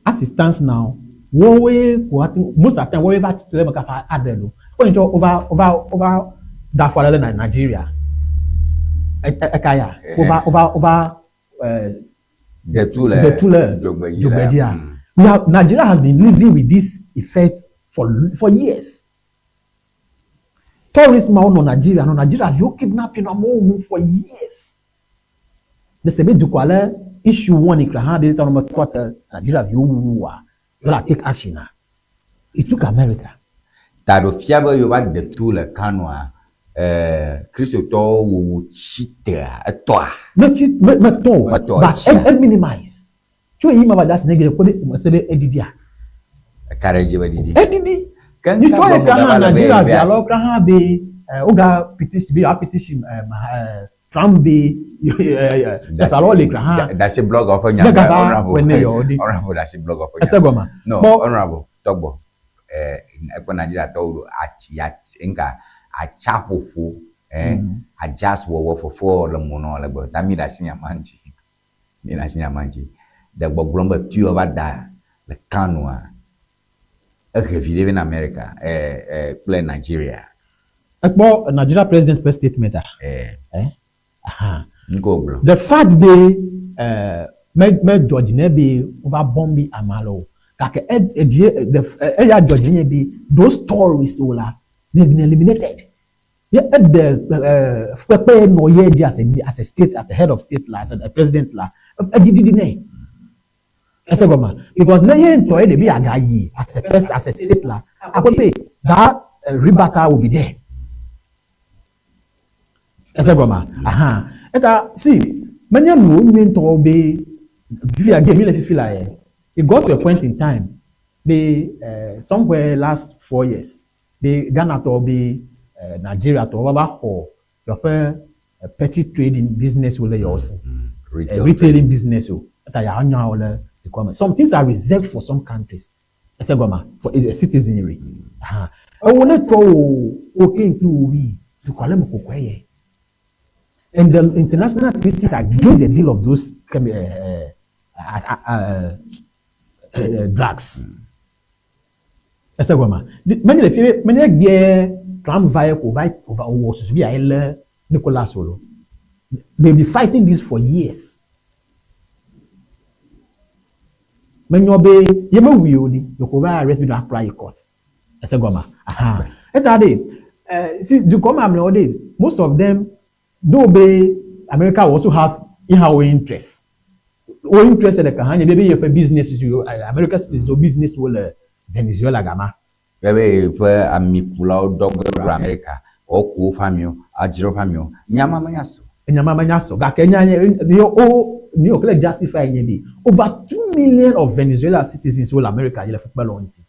as it stands now, woawoe ko ate ŋu, most of the time woawoe va tsitre ɖe eme kaka aɖe ɖo. Kpɔ ŋtsɔ wova, wova, wova ɖe afɔ aɖe le Nigeria. E, e, eka ya? Wova, wova, wova, eh, Detu le detu le dzogbedzi dzogbedzia. We have, Nigeria has been living with this effect for years. Tourist mawo nɔ Nigeria nɔ Nigeria viwo kidnapping nɔ amewo wum for years. Ne se be dukɔa le issue one kura hã be tɔ me tɔ te Nigeria viwo wuwu wa, you la take action a. It took America. Ta ɖo fia be yewo va de tu le Kanoa, Kristotɔwo wuwu tsi tea, etɔa? Me tsi, me, me tɔ o, Metɔ, but etsia. e minimize. Tso ɣeyiɣi ma va de asi negbe kpɔ be mese be eɖiɖia. Eka ɖe edzi be eɖiɖi. Eɖiɖi. Ke Nyitsɔ ŋka ye gblɔm kura hã wògava le be Nigeria yevi via lɔ kura hã be woga petition be yewoa petition Trump be teƒe alo le kura hã. Ɖasi blogger ƒe nya. Ne gava wɔ ne yewo ɖi. Honorable ɖasi blogger ƒe nya. Ese gɔma. No, Kpɔ. honorable tɔgbɔ. Ekpɔ Nigeria tɔwo ɖo atsi atsi ŋka atsaƒoƒo adjust wɔwɔ fefewɔwɔ le mo nɔ le gbɔ. Ta mi ɖasi nya ma ŋuti. Mi ɖe asi nya ma ŋuti. Ɖe gbɔgblɔm be tuyɔ va da le Kanoa, ehe viɖe vɛ na Amerika ɛ ɛ kple Nigeria. Ekpɔ Nigeria president ƒe statement a? Ɛ. Ɛ? Aha. Ŋke wògblɔ. The fact be ɛ me medzɔ dzi nɛ be wova bomb ame aɖewo o. Gake edzi eya dzɔ dzi nye be those stories wo la, they have been eliminated. Ye eɖe fukpekpe nɔ ye dzi as a state, as a head of state la, as a president la, edzi ɖiɖi nɛ. Ese gɔmea? Because ne ye ŋutɔ ye ɖevi agayi as a person, as a state la, akpɔ be that rebuttal will be there. Ese gɔmea? Aha. Eta see, menye nuwo nyuie ŋutɔ be fifi again mi le fifi la ye. It got to a point in time be somewhere last 4 years be Ghana tɔwo be Nigeria tɔwo va xɔ yewoƒe petty trading business wo le yewo si. Retail. Retailing business o. Eta ya nya wo le dukɔ me. Some things are reserved for some countries. Ese gɔmea? For is a citizenry. Aha. Ewo ne tsɔ wo wo ke ŋkli wo wi dukɔ ale me kokɔe ye. And the international treaties against the deal of those drugs. Ese gɔmea? Menye le fi menye gbie Trump va ye ko va va wɔ susu bi ayi lé Nicolas o lo. They be fighting this for years. Menyɔ be ye mewui o ni, ɖeko va arrest bi do akplɔ ayi court. Ese gɔmea? Aha. Eta ɖe, see, dukɔ mamlɛwo ɖe, most of them though be America also have in-house interest. Wo interest ɖeka hã nye be yeƒe business America citizens wo business wo le Venezuela gama. Ebe ƒe amikulawo dɔ ɖo Amerika, woku woƒe amiwo, adzra woƒe amiwo. Nyama menya so. Enyama menya sɔ gake nya nye mi wo mi wo kele justify nye be over 2 million of Venezuela citizens wo le America yi le fukpe le wo ŋuti.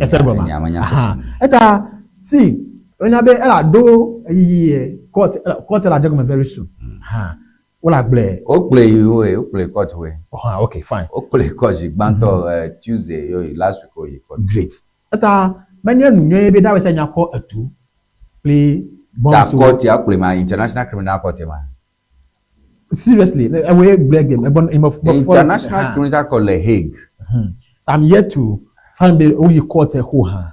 Ese gɔmea? Nyama menya Aha. sese. Eta see, wonya be ela ɖo eyiyi court la dze gɔme very soon. Ha. Wola gblɔe. Wokplɔe yi woe, wokplɔe court woe. Oh, okay, fine. Wokplɔe court zi gbãtɔ Tuesday yo yi last week woyi court. Great. Eta menye nu nyuie be dawɔ sia nya kɔ etu kple Ta bombs wo. Court ya wokplɔe ma International Criminal Court ma. Seriously, ewoe gblɔe gbe ebɔ International Criminal Court le Hague. I'm yet to find be woyi court xo hã.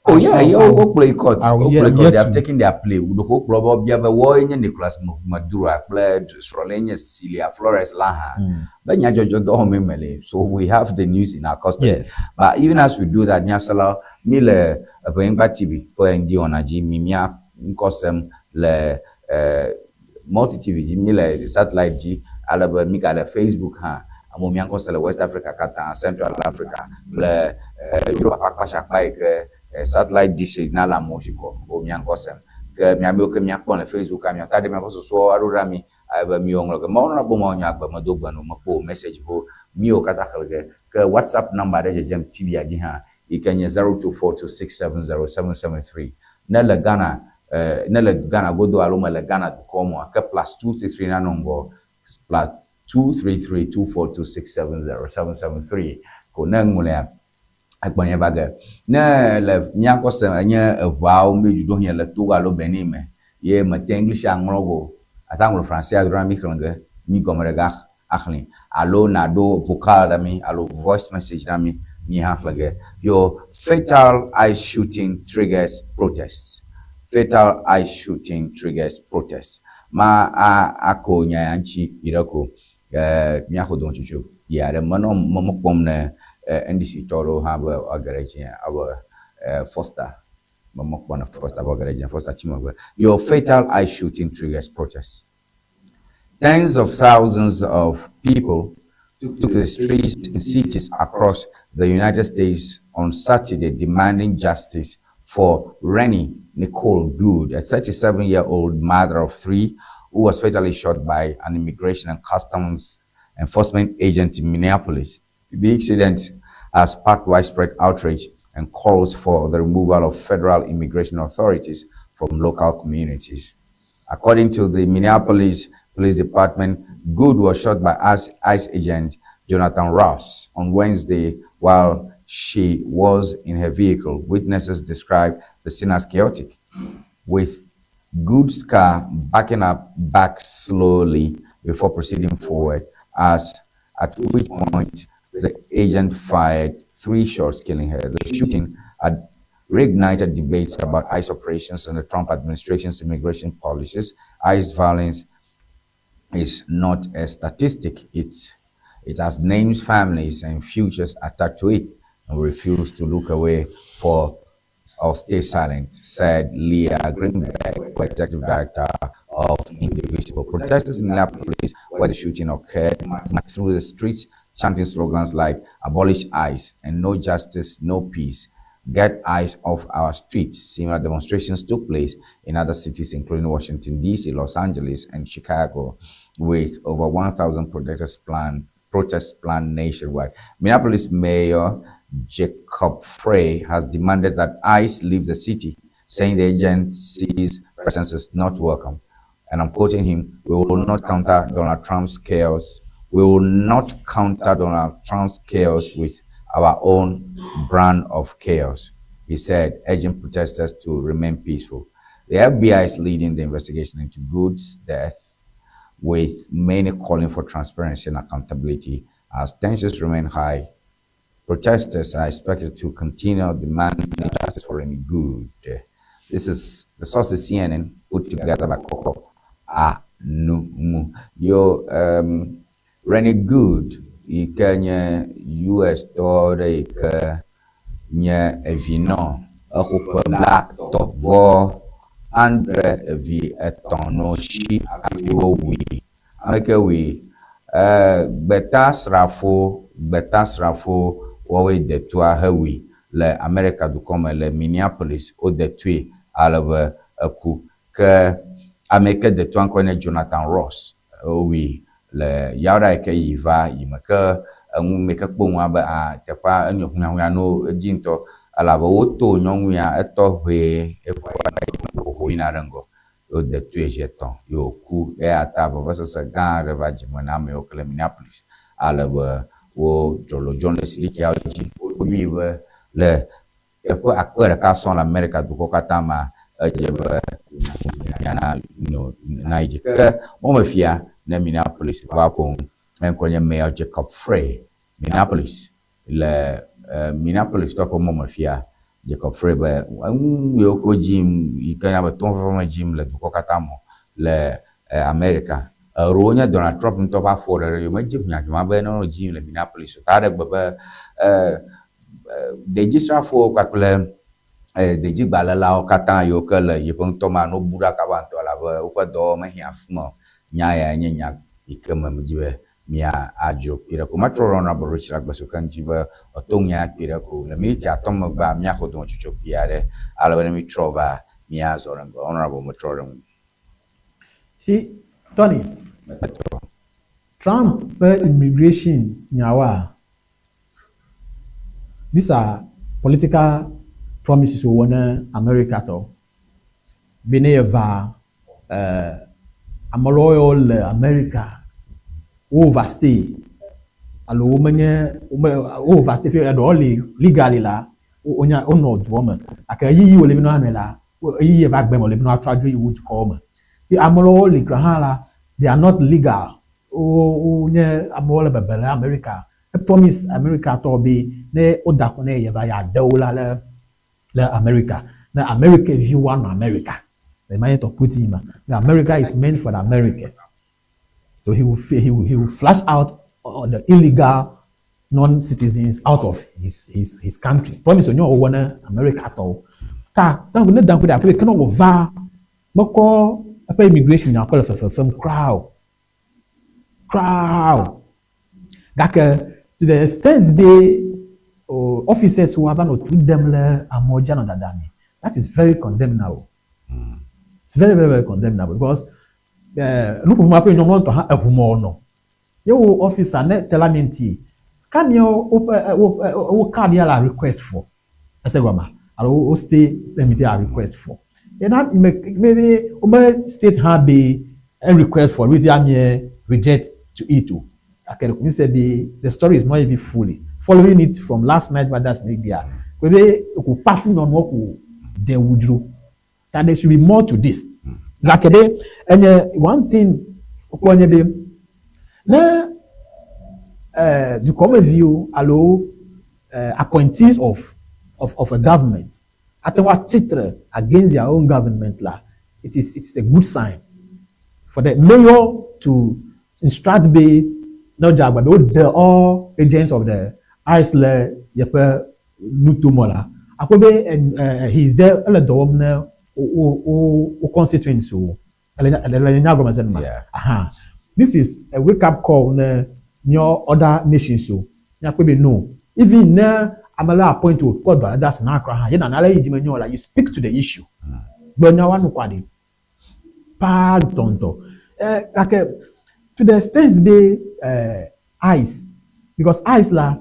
Oh yeah, wokplɔe yi court. Wokplɔe I'm court. yet They have to. Taken their plea. Ɖeko wokplɔ be wobia be woawoe nye Nicolas Maduro kple srɔ̃lae nye Celia Flores la hã. Be nyadzɔdzɔ dɔ wɔm mele. So we have the news in our custody. But even as we do that, nyaselawo, mi le Eʋenyigba TV ƒe ŋdi wɔna dzi, mi mía ŋkɔ sem le Multi TV dzi, mi le satellite dzi, ale be mi gale Facebook hã. Amewo mía ŋkɔ se le West Africa katã, Central Africa kple Europe ƒe akpa sia akpa yi ke satellite dish na le amewo si kɔ wo mía ŋkɔ sem. Ke miamewo ke míakpɔ le Facebook a miata ɖe miaƒe susuwo aɖo ɖa mi ale be miwɔ ŋlɔ ge. Mawu nana be mawu nya agbe medo gbe no mekpɔ wo message wo miwo katã xlẽ ge. Ke WhatsApp number ɖe dzedzem TV-a dzi hã yi ke nye 0242670773. Ne le Ghana ne le Ghana godo alo mele Ghana dukɔ mea ke +233 nanɔ ŋgɔ +233 242 670 773 ko ne ŋlɔea ekpɔ va ge. Ne le mía ŋkɔ sem enye eʋeawo mi dudo hiã le Togo alo Benin me ye mete English aŋlɔ go ate aŋlɔ Français aɖo na mi xlẽ ge mi gɔme ɖeka axlẽ alo naɖo vocal ɖe mi alo voice message na mi mi hã xlẽ ge. Your fatal ICE shooting triggers protests. Fatal ICE shooting triggers protests. Ma a ako nya ya ŋuti yi ɖe ko míaƒo dometsotsotso ya ɖe menɔ mɔ kpɔm ne NDC tɔ ɖewo hã be woage ɖe edzi abe Foster mɔ kpɔm ne Foster be woage ɖe edzi Foster tsi megbe. Your fatal ICE shooting triggers protests. Tens of thousands of people took to the streets in cities across the United States on Saturday demanding justice for Renee Nicole Good, a 37-year-old mother of three who was fatally shot by an Immigration and Customs Enforcement agent in Minneapolis. The incident has sparked widespread outrage and calls for the removal of federal immigration authorities from local communities. According to the Minneapolis Police Department, Good was shot by ICE agent Jonathan Ross on Wednesday while she was in her vehicle. Witnesses described the scene as chaotic, with Good's car backing up back slowly before proceeding forward, as at which point the agent fired three shots, killing her. The shooting had reignited debates about ICE operations and the Trump administration's immigration policies. ICE violence is not a statistic. It's It has names, families, and futures attached to it, and we refuse to look away for or stay silent, said Leah Greenberg, executive director of Indivisible. Protesters in Minneapolis, where the shooting occurred, marched through the streets chanting slogans like abolish ICE and no justice, no peace. Get ICE off our streets. Similar demonstrations took place in other cities, including Washington, D.C., Los Angeles, and Chicago, with over 1,000 protests planned nationwide. Minneapolis Mayor Jacob Frey has demanded that ICE leave the city, saying the agency's presence is not welcome. And I'm quoting him, we will not counter Donald Trump's chaos. We will not counter Donald Trump's chaos with our own brand of chaos, he said, urging protesters to remain peaceful. The FBI is leading the investigation into Goode's death, with many calling for transparency and accountability. As tensions remain high, protesters are expected to continue demanding justice for Renee Good. This is the source is CNN, put together by Koko Anumu. Yo, Renee Good, yi ke nye US tɔ ɖe yi ke nye evinɔ exo ƒe 33 evi etɔ̃ no shi hafi wowui. Ame ke wui, gbetasrafo woawoe de tua hewui le Amerika dukɔ me le Minneapolis. Wode tui ale be eku. Ke ame ke de tua ŋkɔe nye Jonathan Ross. Wowui le yaɖa yi ke yi va yi me ke eŋu me ke kpɔ ŋua be a teƒea enyo hunyahunya no edzi ŋutɔ elabe woto nyɔnu ya etɔ ʋee eƒe xoxo yina ɖe ŋgɔ. Wode tui zi etɔ̃ ye wòku eya ta vevesese gã aɖe va dzime na amewo ke le Minneapolis ale be wo dzɔlɔdzɔm le silikiawo dzi. Woɖoe be le teƒe akpe ɖeka sɔŋ le Amerika dukɔ katã mea, edze be na na yi dzi. Ke mɔmefia ne Minneapolis va ƒo nu. Eŋkɔe nye Mayor Jacob Frey. Minneapolis le Minneapolis tɔ ƒe mɔmefia Jacob Frey be enu yiwo ke dzim yi ke nya be tomefafa me dzim le dukɔ katã me le Amerika. Eɖewo nye Donald Trump ŋutɔ ƒe afɔ ɖe yome dzi hunyahunya be ne wonɔ dzim le Minneapolis o. Ta ɖe gbe be dedzisrafowo kpakple dedzigbalẽlawo katã yiwo ke le yeƒe ŋutɔ ma no bu ɖa kaba ŋutɔ elabe woƒe dɔwɔwɔ mehiã afi ma o. Nya yae nye nya yi ke me medzi be mia adzro kpi ɖe ko. Metrɔ ɖe Honorable Richard Agbesu ke ŋuti be wòato nya kpi ɖe ko. Le miniti atɔ̃ megbea míaxɔ dometsotso kpui aɖe ale be ne mítrɔ va míazɔ ɖe ŋgɔ. Honorable metrɔ ɖe ŋu. See, Tony, Metrɔ. Trump ƒe immigration nyawoa, these are political promises wòwɔ ne America tɔ. Be ne yeva ame ɖewo le America, wo overstay alo womenye wome wo overstay fi eɖewo li legally la wonya wonɔ dua me gake ɣeyiɣi wòle be ne woanɔe la ɣeyiɣi va gbe me wòle be ne woatrɔ adzo yi wo dukɔwo me. Ye ame ɖewo li kura hã la they are not legal. Wo wonye amewo le bebe le America. E promise America tɔwo be ne woda akɔ ne yeva yeaɖe wo la le America. Ne America viwo woanɔ America. The man to put him. The America is meant for the Americans. So he will flush out all the illegal non-citizens out of his country. Promise onye ɔwɔ ne America tɔwo. Ta ta ne dan ko de akpe ke ne wòva mekɔ eƒe immigration nya kɔ le fefefem kura o. Kura o. Gake to the extent be officers wo ava nɔ tu ɖem le amewo dzi anɔ dada mi. That is very condemnable. It's very, very, very condemnable because nuƒoƒo ma ƒe nyɔnu ŋutɔ hã eʋumɔ nɔ. Ye wo officer ne tell me nti kamiawo woƒe wo card ya la request for. Ɛsɛ gɔma alo wo stay permit ya request for. Ye na me maybe wo me state hã be a request for wetin amie reject to it o. Gake mi se be the story is not even fully following it from last night brothers n'egbea. Be ko kpafu nyɔnuwo ko de wudzro. That there should be more to this. Gake ɖe enye one thing wokpɔ nye be ne dukɔmeviwo alo appointees of a government ate ŋu atsitre against their own government la, it is a good sign for the mayor to instruct be Ne wodze agbagba be woɖe all agents of the ICE le yeƒe nutome la, akpɔ be he is there, ele dɔ wɔm ne wo wo wo constituents o. Ele nya ele nya gɔme se numa? Yeah. Aha. This is a wake up call ne míawo other nations o. Míakpɔe be no. Even ne ame le appoint wò kɔ dɔ aɖe de asi na kura hã, ye nana ale yi dzi menyo o la, you speak to the issue. Gblɔ nyawo anukwaɖi. Paa ŋutɔŋutɔ. Eh, gake to the extent be eh, ICE, because ICE la,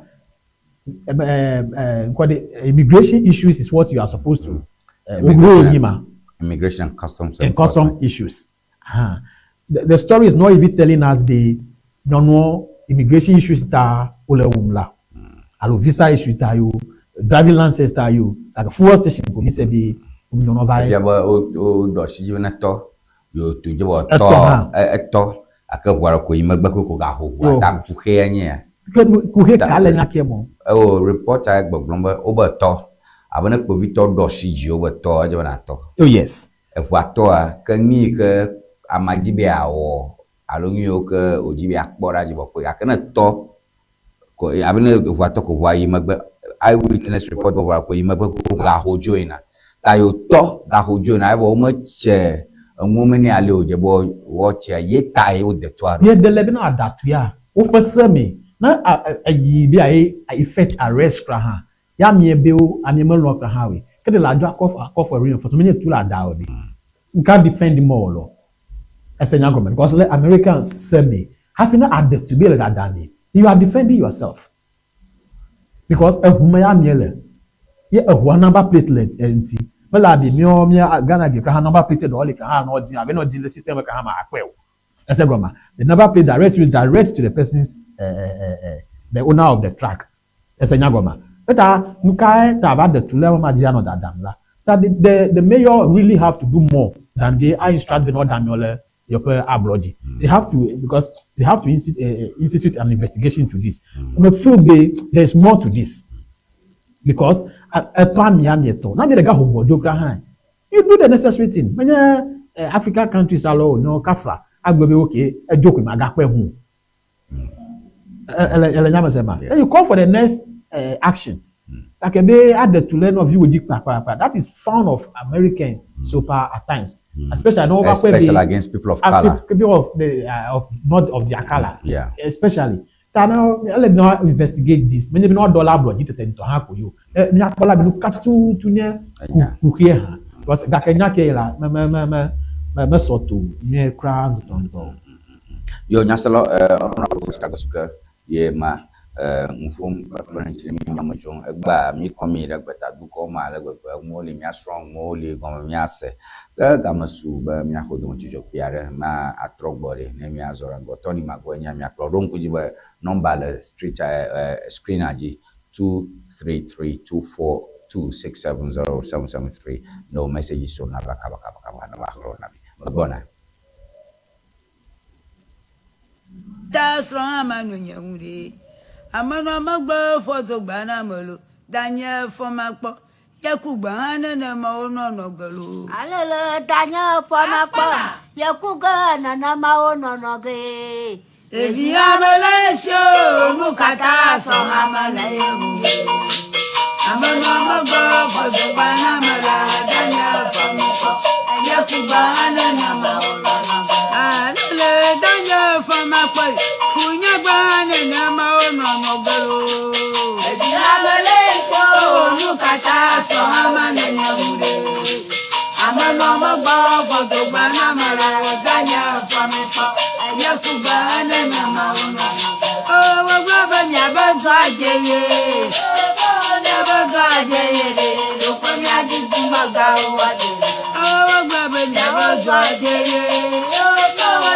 eh, eh, eh, ŋkɔ ɖe, immigration issues is what you are supposed to, eh, wo role nyi ma. Immigration and customs and custom issues. Uh-huh. The story is not even telling us the nyɔnuɔ immigration issues ta wole wum la alo visa issue ta yo driving license ta yo like fuel station ko mi se be nyɔnuɔ va Efia be wo woɖɔ asi dzi be ne tɔ yewo to dzi be Etɔ tɔ hã. etɔ gake ʋua ɖeko yi megbe ko gaho ʋua Yo. ta kuxea nye ya. Ke kuxe ka le nya ke mɔ? Ewɔ reporter gbɔgblɔm be wobe tɔ abe ne kpovitɔ ɖɔ asi dzi wobe tɔ edze be natɔ. Oh yes. Eʋua tɔa ke nu yi ke amea dzi be yeawɔ alo nu yiwo ke wòdzi be yeakpɔ ɖe edzi bɔkɔe gake ne tɔ ko abe ne ʋua tɔ ko ʋua yi megbe eye witness report be ʋua ko yi megbe ko gaho dzo yina. Ta yi wòtɔ gaho dzo yina evɔ wometсе enuwo me nɛ ale wòdze be woatsia ye ta ye wode toa ɖo. Ye ɖe le bena aɖatuia woƒe se me ne eyi be aye effect arrest kura hã ya amie be wo amie melɔ̃ kura hã woe ke ɖe le adzɔ akɔ akɔ for reinforcement menye tu le ada o ɖe. Nka defend mɔ o lɔ. Ese nya gɔme because le Americans se me hafi ne aɖe tu be le dada me you are defending yourself because eʋu me ya amie le ye eʋua number plate le eŋuti mele abi míawo mía Ghana ge kura hã number plate ɖewo li kura hã nɔ di abe nɔ di le system me kura hã ma akpɔe o. Ese gɔme the number plate direct you direct to the person's the owner of the truck. Ese nya gɔme. Eta nukae ta va ɖe tu le ma dzi anɔ dadam la. Ta the mayor really have to do more than be a instruct be nɔ damiɔ le yeƒe ablɔ dzi. They have to because they have to institute an investigation into this. Me feel be there is more to this because etɔ ami ami etɔ. Na mi ɖeka ho ʋɔ kura hã. You do the necessary thing. Menye African countries alo nyo kafra agblɔ be okay edzo koe magakpɔe hu. Ele ele nya me se ma. Then you call for the next action. Like be aɖe tu le nɔviwo dzi kpakpakpa. That is fond of American so far at times. Especially no va kpɔe be Especially against people of color. People of the of not of their color. Especially. Ta no ele be no investigate this. Menye be no dɔ la ablɔ dzi tete ŋutɔ hã ko yo. Míakpɔ la be nu ka tututu nye kuxie hã. Because gake nya ke la me me me me me mesɔ to nyuie kura ŋutɔŋutɔ o. Yo nyaselawo honorable Sikagosuke ye ma ŋu ƒom kpekpe ɖe ŋuti ne mi amedzro egbea mi kɔ mi ɖe gbetadukɔ me ale gbegbe enuwo li míasrɔ̃ nuwo li gɔme míase ke game su be míaxɔ dometsotsɔ kpui aɖe ma atrɔ gbɔ ɖe ne míazɔ ɖe ŋgɔ tɔni magbɔ nye míakplɔ ɖo ŋku dzi be nɔmba le street screen-a dzi 233242670 773 no messages so nava kaba kaba kaba ne va xlɔ na mi megbɔna. Ta srɔ̃ ame no nye ŋu ɖe. Ame nɔ megbe ƒɔ dogba na ame lo. Danye fɔmakpɔ. Yeku gbe hã nenema wonɔ nɔ ge lo. Alele danye fɔmakpɔ. Yeku ge nenema wonɔnɔ ge. Ɖevi ame le esi o, nu katã sɔ ame le ye ŋu. Ame nɔ megbe ƒɔ dogba na ame la. Danye fɔmakpɔ. Yeku gbe hã nenema wonɔ nɔ ge. Alele danye fɔmakpɔ. Kunye gbe hã nenema wonɔ nɔ ge lo. Ɖevi ame le esi o, nu katã sɔ ame le ye ŋu ɖe. Ame nɔ megbe ƒɔ dogba na ame la. Danye fɔmakpɔ. Yeku gbe hã nenema wonɔ nɔ ge. O, wogblɔ be miabe dɔ adze ye. Miabe dɔ adze ye ɖe. Ɖokpe miadzi dumegãwo adze. O, wogblɔ be miabe dɔ adze ye.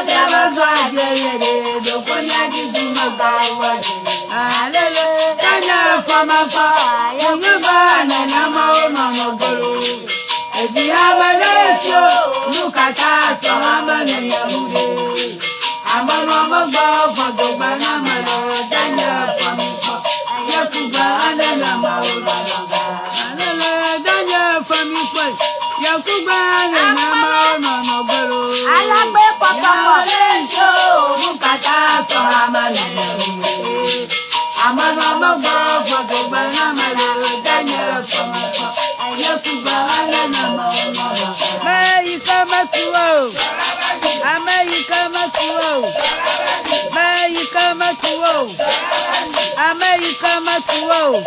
Miabe dɔ adze ye ɖe. Ɖokpe miadzi dumegãwo adze. Alele, danye fɔmakpɔ. Kunye gbe nenema wonɔ nɔ ge lo. Evi ame le esi o, nu katã sɔ ame le ye ŋu ɖe. Ame nɔ megbe ƒɔ dogba na ame la. Danye fɔmakpɔ. Yeku gbe hã nenema wonɔ nɔ ge. Alele, danye fɔmakpɔ. Yeku gbe hã nenema wonɔ nɔ ge lo. yi ke metu wo o.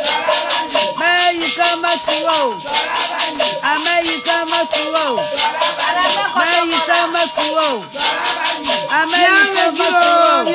Me yi ke metu wo o. Ame yi ke metu wo o. Me yi ke metu wo o. Ame yi ke metu wo o.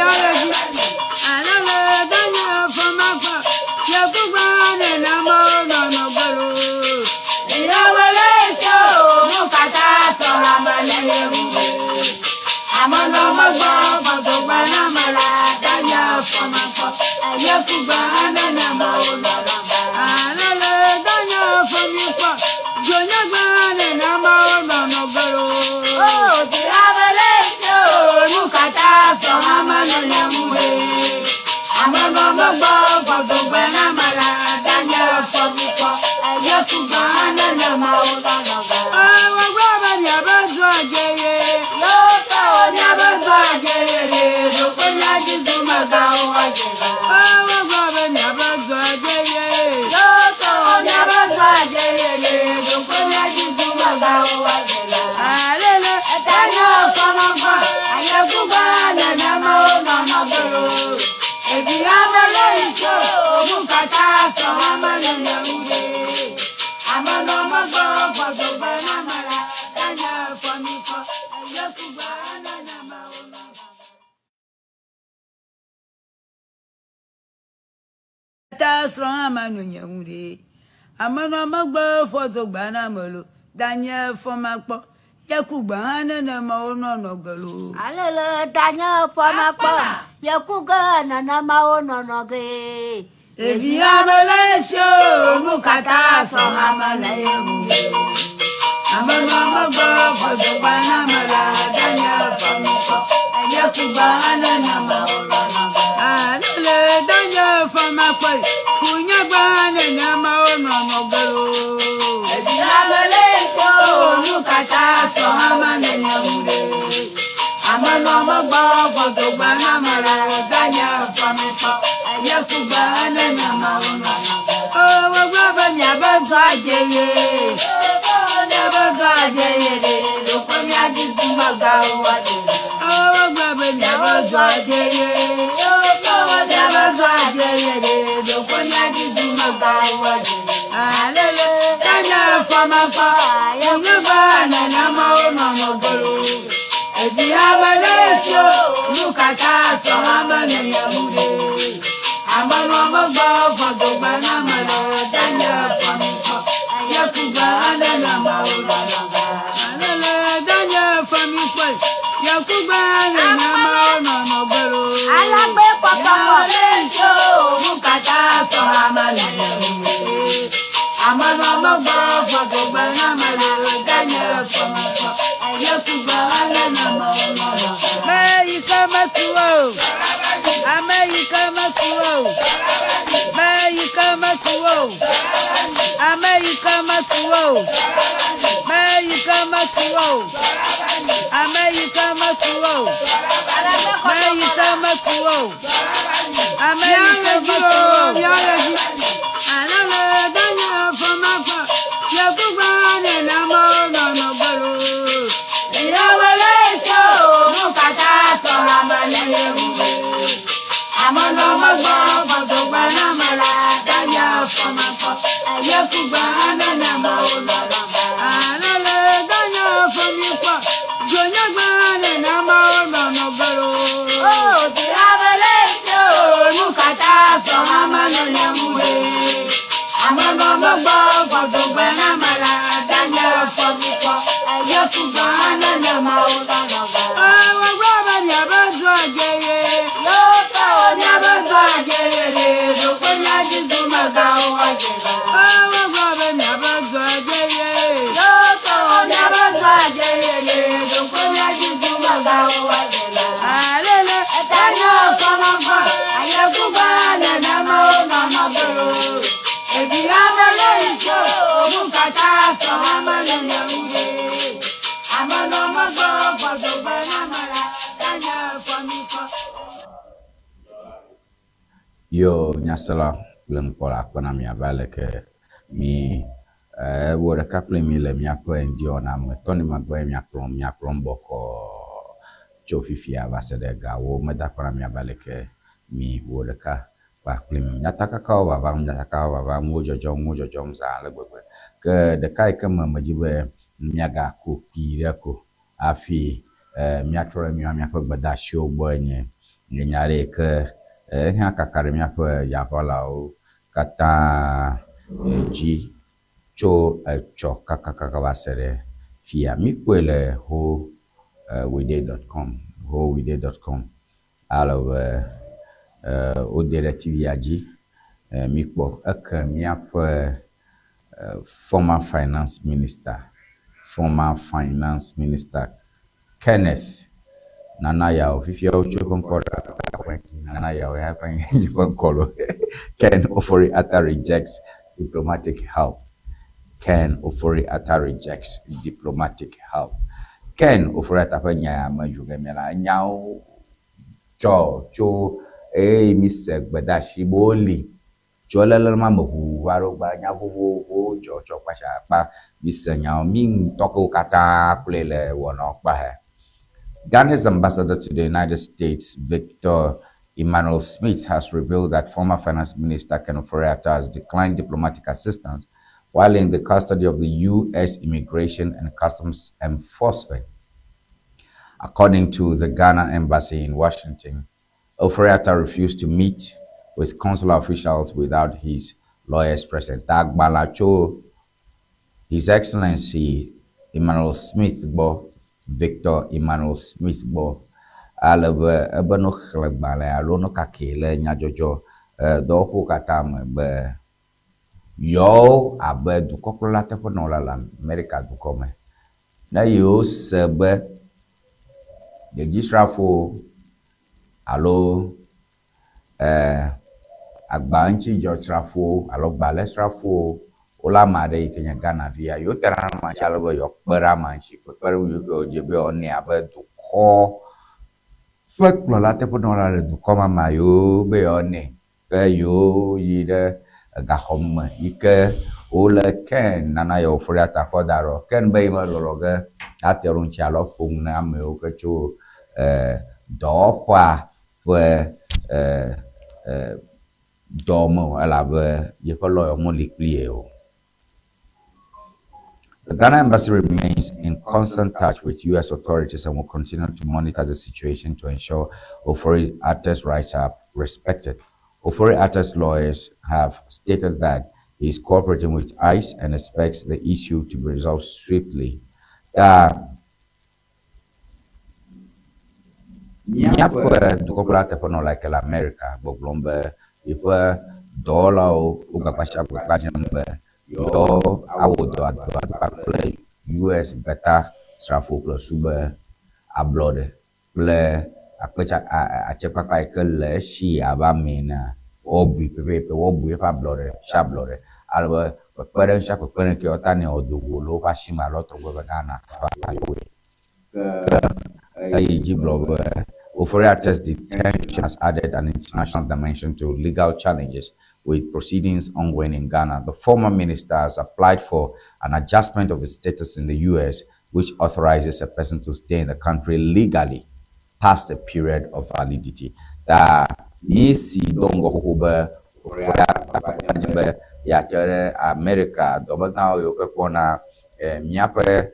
Ta srɔ̃ hã manɔ nye ŋu ɖe. Amenɔ megbe fɔ dogba na ame lo, danye fɔ makpɔ, yekugbe hã nenema wonɔ nɔ ge lo. Alele danye fɔ makpɔ, yekugbe nenema wonɔ nɔ ge. Ɖevi ame le esi o, nu katã sɔ ame le ye ŋu ɖe. Amenɔ megbe fɔ dogba na ame la, danye fɔ makpɔ, yekugbe hã nenema wonɔ nɔ ge. Alele danye fɔ makpɔ, kunyagbe hã nenema wonɔ nɔ ge lo. Ɖevi ame le esi o, nu katã sɔ ame le ye ŋu ɖe. Amenɔ megbe fɔ dogba na ame la, danye fɔ makpɔ, yekugbe hã nenema wonɔ nɔ ge. O, wogblɔ be miabe zɔ adze ye. Miabe zɔ adze ye ɖe, ɖokpe miadzi dumegãwo adze. O, wogblɔ be miabe zɔ adze ye. Miabe zɔ adze ye ɖe, ɖokpe miadzi dumegãwo adze. Alele, danye fɔ makpɔ, yenyegbe nenema wonɔ nɔ ge lo. Evi ame le esi o, nu katã sɔ ame le ye ŋu ɖe. Amenɔ megbe fɔ dogba na ame le danye fɔ mikpɔ, yekugbe nenema wonɔ nɔ ge. Alele danye fɔ mikpɔ, yekugbe nenema wonɔ nɔ ge lo. Alagbe kpɔkpɔkpɔ. Nu katã sɔ ame le ye ŋu ɖe. Amenɔ megbe fɔ dogba na ame le danye fɔ mikpɔ, yekugbe nenema wonɔ nɔ ge. Me yi ke metu wo o. Ame yi ke metu wo o. Me yi ke metu wo o. Ame yi ke metu wo o. Me yi ke metu wo o. Ame yi ke metu wo o. Me yi ke metu wo o. Ame yi ke metu wo o. Alele danye fɔ makpɔ, yekugbe nenema wonɔ nɔ ge lo. Yewole tso nu katã sɔ ame le ye ŋu ɖe. Amenɔ megbe fɔ dogba na ame la, danye fɔ makpɔ, yekugbe nenema wonɔ nɔ ge. Alele danye fɔ mikpɔ, dzonyagbe nenema wonɔ nɔ ge lo. Nu katã sɔ ame le ye ŋu ɖe. Amenɔ megbe fɔ dogba na ame la, danye fɔ mikpɔ, yekugbe nenema wonɔ nɔ ge. Wogblɔ be miabe zɔ adze ye. Miabe zɔ adze ye ɖe, ɖokpe miadzi dumegãwo adze. Wogblɔ be miabe zɔ adze ye. Miabe zɔ adze ye ɖe, ɖokpe miadzi dumegãwo adze. Alele, danye fɔ makpɔ, yekugbe nenema wonɔ nɔ ge lo. Ɖevi ame le esi o, nu katã sɔ ame le ye ŋu ɖe. Amenɔ megbe fɔ dogbe na ame la, danye fɔ mikpɔ. Yo nyasela kple nukpɔla akpe na mi abe aleke mi wɔ ɖeka kple mi le míaƒe ŋdiwɔna me. Tɔni magbe miakplɔ miakplɔm bɔkɔɔ tso fifia va se ɖe gawo. Meda akpe na mi abe aleke mi wɔ ɖeka kpakple mi. Nyatakakawo vavam, nyatakakawo vavam, nuwo dzɔdzɔm, nuwo dzɔdzɔm zã ale gbegbe. Ke ɖeka yi ke me medzi be míagaku kpui ɖe ko hafi míatrɔ ɖe míawo míaƒe gbedeasiwo gbɔe nye nya aɖe yi ke ehiã kaka ɖe míaƒe yaʋalawo katã dzi tso etsɔ kakakaka va se ɖe fia. Míkpɔe le howide.com, howide.com ale be wode ɖe TV-a dzi. Míkpɔ eke míaƒe former finance minister, former finance minister Kenneth Nana Yaw. Fifia wotso eƒe ŋkɔ ɖe Nana Yaw ya eƒe ƒe ŋkɔ lo. Ken Ofori Atta rejects diplomatic help. Ken Ofori Atta rejects diplomatic help. Ken Ofori Atta ƒe nya ya me dzo ge míala. Enyawo dzɔ tso eye mise gbedeasi be woli tso elele ma me ʋuʋu va ɖo gba nya vovovowo dzɔ tsɔ kpatsa akpa mise nyawo mi ŋutɔ kewo katã kloe le wɔnawo kpa he. Ghana's ambassador to the United States, Victor Emmanuel Smith, has revealed that former finance minister Ken Ofori-Atta has declined diplomatic assistance while in the custody of the U.S. Immigration and Customs Enforcement. According to the Ghana embassy in Washington, Ofori-Atta refused to meet with consular officials without his lawyers present. Tagbala tso His Excellency Emmanuel Smith gbɔ, Victor Emmanuel Smith gbɔ, ale be ebe no xlẽ gbalẽ alo no kake le nyadzɔdzɔ dɔwɔƒewo katã me be yewo abe dukɔkplɔla teƒenɔla le Amerika dukɔ me ne yewo se be dzedzisrafowo alo agbaŋutidzɔsrafowo alo gbalẽsrafowo wole ame aɖe yi ke nye Ghana via yewo te ɖe amea ŋuti ale be yewoakpe ɖe amea ŋuti kpekpeɖeŋu yi ke wodze be yewoanɛ abe dukɔ ƒe kplɔla teƒenɔla le dukɔ ma mea yewo be yewoanɛ ke yewo yi ɖe gaxɔ me yi ke wole Ken Nana Yaw Ofori-Atta kɔ da ɖo. Ken be yi me lɔlɔ ge ate ɖo ŋuti alo aƒo nu na amewo ke tso dɔwɔƒea ƒe dɔ me o elabe yeƒe lɔya meli kpli ye o. The Ghana embassy remains in constant touch with U.S. authorities and will continue to monitor the situation to ensure Ofori Atta's rights are respected. Ofori Atta's lawyers have stated that he is cooperating with ICE and expects the issue to be resolved swiftly. Míaƒe dukɔkplɔla teƒenɔla yi ke le Amerika gbɔgblɔm be yeƒe dɔwɔlawo wo gbagba sia gbagba dzem be yewo awɔ dɔ aduadu kpakple US gbeta srafo kple su be ablɔɖe kple akpetsa atsekpakpa yi ke le esi abe ame enea woabui pɛpɛpɛ woabui eƒe ablɔɖe sia ablɔɖe ale be kpekpeɖeŋu sia kpekpeɖeŋu ke woata nɛ wòado go le woƒe asi me alo trɔ gbɔ va Ghana fa yewoe. Ke eyi dzi gblɔ be Ofori-Atta's detention has added an international dimension to legal challenges with proceedings ongoing in Ghana. The former minister has applied for an adjustment of his status in the U.S., which authorizes a person to stay in the country legally past a period of validity. Ta mi si do ŋgɔ xoxo be Ofori-Atta dze be yeate ɖe Amerika dɔmegãwo yiwo ke kpɔna míaƒe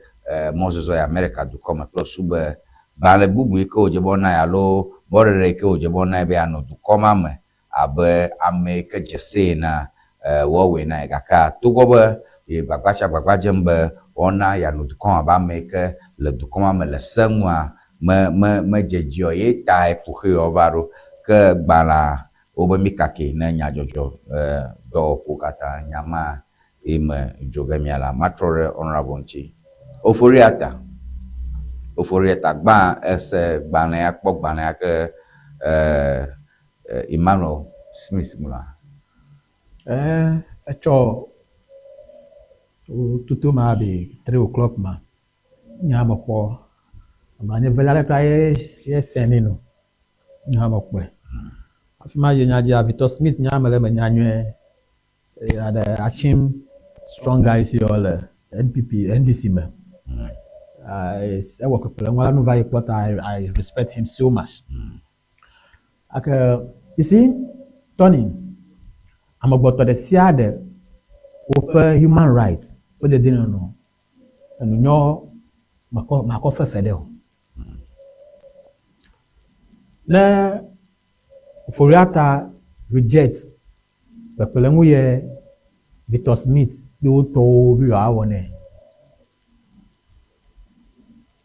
mɔzɔzɔ yi Amerika dukɔ me kple su be gbalẽ bubu yi ke wòdze be woanae alo mɔɖeɖe yi ke wòdze be woanae be yeanɔ dukɔ ma me abe ame yi ke dze see na woawɔe na ye gake togbɔ be ye gbagba sia gbagba dzem be woana yeanɔ dukɔ me abe ame yi ke le dukɔ ma me le se nua me me medze dzi o ye tae kuxi yawo va ɖo ke gbalẽa wobe mi kake ne nyadzɔdzɔ dɔwɔƒewo katã nya ma ye me dzo ge míala. Matrɔ ɖe honorable ŋuti. Ofori-Atta Ofori-Atta gbã ese gbalẽa kpɔ gbalẽa ke Emmanuel Smith ŋlɔa. Etsɔ toto ma be 3 o'clock ma nye hã mekpɔ ame nye velia ɖe kura ye ye send no nye hã mekpɔe. Hafi ma yi nya dzia Victor Smith nye ame ɖe me nya nyuie aɖe Akyem strong guys yiwo le NPP NDC me. Ewɔ kpekpeɖeŋu ale nu va yi kpɔ ta I respect him so much. Ake you see Tony, amegbetɔ ɖe sia ɖe woƒe human right wo dedienɔnɔ enu nyɔ mekɔ makɔ fefe ɖe o. Ne Ofori-Atta reject kpekpeɖeŋu ye Victor Smith kple wo tɔwo be yewoawɔ nɛ.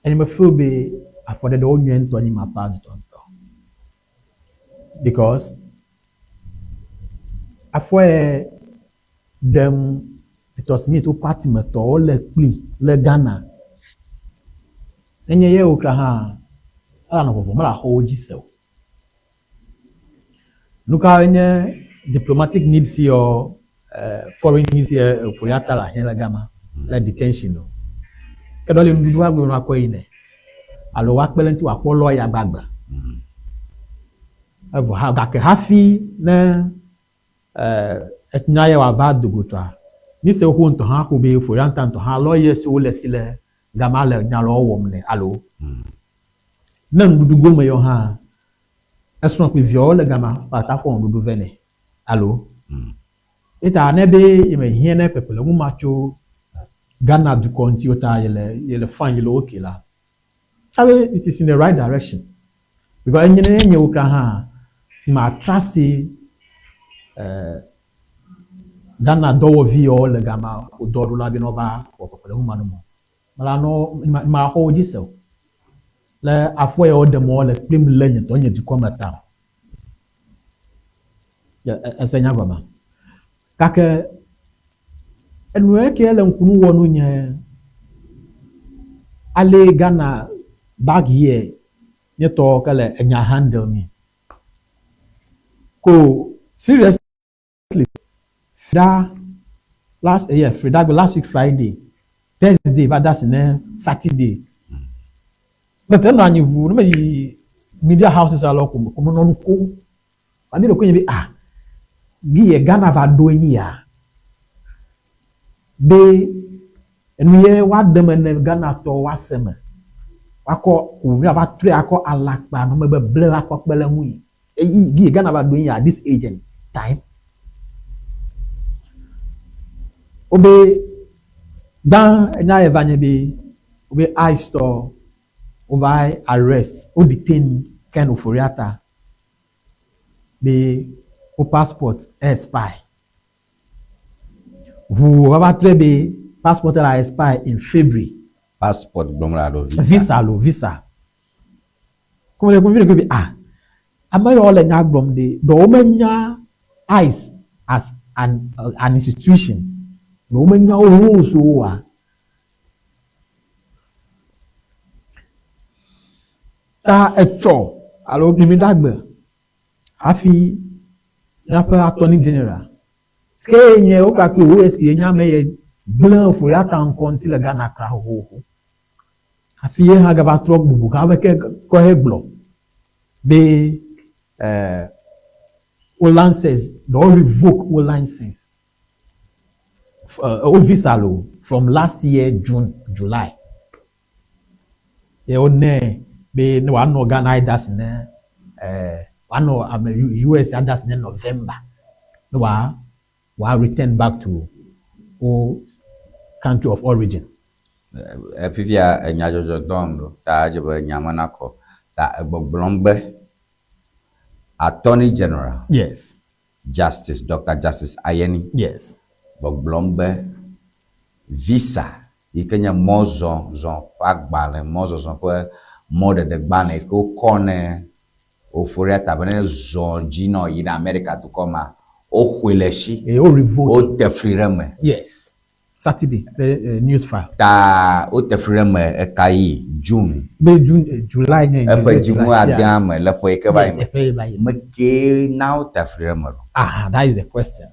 Enye me feel be afɔɖeɖe wo nyuie ŋutɔ nyi ma pa ŋutɔŋutɔ. Because afɔ ye ɖem Victor Smith wo party me tɔwo le kpli le Ghana. Nenye ye wokra hã ela nɔ vɔvɔm mela xɔ wo dzi se o. Nukawoe nye diplomatic needs yɔ foreign needs yɛ Ofori-Atta le ahiã le gama le detention o. Ke ɖɔ li nuɖuɖu woagblɔ nɔ akɔe yi nɛ alo woakpe ɖe eŋuti wòakpɔ lɔya gbagbe. Evɔ ha gake hafi ne enya ye wòava do go tɔa, mi se xoxo ŋutɔ hã xo be Ofori-Atta ŋutɔ hã lɔya siwo le esi le gama le nya lɔ wɔm nɛ alo ne nuɖuɖu gome yɔ hã, esrɔ̃ kple viawo le gama woate akɔ nuɖuɖu vɛ nɛ alo eta ne be yemehiã ne kpekpeɖeŋu ma tso Ghana dukɔ ŋuti o ta yele yele fine yele okay la, abe it is in the right direction because enye ne nye wo kura hã ma trust eh, Ghana dɔwɔvi yawo le gama wodɔ ɖo la be ne wova wɔ kpekpeɖeŋu ma numɔ. Mela nɔ ma xɔ wo dzi se o. Le afɔ yawo ɖem wo le kplim le nye tɔ nye dukɔ me ta o. Ese nya gɔme. Gake enu eke le ŋkunu wɔ nu nye ale Ghana back here nye tɔ ke le enya handle mi. Ko seriously Frida last yeah, Frida gbe last week Friday, Thursday va da si ne Saturday. Mete nɔ anyi ʋu ne meyi media houses alo ko ko menɔ nu kom. Ami ɖo konye be ah, gi ye Ghana va ɖo enyi ya. Be enu ye woaɖe me ne Ghana tɔ woase me. Woakɔ ko míava trɔe akɔ alakpa numegbe ble akɔ kpe ɖe ŋui. Eyi gi Ghana va ɖo ya this age and time. Wobe gbã enya ye va nye be wobe ICE tɔ wova arrest wo detain Ken Ofori-Atta be wo passport expire. Ʋu wova trɔe be passport la expire in February. Passport gblɔm le alo visa? Visa lo visa. Kɔmele kɔmele fi ɖe ah ame yawo le nya gblɔm ɖe ɖewo menya ICE as an an institution ɖewo menya wo rules wo oa? Ta etsɔ alo mimiɖagbe hafi míaƒe attorney general si ke nye wo kpakple OSP ye nye ame ye gblẽ Ofori-Atta ŋkɔ ŋuti le Ghana kura xoxoxo. Hafi ye hã gava trɔ bubu hã be ke kɔ he gblɔ be eh, wo license ɖewo revoke wo license wo visa lo from last year June July ye wonɛ be ne wòanɔ Ghana ayi dasi ne eh, wòanɔ ame US adasi ne November ne wòa wòa return back to wo country of origin. Fifia enyadzɔdzɔ dɔm ɖo ta edze be nya me nakɔ. Ta egbɔgblɔm be Attorney General. Yes. Justice Doctor Justice Ayeni. Yes. Gbɔgblɔm be visa yi ke nye mɔzɔzɔ ƒe agbalẽ, mɔzɔzɔ ƒe mɔɖeɖegbalẽ yi ke wokɔ ne Ofori-Atta be ne zɔ dzi nɔ yi ɖe Amerika dukɔ mea, woxɔe le esi. Eye wo revoke. Wote fli ɖe eme. Yes. Saturday ƒe news file. Ta wote fli ɖe eme eka yi? June. Be June, July nye. Eƒe dziŋu adea me le ƒe yi ke va yi me. Yes, eƒe yi va yi me. Mekee na wote fli ɖe eme ɖo? Aha, that is the question.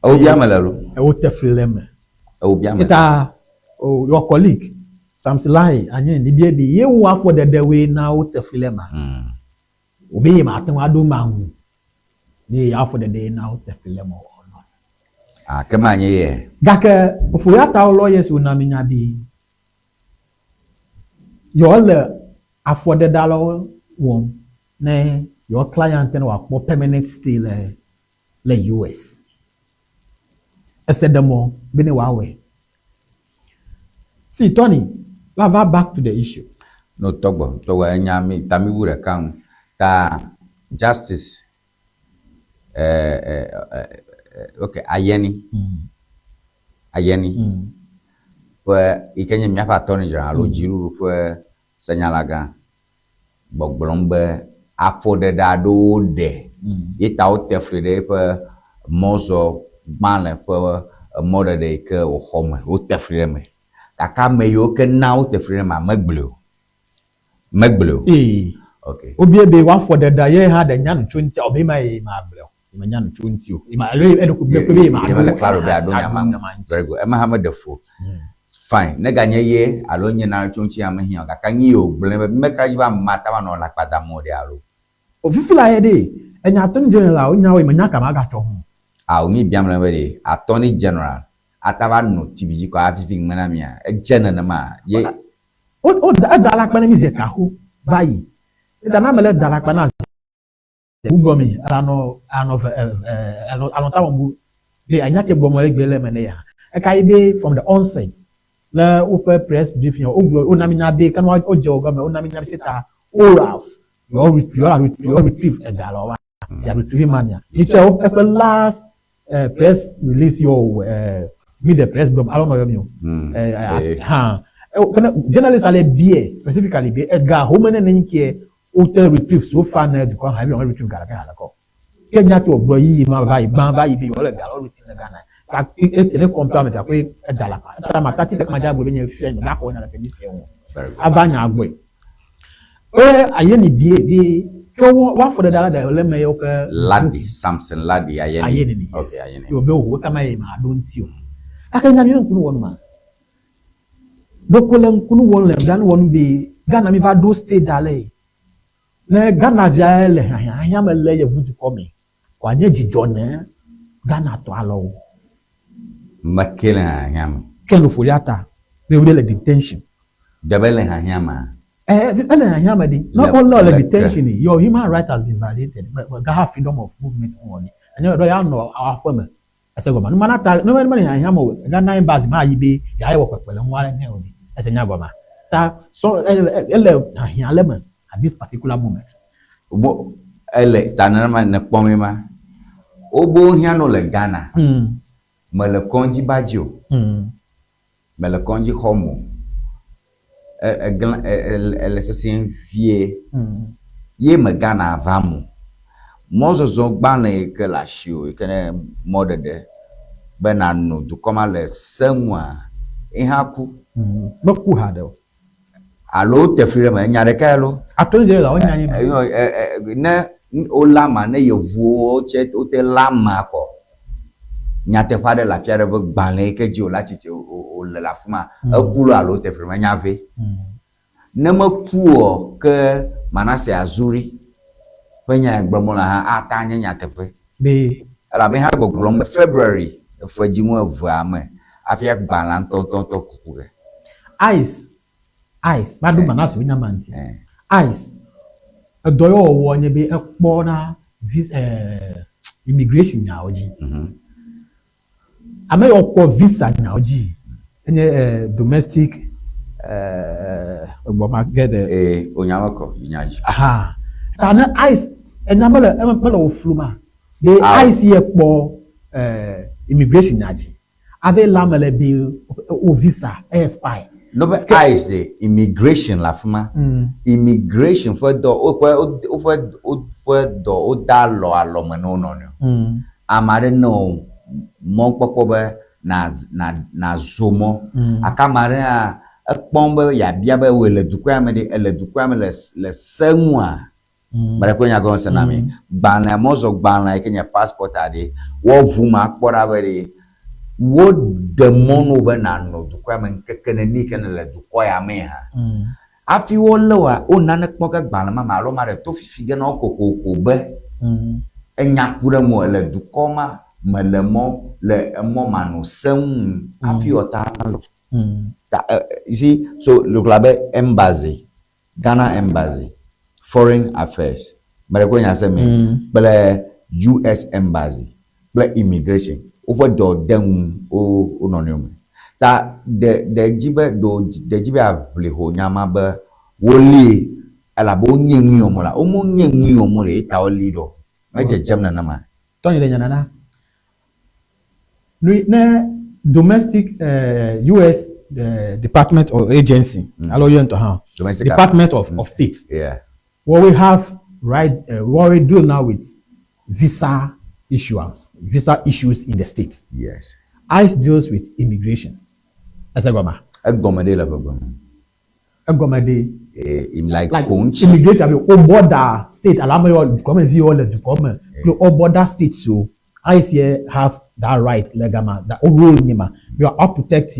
Ewo bia me le lo. Ewo te fli ɖe eme. Ewo bia me. Ta oh, your colleague Samson Lai anye ni bia be ye wo afɔ ɖeɖe woe na wote fli ɖe ema. Wobe ye mate ŋu aɖo ma ŋu ne ye afɔ ɖeɖe na wote fli ɖe eme or not. Ah, ke ma nye ye. Gake Ofori-Attawo lawyers wo na mi nya be yewo le afɔɖeɖe alewo wɔm ne Yewo client ne wòakpɔ permanent stay le le US. Ese ɖe mɔ be ne wòawɔe. See Tony, va va back to the issue. No tɔgbɔ, tɔgbɔ enya mi ta mi wu ɖeka ŋu. Ta justice eh, eh, eh, eh, ok, Ayeni. Ayeni. Ƒe yi ke nye míaƒe attorney general alo dziɖuɖu ƒe senyalagã gbɔgblɔm be afɔɖeɖe aɖewo ɖe ye ta wote fli ɖe eƒe mɔzɔgbalẽ ƒe mɔɖeɖe yi ke wòxɔ me, wote fli ɖe eme. Gake ame yiwo ke na wote fli ɖe emea megblɔe o. Megblɔe o. Ee. Ok. Wobia be woafɔ ɖeɖea ye hã ɖe nya nu tso eŋutia? Wobe ma ye magblɔe o. Ye menya nu tso eŋuti o. Ye ma alo eɖo Ye be ye ma ye mele klalo be aɖo nya ma ŋu. Very good. Ema hã meɖe fu o. Fine. Ne ganye ye alo nye nane tso eŋuti hã mehiã o. Gake nu yi wògblɔe be meka ɖe edzi be ame ma ta va nɔ alakpa dam o ɖe alo? O fifi la ye ɖe, enya attorney general wo nya wo ye menya ka magatsɔ hu. Ao, nu yi biam le be ɖe attorney general ata va nɔ TV dzi kɔ avivi ŋme na mia? Edze nenema ye. Wo, wo, eda alakpa ne mi ze kaxo va yi. Eda na ame le da alakpa na ze gbugbɔ mi anɔ anɔ ve anɔ anɔ ta wɔm bu. Be anya ke gbɔmɔ le gbe le me ne ya. Eka yi be from the onset le woƒe press briefing wogblɔ wona mi nya be ke ne wodze wo gɔme wona mi nya be ta orals yewo yewo yewo retrieve ega le wa ya retrieve money. Yi tse eƒe last press release yɔ mi the press gblɔm alo nɔ yɔ mi o. Ha journalist ale bie specifically be ega home ne ne ke wote retrieve so far ne dukɔ hã ebi wɔn retrieve ga ɖeka hã le kɔ. Ke nya to gblɔ yiyi ma va yi gbã va yi be yewo le ga lɔ retrieve le Ghana. Ka e ne compare me ta koe eda la pa. Eta ma tati ɖeka ma dza gblɔ be nye fia nye da xɔ nya le ke mi se ŋu. Ava nya gbɔe. E aye ni bie be ke wo wa fɔ ɖe ɖa le le me yewo ke Ladi, Samson Ladi Ayeni. Ayeni ni. Okay, Ayeni. Yo be wo kama ye ma ɖo ŋuti o. Gake nya mi le ŋkunu wɔm ma. Ɖeko le ŋkunu wɔm le blanu wɔm be Ghana mi va ɖo state da le. Ne Ghana via le hiahiã hiã me le yevu dukɔ me. Ko anye dzidzɔ ne Ghana tɔ alɔwo. Meke le hiahiã me. Ken Ofori-Atta be wo le detention. Ɖe be le hiahiã mea? Eh, ele hiahiã me ɖi. Ne wole le detention, your human right has been violated. But have freedom of movement on. Enye ɖo ya nɔ aƒe me. Ese gɔma. Nu mana ta, ne mele hiahiã me o, Ghana embassy ma yi be ya wɔ kpekpe le ŋua ne o. Ese nya gɔma. Ta so ele hiahiã le me at this particular moment. Bo ele ta nenema ne kpɔm ma. Wobo hiã no le Ghana. Mele kɔndzi ba dzi o. Mele kɔndzi xɔm o. Ele sesẽ vie. Ye me Ghana va mo. Mɔzɔzɔ gbalẽ yi ke le asiwò yi ke ne mɔɖeɖe be nànɔ dukɔ ma le se ŋua, ye hã ku. Meku haɖe o. Alo wote fli ɖe eme, enya ɖekae loo. Attorney general wonya nye. Ne wolé ama ne yevuwo tse wote lé amea kɔ, nyateƒe aɖe le afi aɖe be gbalẽ yi ke dzi wòle atsitre wòle le afi ma, eku loo alo wote fli ɖe eme, enya vɛ. Ne meku oa, ke Manasse Azuri ƒe nya yi gblɔm wole hã ate anye nyateƒe. Be. Elabe hã gbɔgblɔm be February ƒe dzinu evea me hafi agbalẽa ŋutɔŋutɔŋutɔ kuku ge. Ice, ice, va ɖo Manasse ƒe nya ma ŋuti. Ice, edɔ ye wɔwɔ nye be ekpɔna vis, eh, immigration nyawo dzi. Ame yiwo kpɔ visa nyawo dzi enye eh, domestic eh, egbɔ ma get the. Ee, wo nya me kɔ, yi nya dzi. Aha. Ta ne ice, enya mele, eme mele wo flu ma. Be ice ye kpɔ eh, immigration nya dzi. Ave la me le be wo visa expire. No be ice ɖe immigration le afi ma. Immigration ƒe dɔ woƒe woƒe woƒe dɔ wode alɔ alɔme na wo nɔnɔewo. Ame aɖe ne wò mɔkpɔkpɔ be na na nazo mɔ. Gake ame aɖe hã ekpɔm be yeabia be wòe le dukɔa ya me ɖe ele dukɔa me le le se nua? Ame ɖe kpɔe nya gɔme se na mi. Gbalẽa mɔzɔgbalẽ yi ke nye passport ɖe woaʋu ma akpɔ ɖa be ɖe woɖe mɔ na wò be nànɔ dukɔa me ŋkeke neni ke nèle dukɔ ya mee hã. Hafi wolé wòa, wo nane kpɔ ge gbalẽ ma me alo ame aɖe to fifi ge na wo kokoko be enya ku ɖe ŋuwò le dukɔ ma me le mɔ le emɔ manɔ se ŋu hafi woate ŋu Ta you see, so look like be embassy, Ghana embassy, foreign affairs. Mele kpɔ nya se me kple US Embassy kple immigration woƒe dɔ de ŋu wo wo nɔnɔewo me. Ta ɖe ɖe dzi be ɖo ɖe dzi be aʋli ho nya ma be wolie elabe wonye nu wɔm la womenye nu wɔm le ye ta wolie ɖo. Medzedzem nenema. Tɔnye ɖe nya nana. Nu ne domestic US department or agency alo yɔ ŋutɔ hã Domestic Department of State. What we have right what we do now with visa issuance, visa issues in the state. ICE deals with immigration. Ese gɔmea? Egɔme ɖe le ƒe gɔme. Egɔme ɖe. In like, Like koŋtsi. Immigration abi wo border state alo ame yiwo dukɔmeviwo le dukɔ me kple wo border states o. ICE here have that right le gama that wo role nye ma be woa protect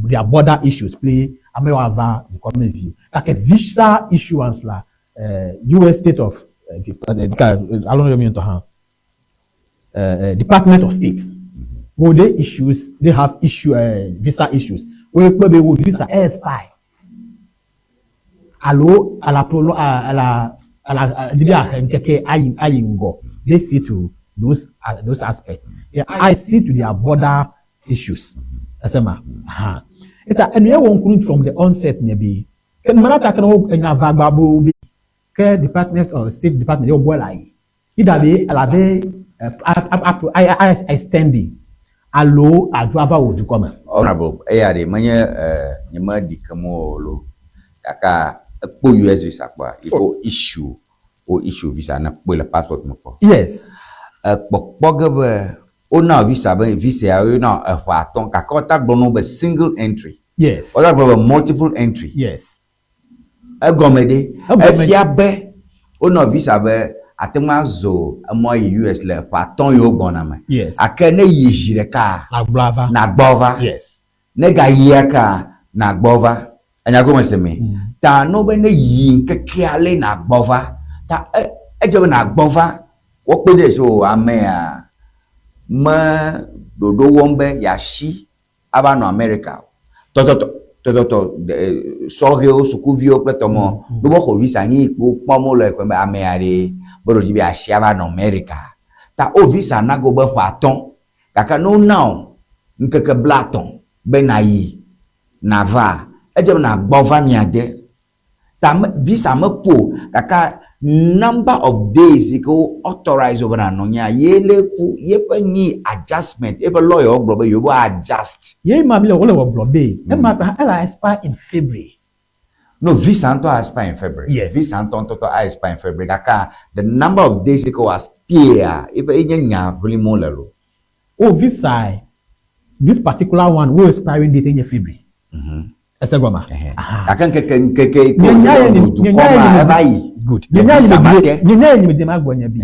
their border issues kple ame yiwo ava dukɔmeviwo. Gake visa issuance la US state of alo ne mi ŋutɔ hã Department of State wo they issues they have issue visa issues wo kpɔe be wo visa expire alo ala prolo ala ala di be ahe ŋkeke ayi ayi ŋgɔ they see to those aspects. Yeah, I see to their border issues. Esema. Ha. Eta enu ye wɔ ŋku from the onset nye be ke numana ta ke ne wo enya va gba bo be ke Department of State Department ye wo gbɔ la yi. Ida be elabe extend alo ado ava wò dukɔ me. Honorable, eya ɖe menye nye me ɖi kem o lo, gake ekpɔ US visa kpɔa, yi wo issue, wo issue visa ne kpɔe le passport me kpɔ. Yes. Ekpɔkpɔ ge be wona wò visa be visa ya woyɔna eƒe atɔ̃ gake wota gblɔ na wo be single entry. Yes. Wota gblɔ be multiple entry. Yes. Egɔme ɖe? Efia be wonɔ visa be ate ŋu azɔ emɔ yi US le ƒe atɔ̃ yiwo gbɔna me. Yes. Ake ne yi zi ɖeka, Nàgblɔ ava. Nàgbɔ va. Yes. Ne gayi akea, nàgbɔ va. Enya gɔme se me. Ta ne wobe ne yi ŋkekea le nàgbɔ va. Ta e edze be nàgbɔ va. Wokpe ɖe esi o amea me ɖoɖo wɔm be yeasi ava nɔ Amerika o. Tɔtɔtɔ, tɔtɔtɔ, sɔhɛwo, sukuviwo kple tɔmɔ, ɖo be xɔ visa nyi kpo kpɔm wole kpe be amea ɖe be ɖo dzi be asi ava nɔ Amerika. Ta wo visa na go be ƒe atɔ̃. Gake ne wona wò ŋkeke blatɔ̃ be nàyi, nàva, edze be nàgbɔ va mia de. Ta me, visa meku o, gake number of days yi ke wo authorize wo be nànɔ nyia, ye le ku. Yeƒe nyi adjustment, yeƒe lawyer wo gblɔ be yewo be adjust. Ye ma mi le wole gbɔgblɔ be ema ta ela expire in February. No, visa ŋutɔ expire in February. Yes. Visa ŋutɔ ŋutɔ tɔ expire in February gake the number of days yi ke woa stay-a, yeƒe ye nye nya ʋlim wole loo. Oh, visa this particular one wo expiring date nye February. Ese gɔma? Gake ŋkeke ŋkeke yi ke wòdze be wònɔ dukɔ ma eva yi. Good. Le visa ma te. Nye nya ye nye medi magblɔ nye be,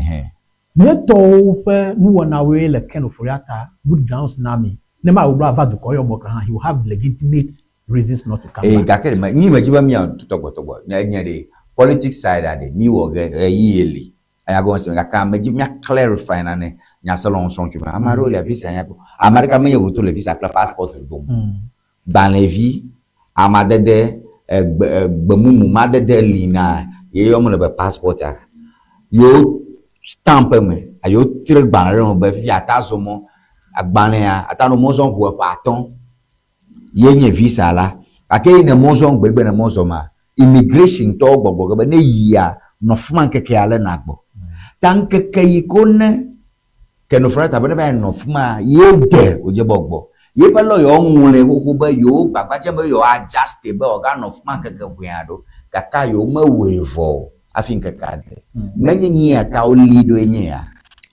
mía tɔwo ƒe nuwɔnawoe le Ken Ofori-Atta good grounds na mi. Ne Mawu gblɔ ava dukɔ yɔ mɔ ke hã, he will have legitimate reasons not to come Ee, back. gake ɖe me, nyi medzi be míawɔ tɔgbɔtɔgbɔ, enye ɖe politics side a ɖe, míwɔ ge ɣeyiɣi li. Enya gɔme se me gake ame dzi mía clarify nane nyaselawo srɔ̃ tso eme. Ame aɖewo lia visa nya ko. Ame aɖeke menye voto le visa kple passport dome. Gbalẽvi, amadede, egbe, gbemumu madede li na ye yɔm le be passport a. Yewo stamp eme, yewo tre gbalẽ ɖe eme be fifia ata zɔ mɔ. Agbalẽa ata nɔ mɔ zɔm ʋu eƒe atɔ̃ ye nye visa la. Gake yi ne mɔ zɔm gbegbe ne mɔ zɔ ma, immigration tɔwo gbɔgblɔ ge be ne yia nɔ fima ŋkeke ale nagbɔ. Ta ŋkeke yi ke wone ke no fɔɖe ta be ne va yi nɔ fima ye de wòdze be gbɔ. Yeƒe lawyer ŋlɔe xoxo be yewo gbagba dzem be yewo adjust be wòaganɔ fima ŋkeke ʋɛ aɖewo gake yewo mewɔe vɔ o hafi ŋkekea de. Menye nyia ta woli ɖoe nye ya.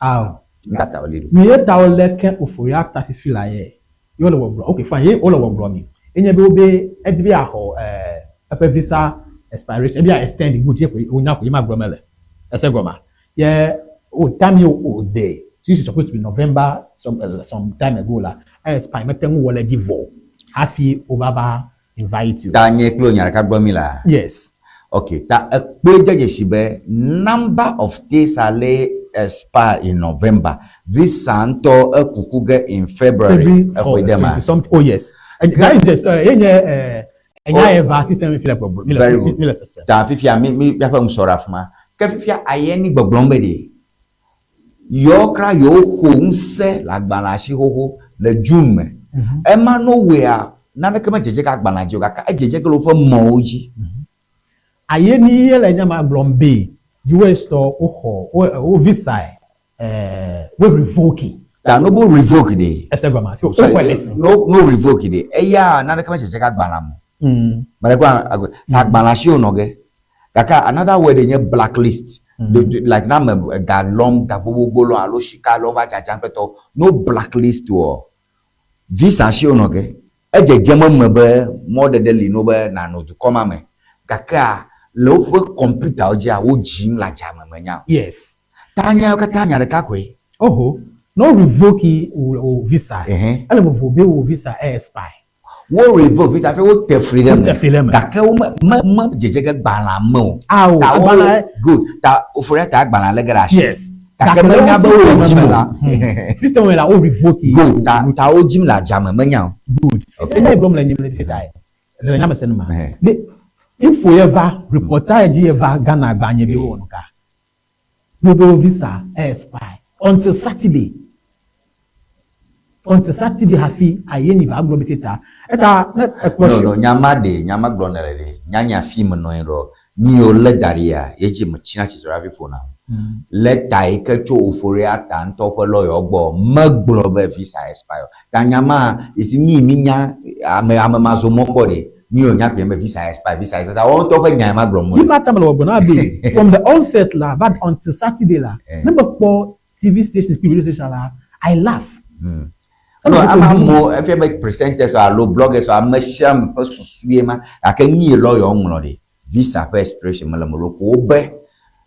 Ao. Nuka ta woli ɖo? Nu ye ta wole ke Ofori Atta fifi la ye. Ye wole gbɔgblɔ, ok fine, ye wole gbɔgblɔ mi. Enye be wobe edi be yeaxɔ eƒe visa expiration, ebi extend good ye koe wonya ko ye ma gblɔ mele. Ese gɔmea? Ye o time ye o de, which is supposed to be November some time ago la, expire mete ŋu wɔ le edzi vɔ hafi wova va invite you. Ta nye kple wò nya ɖeka gblɔ mi laa? Yes. Ok, ta ekpɔe de dzesi be number of stays ale expire in November, visa ŋutɔ ekuku ge in February, February exɔe de ma? 20 something, oh yes. And that is the story, ye nye enya ye va system mi le gbɔgblɔ, mi le Very good. mi le sese. Ta fifia mi mi míaƒe ŋusɔ ɖe afima. Ke fifia aye ni gbɔgblɔm be ɖe yewo kra yewo xo ŋusẽ le agbalẽa si xoxo le June me. Ema no wɔea naneke medzedze ge agbalẽa dzi o gake edzedze ge le woƒe mɔwo dzi. Aye ni ye le nya ma gblɔm be US tɔ woxɔ wo visa eh, wo revoke. Ta no bo revoke ɖe. Ese gɔme so woxɔe le si. No no revoke ɖe eya naneke medzedze ge agbalẽa me o. Mele kpɔ ta agbalẽa si wonɔ ge. Gake another word nye blacklist. Like na ame ega lɔm, ga gbogbo lɔm alo sika lɔm va dzadzam kple tɔwo. No blacklist wɔ. Visa si wonɔ ge. Edzedzem eme be mɔɖeɖe li no be nànɔ dukɔ ma me. Gakea le woƒe kɔmpitawo dzia, wodzim le adzame menya o. Yes. Ta nyawo katã nya ɖeka koe. Oho. Ne wo revoke wò visa, ele vovo be wò visa expire. Wo revoke visa hafi wote fli ɖe eme. Wote fli ɖe eme. Gake wo me me me dzedze ge gbalẽa me o. Ao, Ta wo agbalẽa. Good. Ta wofɔ ta agbalẽa lé ge ɖe asi. Yes. Gake Gake le menya wo be system wodzim me o. la, system me la, wo revoke Good. Ta ta wodzim le adzame, menya o. Good. Okay. Enya yi gblɔm le nye le fi tae. Le nya me se nu ma. Ehe. Be info ye va, reporter ye dzi ye va Ghana gba nye be wowɔ nu ka. Be wo visa expire until Saturday. Until Saturday hafi aye ni va gblɔ be se ta. Eta ne ekpɔ No, no, nya ma ɖe, nya ma gblɔ nèle ɖe, nyanya fi menɔ anyi ɖɔ, nu yi wolé da ɖia, ye dzi metsina tsitre hafi ƒona. Lɛta yi ke tso Ofori-Atta ŋutɔ ƒe lɔyawo gbɔ megblɔ be visa expire o. Ta nya ma, yi si nu yi mínya, ame, ame mazɔ mɔ kpɔ ɖe, nu yi wònya koe nye be visa expire, visa expire. Ta woawo ŋutɔ ƒe nya ye ma gblɔm wole. Yi ma ta mele gbɔgblɔm na be from the onset la va until Saturday la, ne mekpɔ TV stations kple radio station la, I laugh. No, ame amewo efia be presenters alo bloggers ame sia ame ƒe susu ye ma gake nu yi lɔyawo ŋlɔ ɖi visa ƒe expiration mele eme o. Ɖeko wobe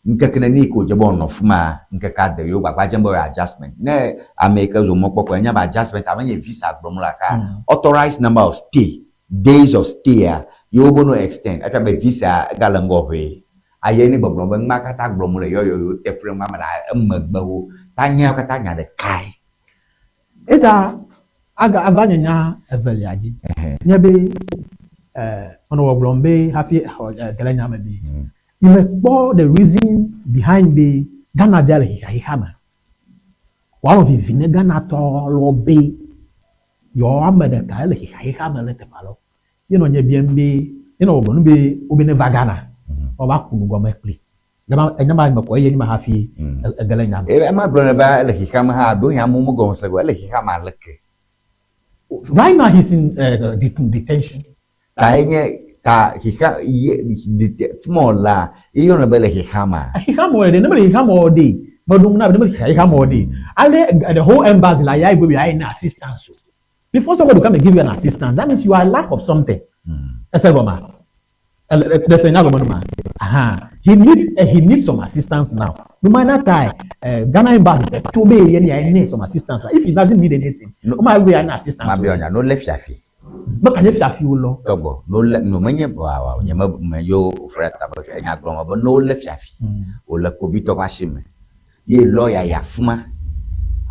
ŋkeke neni yi ke wòdze be wòanɔ afi ma ŋkeke ade yewo gbagba dzem be woawɔ adjustment. Ne ame yi ke zu mɔkpɔkpɔ enya be adjustment a menye visa gblɔm wole gake authorized number of stay, days of stay-a ye wobe no extend. Efia be visa egale ŋgɔ ʋee. Aye ni gbɔgblɔ be numa katã gblɔm wole yɔyɔ yewo te fli ɖe nua me le emegbe wo. Ta nyawo katã nya ɖekae. Eta aga ava nye nya evelia dzi. Nye be menɔ gbɔgblɔm be hafi exɔ ge ɖe nya me be mi me kpɔ the reason behind be Ghana via le xixaxixa me. Wòanɔ vivi ne Ghana tɔ lɔ be yewoa ame ɖeka ele xixaxixa me le teƒea lɔ. Ye nɔ nye biam be, ye nɔ gbɔgblɔm be wobe ne va Ghana, woava ku nu gɔme kpli. Gama enya ma me kɔ eye ma hafi ege le nya me. Ema gblɔ ne be ele xixea me hã ɖo nya amewo megɔme se o. Ele xixea me aleke? Right now he's in detention. Ta enye ta xixea ye fi ma wòlea ye yɔnɛ be le xixea mea? Xixea me wòle ɖe ne mele xixea me o ɖe meɖo ŋu na be ne mele xixea me o ɖe ale the whole embassy la ya yi be yeayi na assistance o. Before somebody come and give you an assistance that means you are lack of something. Ese gɔmea? Ɖe se nya gɔme nu ma? Aha. He need he need some assistance now. No matter tae Ghana embassy to be ye ni need some assistance. If he doesn't need anything, no ma we an assistance. Ma be nya no le fiafi. Me ka nye fiafi wo lɔ. Tɔgbɔ no le no menye wa wa nye me me yo ofre ta be enya gblɔ me be no le fiafi. O le kpovitɔ ƒe asi me. Ye lɔya ya fuma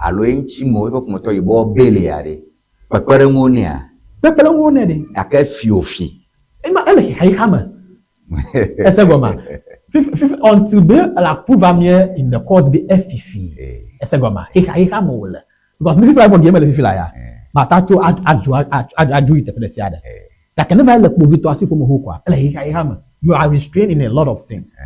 alo ye ŋuti mo eƒe ƒometɔ yibɔ beli ya ɖe. Kpekpeɖeŋuwo nɛa? Kpekpeɖeŋuwo nɛ ɖe. Gake fi o fi. Ema ele xixaxixa me. Ese gɔmea? Fifi fifi until be la prove amea in the court be efifi. Ese gɔmea? Xixaxixa me wòle. Because ne fifi la gbɔ gem le fifi la ya, mata tso adzo adzo yi teƒe ɖe sia ɖe. Gake ne va le kpovitɔ asi ƒom ho koa, ele xixaxixa me. You are restrained in a lot of things.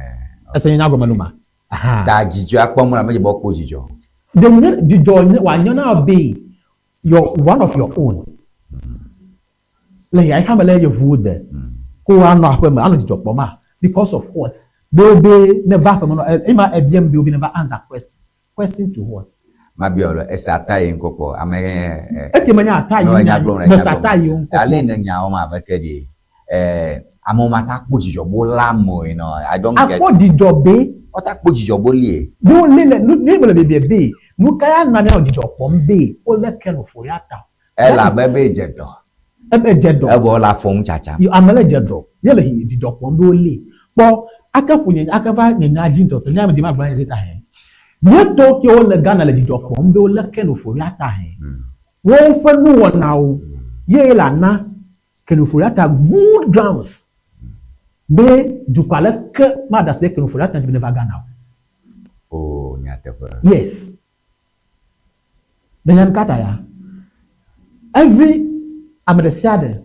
Ese nye nya gɔme nu ma? Aha. Ta dzidzɔ akpɔ mɔ la medze be woakpɔ dzidzɔ. Ɖe nye dzidzɔ wòanye na wò be your one of your own le xixaxixa me le yevuwo de ko anɔ aƒe me anɔ dzidzɔ kpɔm a because of what? Be wobe neva aƒe me nɔ ema ebiem be wobe neva answer question. Question to what? Mabiɔ le ese ata yi ŋkɔ kpɔ ame Eke menye ata yi no enya gblɔm le mese ata yi ŋkɔ kpɔ. Ale ne nyawo ma abe ke ɖi amewo mata kpɔ dzidzɔ bo la mo you know I don't get. Akpɔ dzidzɔ be. Wota kpɔ dzidzɔ bo lie. Be wole le nu ne mele bebie be nu ka ya na míanɔ dzidzɔ kpɔm be wolé Ken Ofori-Atta. Elabe be dze dɔ. Ebe dze dɔ. Evɔ wole afɔ ŋu tsatsam. Yo ame le dze dɔ ye le dzidzɔ kpɔm be wolée. Kpɔ ake ƒo nye ake va nye nya dzi ŋutɔ nye ame dzi magblɔ nya ta hɛ. Mía tɔwo kewo le Ghana le dzidzɔ kpɔm be wolé Ken Ofori-Atta hɛ. Woƒe nuwɔnawo ye la na Ken Ofori-Atta good grounds. Be dukɔ aleke ma ɖe asi ɖe Ken Ofori-Atta ŋuti be neva Ghana o. Oh, nyateƒe. Yes. Nènya nukata ya? Every ame ɖe sia ɖe,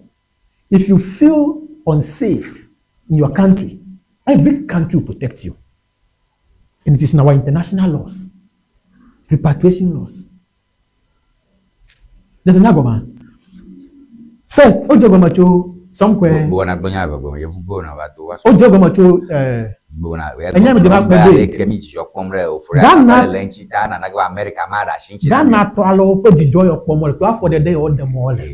if you feel unsafe in your country, every country will protect you. And it is in our international laws, repatriation laws. Nèse nya gɔmea? First, wodze gɔme tso somewhere. Gbɔna gblɔ nya eve gɔme. Yevu gbɔna va do va. Wodze gɔme tso eh. Gbɔna. Enya mi de va kpe be. Ke mi dzidzɔ kpɔm ɖe ofori Ghana le ŋuti ta nana ge Amerika ma ɖe asi ŋuti. Ghana tɔ alewo ƒe dzidzɔ yɔ kpɔm wole to afɔ ɖeɖe yɔ ɖem wole.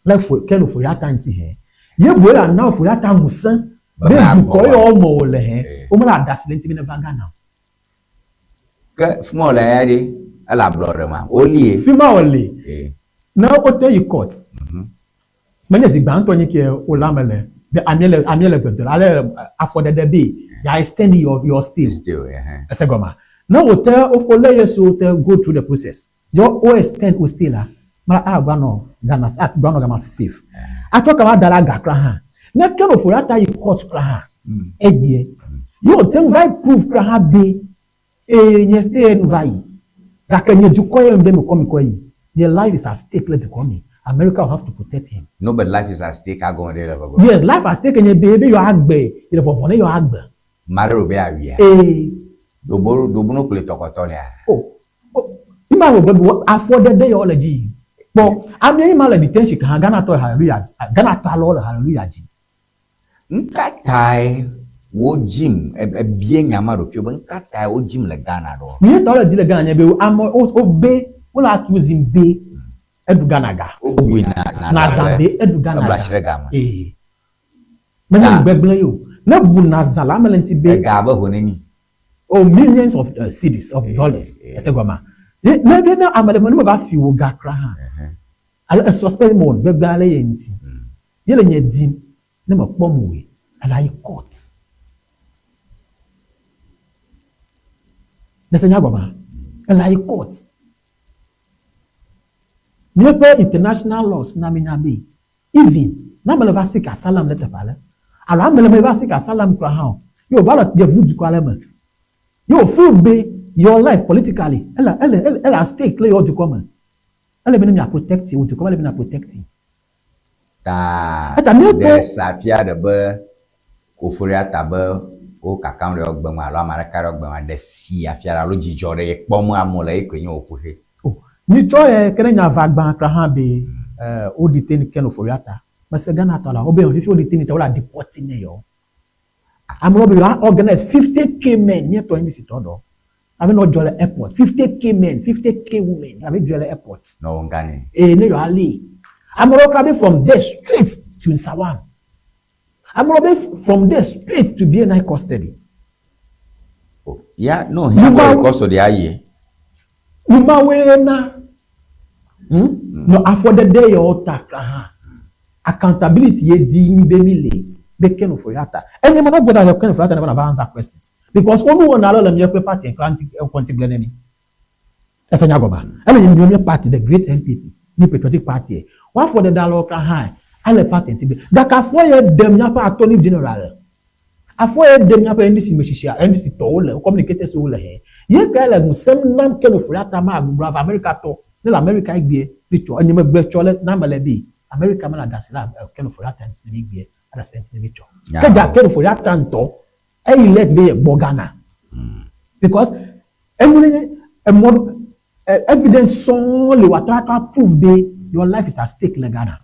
Le fo ke le ofori ata ŋuti hɛ. Ye boe la na ofori ata ŋusẽ be dukɔ yɔ me wole hɛ. Wome la ɖe asi le ŋuti be ne va Ghana o. Ke fi ma wòle ya ɖe, ele ablɔɖe ma, wolie. Fi ma wòle. Ne wote yi court, menye zi gbãtɔ nyi ke wole ame le, be amie le, amie le gbe dom, ale afɔɖeɖe be ya extend your, your stay. Stay o, ɛhɛ. Ese gɔmea? Ne wote, wole ye so wote go through the process, ye wo extend wo stay la, ma agba nɔ Ghana, agba nɔ gama safe. Atsɔ kama da ɖe aga kura hã. Ne ke no fo ya ta yi court kura hã, egbea, ye wòte ŋu va yi prove kura hã be, ee, nye stay nu va yi. Gake nye dukɔ ye be mekɔ mi kɔ yi. Nye life is at stake le dukɔ me. America will have to protect him. No but life is at stake agɔme ɖe le ʋegbe. Yes, life at stake nye be ebe yewoa agbe, ye le vɔvɔ̃ ne yewoa agbe. Maɖe ɖo be yeawuia? Ee. Ɖobo, ɖobo no kple tɔkɔtɔ lea? Oh, oh, ima wɔ be afɔɖeɖe yewo le dzi yim. Kpɔ, amea yi ma le detention hã, Ghana tɔ le hallelujah, Ghana tɔ alewo le hallelujah dzim. Nukatae wodzim? Ebia nya ma ɖokuiwò be nukatae wodzim le Ghana ɖo? Nu yi ta wole dzi le Ghana nye be ame wobe wole accuse be eɖu Ghana ga. Wobui na Nazã be eɖu Ghana ga. Ebla asi ɖe game. Ee. Menye nu gbegblẽ ye o. Ne bu Nazã la ame le ŋuti be. Ega be ho neni? Oh millions of cedis of dollars. Ese gɔmea? Ne ne ame ɖe ne meva fi wò ga kura hã. Ale esuspect mewɔ nu gbegblẽ ale ye ŋuti. Ye le nye dim ne me kpɔ mɔe ela yi court. Nese nya gɔmea? Ela yi court. Míaƒe international laws na mi nya be even ne ame le va seek asylum le teƒe ale alo ame le me va seek asylum kura hã o, ye wòva le yevu dukɔ ale me, ye wò feel be your life politically ele ele ele at stake le yewo dukɔ me, ele be ne mia protect wò dukɔ mele be na protect. Ta Eta míekpɔ. Ɖe sa fia ɖe be Ofori-Atta be wo kakam ɖe yewo gbe me alo ame aɖeke ɖe yewo gbe me ɖe si afia ɖe alo dzidzɔ ɖe ye kpɔm amewo le ye koe nye wò kuxi. O, nyitsɔ ye ke ne nya va gbã kura hã be wo detain Ken Ofori-Atta. Mese Ghana tɔ la wo be fifi wo detain ta wo la deport ne yewo. Amewo be yewoa organize 50k men míetɔ NDC tɔ ɖɔ. Ame nɔ dzɔ le airport 50k men 50k women ame dzɔ le airport. Nɔ wo ŋka nɛ. Ee ne yewoa lée. Ame ɖewo kura be from there straight to Nsawam. Ame ɖewo be from there straight to BNI custody. O ya ne wòhiã be woayi custody ayi. Numawoe na hmm? Nɔ afɔɖeɖe yawo ta kura hã. Accountability ye di mi be mi le be Ken Ofori-Atta. Enye me nɔ gbɔda Ken Ofori-Atta ne va na va answer questions. Because wo nuwɔna ale le míaƒe party kura ŋuti ekɔ ŋuti gblẽ ne mi. Ese nya gɔmea? Ele nye míaƒe party, the great NPP, New Patriotic Party. Wo afɔɖeɖe alewo kura hã ele party ŋuti gblẽ. Gake afɔ ye ɖe míaƒe attorney general, afɔ ye ɖe míaƒe NDC metsitsia, NDC tɔwo le, communicators wo le hɛ. Ye kura le ŋusẽm nam Ken Ofori-Atta ma gblɔ ava America tɔ. Ne le America egbea, mi tsɔ, enye megbe tsɔ le na ame le be America mele aɖasi le Ken Ofori-Atta ŋuti ne mi gbea, aɖasi le ŋuti ne mi tsɔ. Ke dza Ken Ofori-Atta ŋutɔ eyi let be ye gbɔ Ghana. Because enye ne emɔ evidence sɔŋ le wòate ŋu atrɔ prove be your life is at stake le Ghana.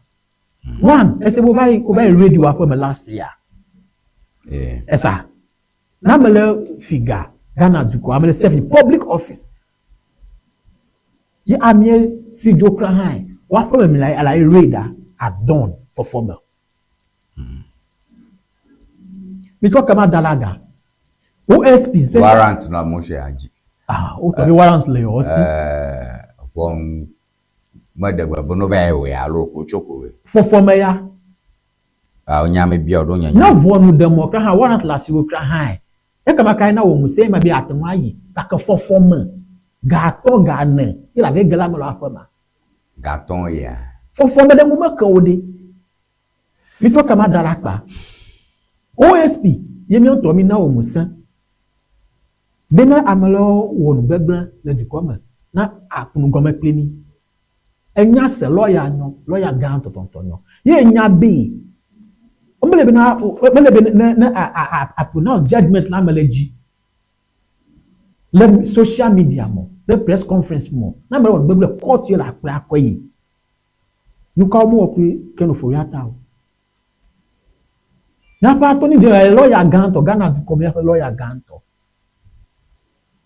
One, ese be wova yi wova yi radio aƒe me last year. Esa. Ne ame le fi ga Ghana dukɔ, ame le serve in public office. Ye amea si dzo kura hã, woaƒe me la yi raid at dawn fɔfɔ me. Mitsɔ kema da ɖe aga. OSP special. Warrant nɔ amewo si adzi. Ah, wotɔ be warrant le yewo si. Ʋɔnu meɖe gbe be no va yi wɔe alo wotso ko wɔe. Fɔfɔme ya. Ah, nya me bia ɖo nya. Ne ʋɔnu ɖe mɔ kura hã warrant le asiwò kura hã. Ekema kae na wò ŋusẽ ma be ate ŋu ayi gake fɔfɔme ga atɔ̃ ga ene ye le age ge le ame le aƒe ma. Ga atɔ̃ ya. Fɔfɔme ɖe ŋu meke o ɖe. Mitɔ kema da ɖe akpa. OSP ye míawo ŋutɔ mína wò ŋusẽ be ne ame lewo wɔ nu gbegblẽ le dukɔ me na aku nu gɔme kpli mí. Enya se lɔya nyɔ, lɔya gã tɔtɔtɔ nyɔ. Ye nya be mele be na mele be ne ne a a a pronounce judgement na ame le dzi le social media me, le press conference me. Ne ame ɖe wɔ nu gbegblẽ court ye le akplɔe akɔe yi. Nukawo mewɔ kple Ken Ofori-Atta o. Míaƒe attorney general lɔya gãtɔ, Ghana dukɔ míaƒe lɔya gãtɔ.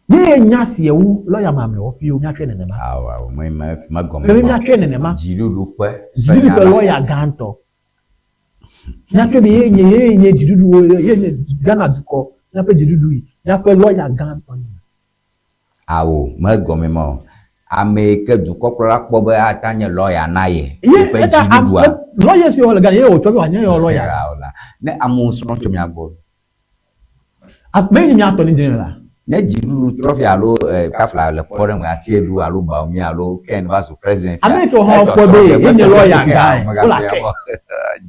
Ye nya sie wu lɔya mamlɛwo ƒio míatsɔe nenema. Awo awo me me me gɔme. Ke míatsɔe nenema. Dziɖuɖu ƒe Dziɖuɖu ƒe lɔya gãtɔ. Míatsɔe be ye nye ye nye dziɖuɖu ye nye Ghana dukɔ míaƒe dziɖuɖu yi míaƒe lɔya gãtɔ yi. Ao, megɔme ma o. Ame yi ke dukɔkplɔla kpɔ be ate anye lɔya na ye, Ye yeƒe eta dziɖuɖua. Lɔya si wɔ le Ghana ye wòtsɔ be wòanye yewo lɔya. Ao la. Ne amewo srɔ̃ tso mia gbɔ. Ame yi nye attorney general. Ne dziɖuɖu trɔ fia alo kafla le kpɔɖeŋu Asiedu alo Bawumia alo Ken va zu president fia. Ame yi ke hã kpɔ be ye nye lɔya gã wole ake.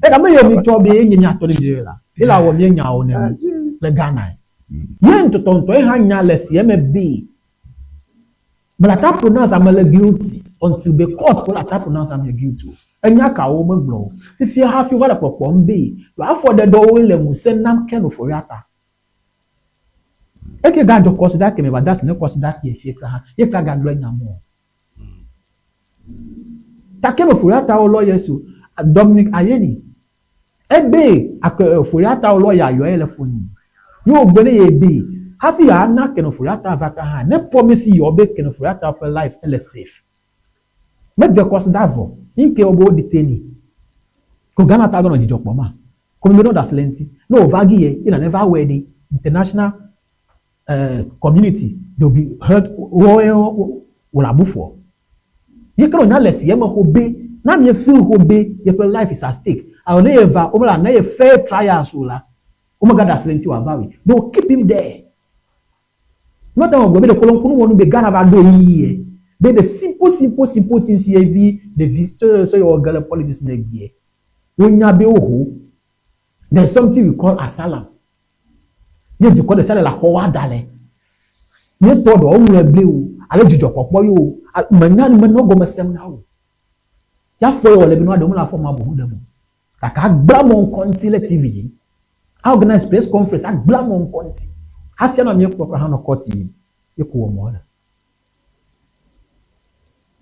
Eka ame yi mi tsɔ be ye nye attorney general ye la wɔ mía nyawo ne mi le Ghana. Ye ŋutɔtɔŋutɔ ye hã nya le seɛ me be me la ta pronounce ame le guilty until be court ko la ta pronounce ame guilty o. Enya kawo megblɔ o. Fifia hafi wova le kpɔkpɔm be afɔɖeɖewo le ŋusẽ nam Ken Ofori-Atta. Eke gadzɔ kɔsiɖa kemɛ va de asi ne kɔsiɖa kpuie fie kura hã, ye kura gagblɔ nya mɔ. Ta Ken Ofori-Atta wo lawyers o, Dominic Ayeni, Ebe ake Ofori-Atta wo lɔya yɔe le foni. Ye wògblɔ ne ye be, hafi yeana Ken Ofori-Atta va ka hã, ne promise yewo be Ken Ofori-Atta ƒe life ele safe. Mede kɔsiɖa vɔ, ŋke wɔ be wo detain ni. Ko Ghana ta ɖo nɔ dzidzɔ kpɔm ma? Ko mi ɖo ɖasi le ŋuti. Ne wòva gi ye, ye nane va wɔe ɖe, international community, they will be heard, wo wòle abu fɔ. Ye ke wònya le si eme xo be, na mie feel xo be yeƒe life is at stake. Alo ne ye va, womela na ye fair trials o la, womegaɖe asi le ŋuti wòava o. They will keep him there. Mate ŋu agblɔ be ɖeko le ŋkunu wɔnu be Ghana va ɖo ɣeyiɣi ye be the simple simple simple things ye vi ɖevi sɔsɔyɔwɔ ge le politics me egbea, wonya be woho. There is something we call asylum. Ye dukɔ ɖe sia ɖe le axɔ woada le. Nye tɔ ɖewo ŋlɔe bli o, alo dzidzɔkpɔkpɔ ye o, menya nu menɔ gɔme sem na o. Ya fɔ ye wɔ le bi nua ɖewo mele afɔ ma boŋ ɖem o. Gake agblẽ amewo ŋkɔ ŋuti le TV dzi. A organize press conference agblẽ amewo ŋkɔ ŋuti. Hafi anɔ míekpɔ kura hã nɔ kɔti yim. Ye ko wɔm wole.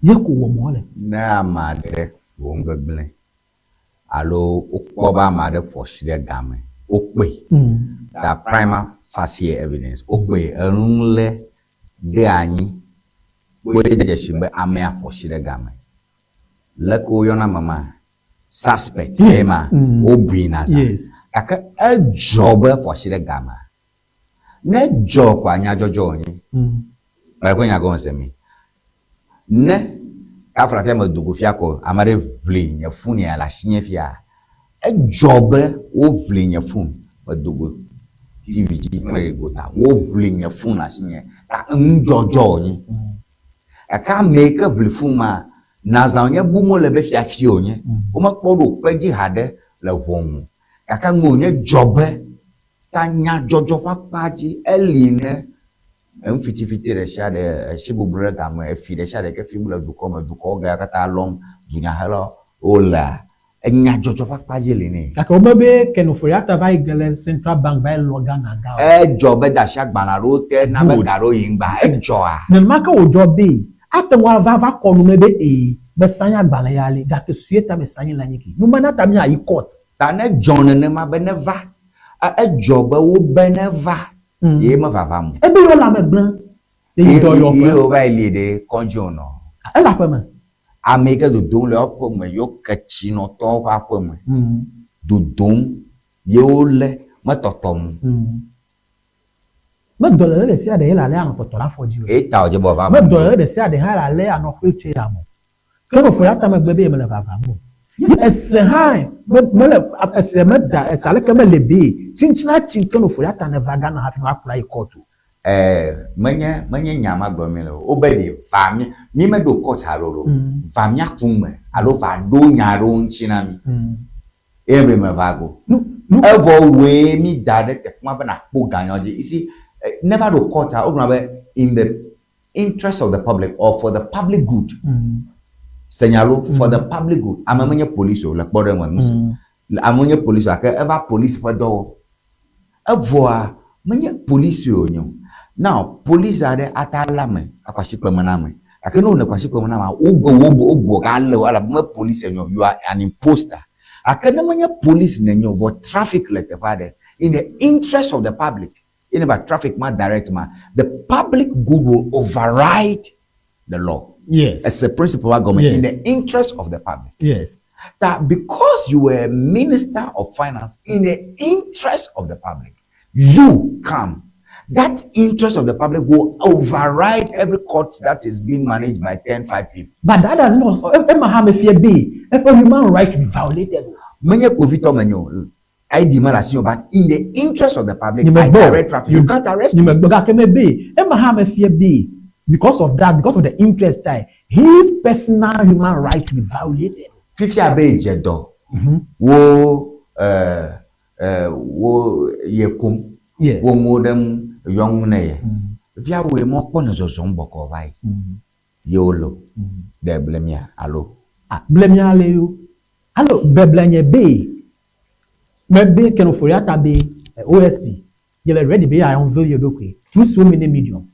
Ye ko wɔm wole. Ne ame aɖe wɔ nu gbegblẽ alo wokpɔ be ame aɖe ƒo asi ɖe game, wokpɔe. Ta prima facie evidence, wokpɔe enu lé ɖe anyi kpɔe de dzesi be amea ƒo asi ɖe game. Leke woyɔna ame ma? Suspect ye ma, wobui nazã. Gake edzɔ be eƒo asi ɖe gamea? Ne edzɔ koa, nyadzɔdzɔ wònye. Mele ƒe nya gɔme se mi. Ne kafla fia medo go fia ko ame aɖe ʋli nye fon ya le asinye fia, edzɔ be woʋli nye fon medo go TV dzi mele gota woʋli nye fon le asinye ta enudzɔdzɔ wònye. Gake ame yi ke ʋli fon ma, nazã wònye bum wole be fiafie wònye. Womekpɔ ɖo kpe dzi haɖe le ʋɔnu. Gake nu wònye dzɔ be ta nyadzɔdzɔ ƒe akpa dzi eli ne Enufitifiti ɖe sia ɖe, esi bublu ɖe game, efi ɖe sia ɖe ke fim le dukɔ me, dukɔwo gea katã lɔm dunyahelawo wolea, enyadzɔdzɔ ƒe akpa dzi li nɛ. Gake wome be Ken Ofori-Atta va yi ge le Central Bank va yi lɔ Ghana ga o. Edzɔ be de asi agbalẽ aɖewo te na be ga ɖewo yi ŋgba. Edzɔa? Nenema ke wòdzɔ be ate ŋu ava va kɔ nu me be ee, me sign agbalẽ ya li, gake sue ta me sign le anyi ke. Numa na ta mía yi court. Ta ne dzɔ nenema be neva, edzɔ be wobe neva Ye mevava mo. Ebe yewo lãme gblẽ le yi dɔyɔƒe. Ye wova yi li ɖe kɔdzi wònɔ. Ele aƒe me. Ame yi ke dodom le eƒe me, yewo ketsinɔtɔwo ƒe aƒe me dodom ye wolé metɔtɔ mo. Me dɔléle ɖe sia ɖe ye le alea anɔ tɔtɔ ɖe afɔ dzi o. Ye ta wòdze be wòava Me dɔléle ɖe sia ɖe hã le alea anɔ wheelchair me o. Ke me ƒo ta megbe be yemele vavam o. Ye ese hã me mele ese meda ese aleke mele be tsintsina tsi ke no ƒo ta neva Ghana hafi va kplɔ ayi court o. Eh, menye menye nya ma gblɔm mi le o. Wobe ɖe va mi mi meɖo court haɖe o ɖo. Va mía kum me alo va ɖo nya aɖewo ŋuti na mi. Ye be meva go. Evɔ wòe mi da ɖe teƒe ma be nàkpɔ ganya dzi. You see, ne va ɖo court a, wogblɔna be in the interest of the public or for the public good. Se nya lo, for the public good. Ame menye police o le kpɔɖeŋu ŋusẽ. Ame menye police o gake eva police ƒe dɔ wɔm. Evɔa menye police wònye o. Now police aɖe ate alé ame akɔ asi kpeme na ame. Gake ne wòle kɔ asi kpeme na amea, wo wo wogbɔ galé wò elabe menye police enye o, you are an imposter. Gake ne menye police nènye o vɔ traffic le teƒe aɖe, in the interest of the public, ye ne va traffic ma direct ma, the public good will override the law. Yes. Ese principle wa gɔme Yes. in the interest of the public. Yes. Ta because you were minister of finance in the interest of the public, you come. That interest of the public will override every court that is being managed by 10, 5 people. But that does not ema hã mefia be eƒe human right should be violated o. Menye kpovitɔ menye o, ID mele asi o, but in the interest of the public, Nye I megbɔ o. direct traffic. You can't arrest Nye me. megbɔ gake mebe ema hã mefia be because of that, because of the interest tae his personal human right should be violated. Fifia be edze dɔ, wo eh, eh, wo ye kom, Yes. wo ŋuwo ɖe ŋu, yɔ ŋu ne ye. Fifia woe mɔ kpɔ ne zɔzɔm bɔkɔ va yi. Ye wole o. Ɖe blemia alo? Ah, blemia le yo. Alo beble nye be mebe Ken Ofori-Atta be OSP ye le ready be ya unveil ye ɖokui through so many medium.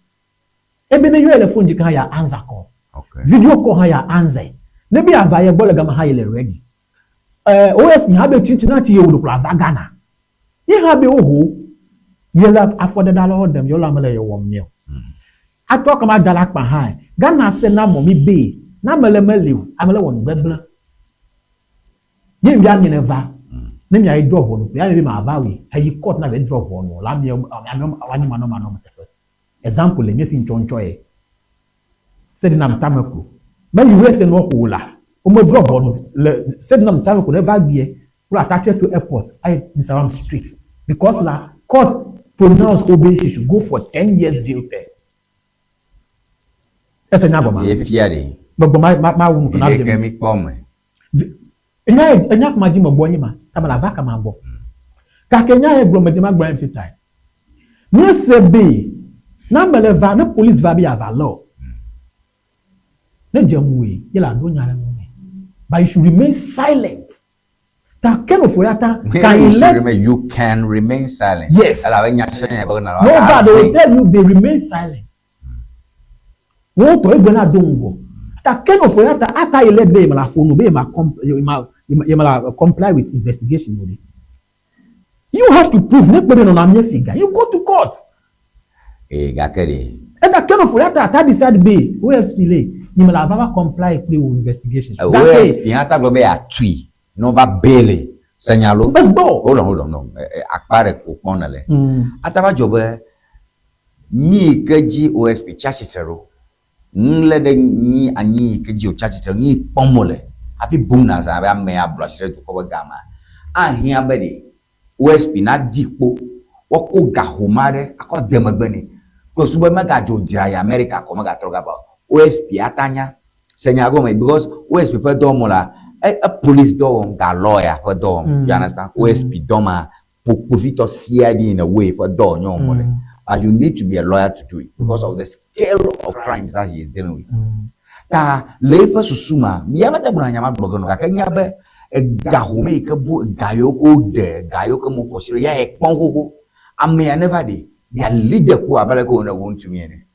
Ebe ne yɔe le phone dzi ke hã ya answer call. Okay. Video call hã ya answer. Ne be ava ye gbɔ le gama hã ye le ready. Eh, OSP hã be tsitsi ye wo ɖokui ava Ghana. Ye hã be woho ye le afɔɖeɖe alewo ɖem ye le ame le ye wɔm nɛ o. Atɔ kama da le akpa hã. Ghana se na mɔ mi be ne ame le meli o, ame le wɔ nu gbegblẽ. Ye mi be ne va, ne mia yi drɔ ʋɔnu, ya mi be ma va wi, heyi court na be drɔ ʋɔnu la mi ame anyi manɔ manɔ me teƒe. Example le mi si ŋtsɔ ŋtsɔ ye. Sedinam Tameku. Me USA nɔ ko la, wo me drɔ ʋɔnu le Sedinam Tameku ne va gbie, wo la tatse to airport ayi Nsawam street because la court pronounce ko be she should go for 10 years jail term. Ese nya gɔma. Ye fia ɖe. Gbɔgbɔ ma ma ma wu nu na Viɖe ke mi kpɔ me. Enya enya kuma dzi megbɔ nyi ma, tame la va kama gbɔ. Gake nya ye gblɔ me dzi ma gblɔ MC tae. Míese be ne ame le va, ne police va be yeava lé o, ne dze ŋuwòe, ye la ɖo nya ɖe ŋu nɛ. But you should remain silent. Ta Ken Ofori-Atta can You should elect remain, you can remain silent. Yes. Elabe nya sia nya be nɔ No va, they will aze. tell you be remain silent. Wo tɔ egbe na do ŋgɔ. Ta Ken Ofori-Atta ata elect be yemala ƒo nu be yema com yema yemala comply with investigation o ɖe. You have to prove ne kpe be nɔnɔ amie fi ga. You go to court. Ee gake ɖe. Eta Ken Ofori-Atta ata decide be OSP le nyemela va va comply kple wo investigation. Gake OSP hã ta gblɔ be yeatui ne wova bail se nya lo. Egbɔ. Hold on, hold on, no. Akpa ɖe ko kpɔm nèle. Ata va dzɔ be nyi yi ke dzi OSP tsi atsitre ɖo, nu lé ɖe nyi anyi yi ke dzi wòtsi atsitre ɖo, nu yi kpɔm wole hafi bum nazã be amea blu asi ɖe dukɔ ƒe ga mea, ahiã be ɖe OSP nadi kpo woako ga home aɖe akɔ de megbe nɛ kple susu be megadzo dzra yi America ko megatrɔ gava o. OSP ata nya se nya gɔme because OSP ƒe dɔ wɔm wolea, e e police dɔ wɔm ga lawyer ƒe dɔ wɔm. You understand? OSP dɔ ma kpovitɔ CID in a way ƒe dɔ wònye wɔm wole. But you need to be a lawyer to do it because of the scale of crimes that he is dealing with. Ta le eƒe susu mea, ya mete gblɔna nya ma gblɔ ge nɔ gake enya be ega home yi ke bu ega yiwo ke woɖe, ega yiwo ke mekɔ si ɖo ya ekpɔm xoxo. Amea neva ɖe yeali de ƒo abe aleke wònɔ wò ŋutsu mi ene.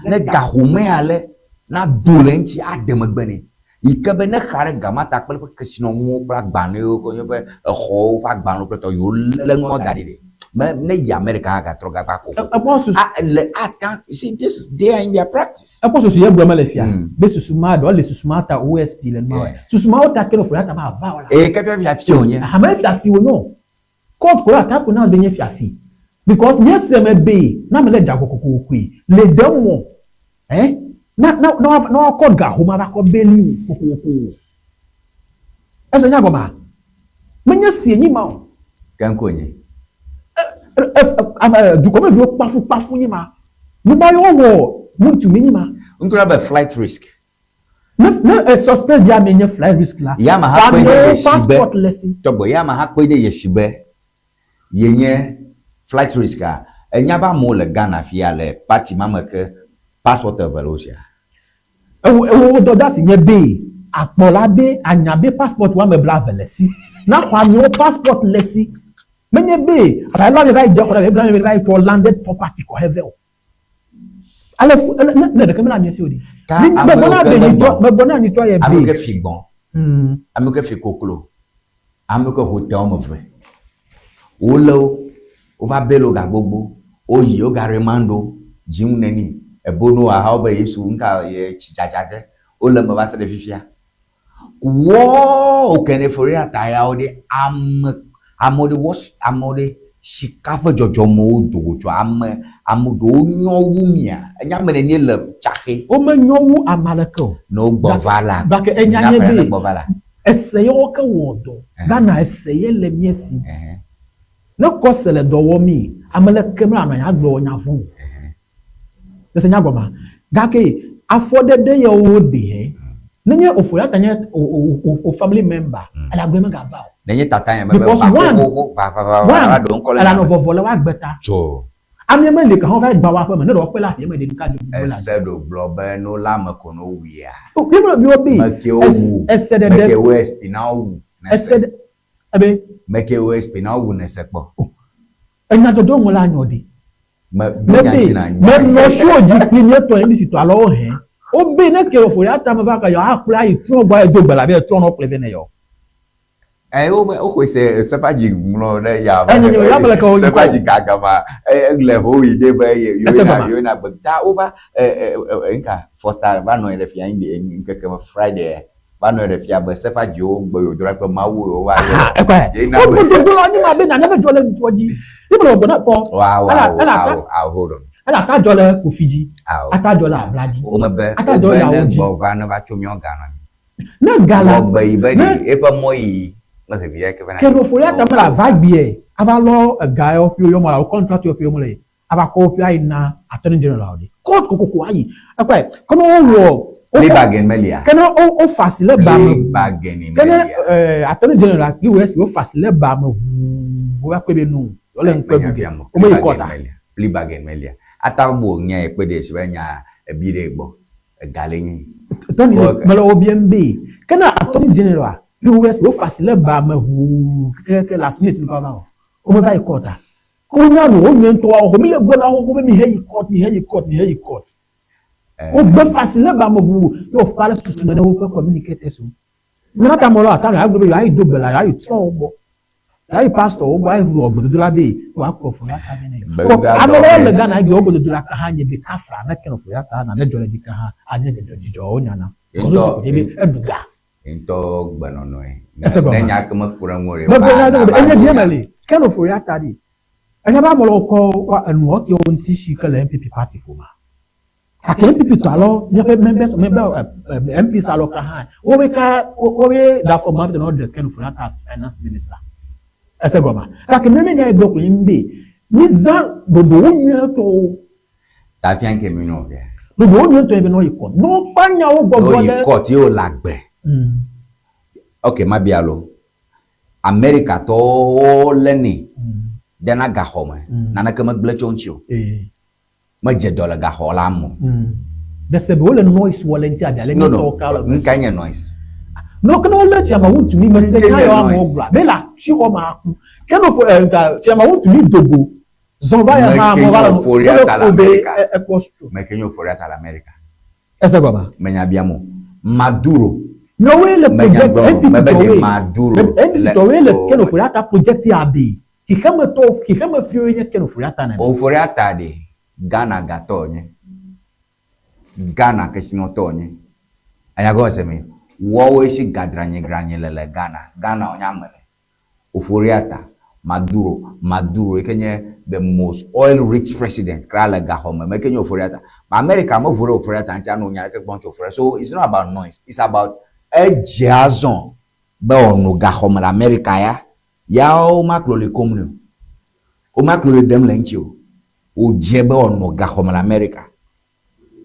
Ne ga home ale nado le eŋuti aɖe megbe nɛ yi ke be ne xa ɖe ga ma ta kple eƒe kesinɔnuwo kple agbalẽwo ke nye eƒe exɔwo ƒe agbalẽwo kple tɔ yiwo lé nua da ɖi ɖe. Me ne yi America hã gatrɔ gava ko. Ekpɔ susu. A le ata you see this is they are in their practice. Ekpɔ susu ye gblɔ mele fia. Be susu ma ɖɔ le susu ma ta OSP le nua. Susu ma wo ta ke no fo ya ta ma va o la. Eye ke fia fia wònye. Hame fia fi wònye o. Court ko la ta ko na be nye fia fi. Because nye se me be na me le dzago kokokoe le de mɔ eh na na na na wakɔ ga home ava kɔ beli o kokoko. Ese nya gɔma? Menye sie nyi ma o. Ke ŋkɔ nye. Ame dukɔmeviwo kpafu kpafu nyi ma. Nu ma yewo wɔ ŋutsu mi nyi ma. Ŋkɔ la be flight risk. Ne ne e suspect bia me nye flight risk la. Ya ma ha kpɔe ɖe Amewo yesi be. passport le si. Tɔgbɔ ya ma ha kpɔe ɖe yesi be. Yenye flight risk a, enya be amewo le Ghana fia le party ma me ke passport eve le wo sia? Ewo ewo dɔdeasi nye be akpɔla be anya be passport woame blave le si. Na xɔ amewo passport le si. Menye be asa ela va yi dɔ xɔ ɖe ebe va yi kpɔ landed property kɔ heve o. Ale fu ele ne ne ɖeke mele amia si o ɖi. Ka amewo Megbɔ na ke be megbɔ. nyitsɔ megbɔ na nyitsɔ ye Amewo be. ke fi gbɔ̃, amewo ke fi koklo, amewo ke ho te woame eve. Wolé wo, wova bel wo ga gbogbo, woyi woga remand wo, dziŋu neni, ebono ahawo be Yesu ŋka ye tsi dzadza ge. Wole eme va se ɖe fifia. Wɔɔ ke ne Florida ta yawo ɖe ame amewo ɖe wɔ amewo ɖe sika ƒe dzɔdzɔmewo do go tso ame ame ɖewo nyɔ wu mia. Enya ame nenie le tsaxe. Womenyɔ wu ame aɖeke o. Ne wogbɔ va la, Gake enya mina nye ƒe ne be gbɔ va la. ese ye woke wɔ dɔ. Ghana ese ye le mía si. Ne kɔse le dɔ wɔm mi, ame leke mele anɔ anyi agblɔ nya vɔ̃ o. Ese nya gɔmea? Gake afɔɖeɖe ye woɖe he. Nenye ofo ya ta nye o o o o family member, ele agblɔe megava o. Nenye tata nye mebe Because va one, xoxoxo va va va va one, va ɖo ŋkɔ le ele nya anɔ me. vɔvɔ le woagbe ta. Tso. Amea meli ke hã wova yi gbã woaƒe me. Ne ɖe woakpɔe le aƒea me ɖe, nuka dzɔ le Ese ɖo gblɔ be no la ame ko no wuia. O, ye mele biɔ be Me kewo wu, ese me ɖeɖe kewo SP na wowu ne ese se. ɖe ebe. Me kewo SP na wowu ne se kpɔ. O, enya dzɔdzɔ ŋlɔ anyɔ ɖi. Me ɖo nya Mebe dzi na nya. menɔ show dzi kpli mía tɔ NDC tɔ alɔwo hɛ. Wobe ne ke ofo ya ta me va ka yɔ akplɔe ayi trɔ̃ gbɔ ayi do gbe le abe trɔ̃ nɔ kplɔe vɛ ne yɔ. Ɛ wo me woxɔe se sefa dzi ŋlɔ ɖe ya Enye nye ya mele ke wo sefa ŋkɔ. dzi gagama ele ho yi ɖe be ye Ese yoyina gɔma. yoyina gbe ta wova ɛ ɛ ɛ nka Foster va nɔ anyi ɖe fia ŋdi ŋkeke me Friday va nɔ anyi ɖe fia be sefa dzi wo gbe yo do ɖa kple Mawu yo va yɔ. Aha ekɔe. Ye na Wo be dodo la nyi ma be nane me dzɔ le ŋutsua dzi. Ye mele gbɔgblɔ na kpɔ. Wa wa Ela wo ela ata awo awo hold on. ela ata dzɔ le Kofi dzi. Awo. Ata dzɔ le Abla dzi. Wo me be Ata wo dzɔ be le ne Yawo dzi. gbɔ va ne va tso míawo ga na mi. Ne ga la Wɔ gbe yi be ne ɖi eƒe mɔ yi me hevi ɖe ke va na Ke ɖo fo ya ta mele ava gbie ava lɔ ega yɔ ƒio yɔ mo alo contract yɔ ƒio mo le ava kɔ woƒe ayi na attorney general ɖi. Court kokoko ayi. Ekpɔe ke ne wowɔ Plea bargain melia. Ke ne wo fa asi le ba me. Plea bargain Ke ne melia. attorney general kple OSP wo fa asi le ba me ʋuu wova kpɔe be no wole ŋkpe ɖu ge. Wome yi court a. Plea bargain melia. Ata bu nya ekpe ɖe si be nya ebi ɖe gbɔ. Ega le nyi. Tɔni mele wo biam be ke ne attorney general kple OSP wo fa asi le ba me ʋuu kekeke last minute nu va o. Wome va yi court a. Ke wonya nu wo nyuie ŋutɔ wa xoxo mi le gblɔ na xoxo be mi he yi court mi he yi court mi he yi court. Wogbe fa asi le ba me ʋuu ye wofa le susu me ɖe woƒe communicators wo. Nana ta mɔlɔ ata agblɔ be yewoayi do gbe la yewoayi trɔ wo gbɔ. Yewoayi pastor wo gbɔ ayi wɔ gbedodoɖa be woakplɔ fo ya ta vɛ ne yewo. Ame ɖewo le Ghana egbe wo gbedodoɖa ka hã nye be kafla ne ke nɔ fo ya ta nane dzɔ le dzi ka hã anye dzɔdzɔ dzidzɔ wonya na. Kɔnu si ko nye be eɖu ga. Ŋutɔ gbenɔnɔe. Ese gɔme. Ne nya ke meku ɖe ŋu o ɖe. Megblɔ nya ɖe enye bia meli ke nɔ fo ya ta ɖi. Enya be ame ɖewo kɔ enuɔ ke wo ŋuti si ke le NPP party ƒoma. Gake NPP tɔ alo míaƒe members member MPs alo ka hã wobe ka wobe ɖe afɔ gbãtɔ ne woɖe Ken Ofori-Atta as finance minister. Ese gɔmea? Gake ne míenya ye gblɔ koe nye be mízã ɖoɖowo nyuietɔwo. Ta fia ŋke mi nɔ via. Ɖoɖowo nyuietɔ ye be ne woyi court. Ne wokpa nyawo gbɔgblɔ Ne woyi ɖe. court ye wole agbe. Ok mabia lo. Amerika tɔwo wolé nɛ dena gaxɔ me. Naneke megblẽ tso eŋuti o. Medze dɔ le gaxɔ la me o. Ɖe se be wole noise wɔ le ŋuti abi ale No, no. míetɔwo ka le Nukae nye noise? No, ke ne wolé tsiama ŋutsu mi mese Nukae nya nye yawo amewo noise? gblɔa be le atsi xɔ me aku. Ke ne wofo ɛ nka tsiama ŋutsu mi do go zɔn va ya hã Meke amewo va nye le nu Euphoria wole ta le ko be Amerika. ɛ ekpɔ stroke. Meke nye Euphoria ta le Amerika. Ese gɔmea? Menya biam o. Maduro. Nɔwoe le Menya project gblɔ o. NPP Mebe ɖe tɔwoe. Maduro NDC le tɔwoe le o Ken Ofori-Atta project ya be xexemetɔwo xexemefiwoe nye Ken Ofori-Atta nene. Ofori-Atta ɖe Ghana gatɔ wònye. Ghana kesinɔtɔ wònye. Enya gɔme se mi? Woawoe si gadranyidranyi le le Ghana. Ghana wònye ame le. Ofori-Atta, Maduro, Maduro yi ke nye the most oil rich president kura le gaxɔ me. Meke nye Ofori-Atta. America mevo ɖe Ofori-Atta ŋuti anɔ nya ɖeke gblɔm tso Ofori-Atta. So it's not about noise. It's about edze azɔ be wòanɔ gaxɔ me le America ya. Ya womaklo li kom nɛ o. Womaklo li ɖem le eŋuti o. Wòdze be wòanɔ gaxɔ me le America.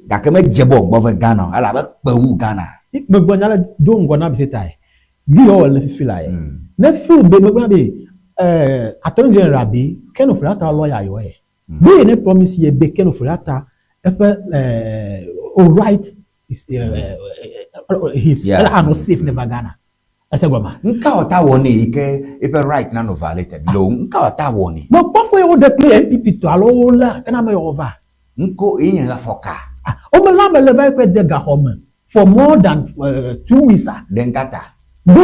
Gake medze be wògbɔ ve Ghana o elabe kpe wu Ghana. Megblɔ nya ɖe do ŋgɔ na Bisetae. Nu yi wɔwɔ le fifi lae. Ne feel be megblɔna be Attorney General be Ken Ofori-Atta lawyer yɔ ye. Be ye ne promise ye be Ken Ofori-Atta eƒe o right is his ele anɔ safe ne va Ghana. Ese gɔma. Ŋka wòta wɔ nɛ yi ke eƒe right nanɔ violated lo ŋka wòta wɔ nɛ. Mekpɔ fo ye woɖe kple NPP tɔ alo wolé kena ame yɔ va. Ŋko ye nye afɔ ka. Ah, womele ame le va eƒe de gaxɔ me for more than 2 weeks a. Ɖe ŋka ta. Be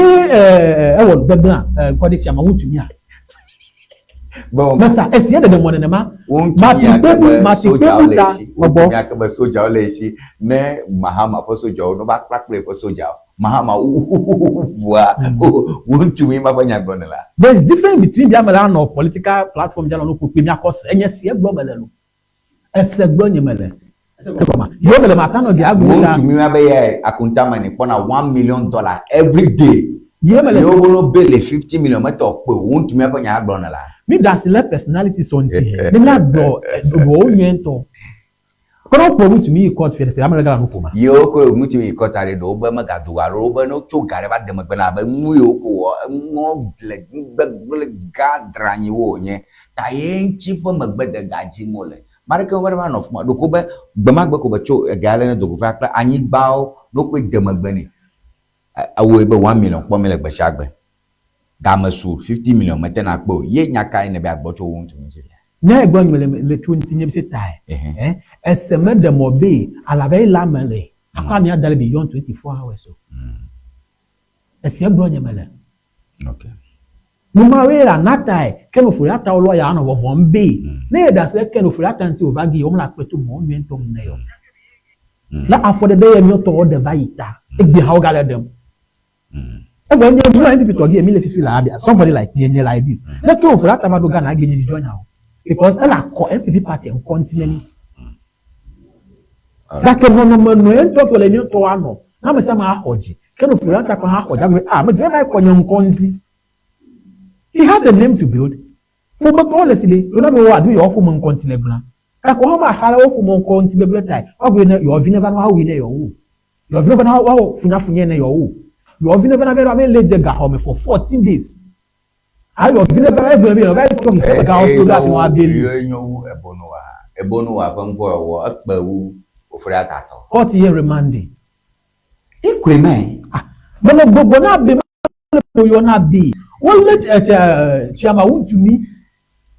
ewɔ nu gbegblẽa ŋkɔ ɖe tsia ma ŋutsu mia. Bon. Mesa esia ɖeɖe mɔ nenema. Woŋutsu Mati mia ke kpebu be mati sodzawo kpebu le ta esi. gbɔgbɔ. Woŋutsu mia ke be sodzawo le esi ne Mahama ƒe sodzawo ne va kplakple eƒe sodzawo. Mahama ʋua woŋutsu mi ma ƒe nya gblɔ ne la. There is difference between bi ame la nɔ political platform dzi anɔ nu ƒo kple miakɔ se enye se gblɔ mele lo. Ese gblɔ nye mele. Ese gɔma. Yewo mele ma ta nɔ dia agbo ta. Woŋutsu mi ma be ye akuntamani kpɔna $1 million every day. Yewo mele. Yewo bolo be le 50 million metɔ kpe o. Woŋutsu mi ƒe nya gblɔ ne la. Mi da asi le personality sɔ ŋuti he. Ne miagblɔ ɖoɖowo nyuie ŋutɔ. Kɔnɔ kplɔ ŋutsu mi yi court fia ɖe ame le gala nu ƒo ma. Yewo ko ŋutsu yi kɔta ɖe ɖewo be megado alo wo be ne wotso ga ɖe va de megbe na abe nu yiwo ko wɔ enuwo le gbegblẽ gã dranyiwo wònye ta ye ŋuti ƒe megbe de ga dzim wole. Ma ɖeke me va nɔ fi ma ɖeko be gbemagbe ko be tso ega le ne dogo va kple anyigbawo ne wokɔe de megbe nɛ. Ewɔe be 1 million kpɔm le gbe sia gbe. Game su 50 million mete na kpe o. Ye nya kae ne be agbɔ tso wo ŋutsu ŋuti fia? Nya egblɔ nye mele le tso ŋuti nye be se tae. Ese meɖe mɔ be alabe ye le ame le akɔ amea da ɖe beyond 24 hours o. Ese gblɔ nye mele. Numawoe le anatae Ken Ofori-Atta lɔ ya anɔ vɔvɔm be ne ye da asi ɖe Ken Ofori-Atta ŋuti wòva gi womele akpe to mɔ nyuie ŋutɔ nu ne yɔ. Le afɔɖeɖe ye míatɔwo ɖe va yi ta egbe hã wogale ɖem. Evɔ nye mía NPP tɔ gi mi le fifi la abi somebody like me nye like this. Ne Ken Ofori-Atta va ɖo Ghana egbe nye dzidzɔ nya o because ele akɔ NPP party ŋkɔ ŋuti ne mi. Gake nɔnɔme nɔ ye ŋutɔ ke le míatɔwo anɔ ne ame sia ame axɔ dzi Ken Ofori-Atta kɔ hã axɔ dzi agblɔ be ah me dze va yi kɔ nye ŋkɔ ŋuti. He has a name to build. Ƒometɔwo le si le yɔna be wo adi be yewoa ƒome ŋkɔ ŋuti le gblã. Gake woawo ma xa le wo ƒome ŋkɔ ŋuti gbegblẽ tae. Woagblɔe ne yewoa vi ne va ne woawui ne yewoawu. Yewoa vi ne va ne woawɔ funyafunyɛ ne yewoawu. Yewoa vi ne va ne va lé de gaxɔ me for 14 days. Ayi yewoa vi ne va va gblɔ be yewoa va tsɔ xexe me gaxɔ to ɖo hafi woabeli. Ye nyo wu Ebonuwa. Ebonuwa ƒe ŋkɔ wɔwɔ ekpe wu Ofori-Atta tɔ. Court ye remanding. Ikoe me. Ah, mele gbɔgbɔ na be mele yɔ na be wolé tsiama ŋutsu mi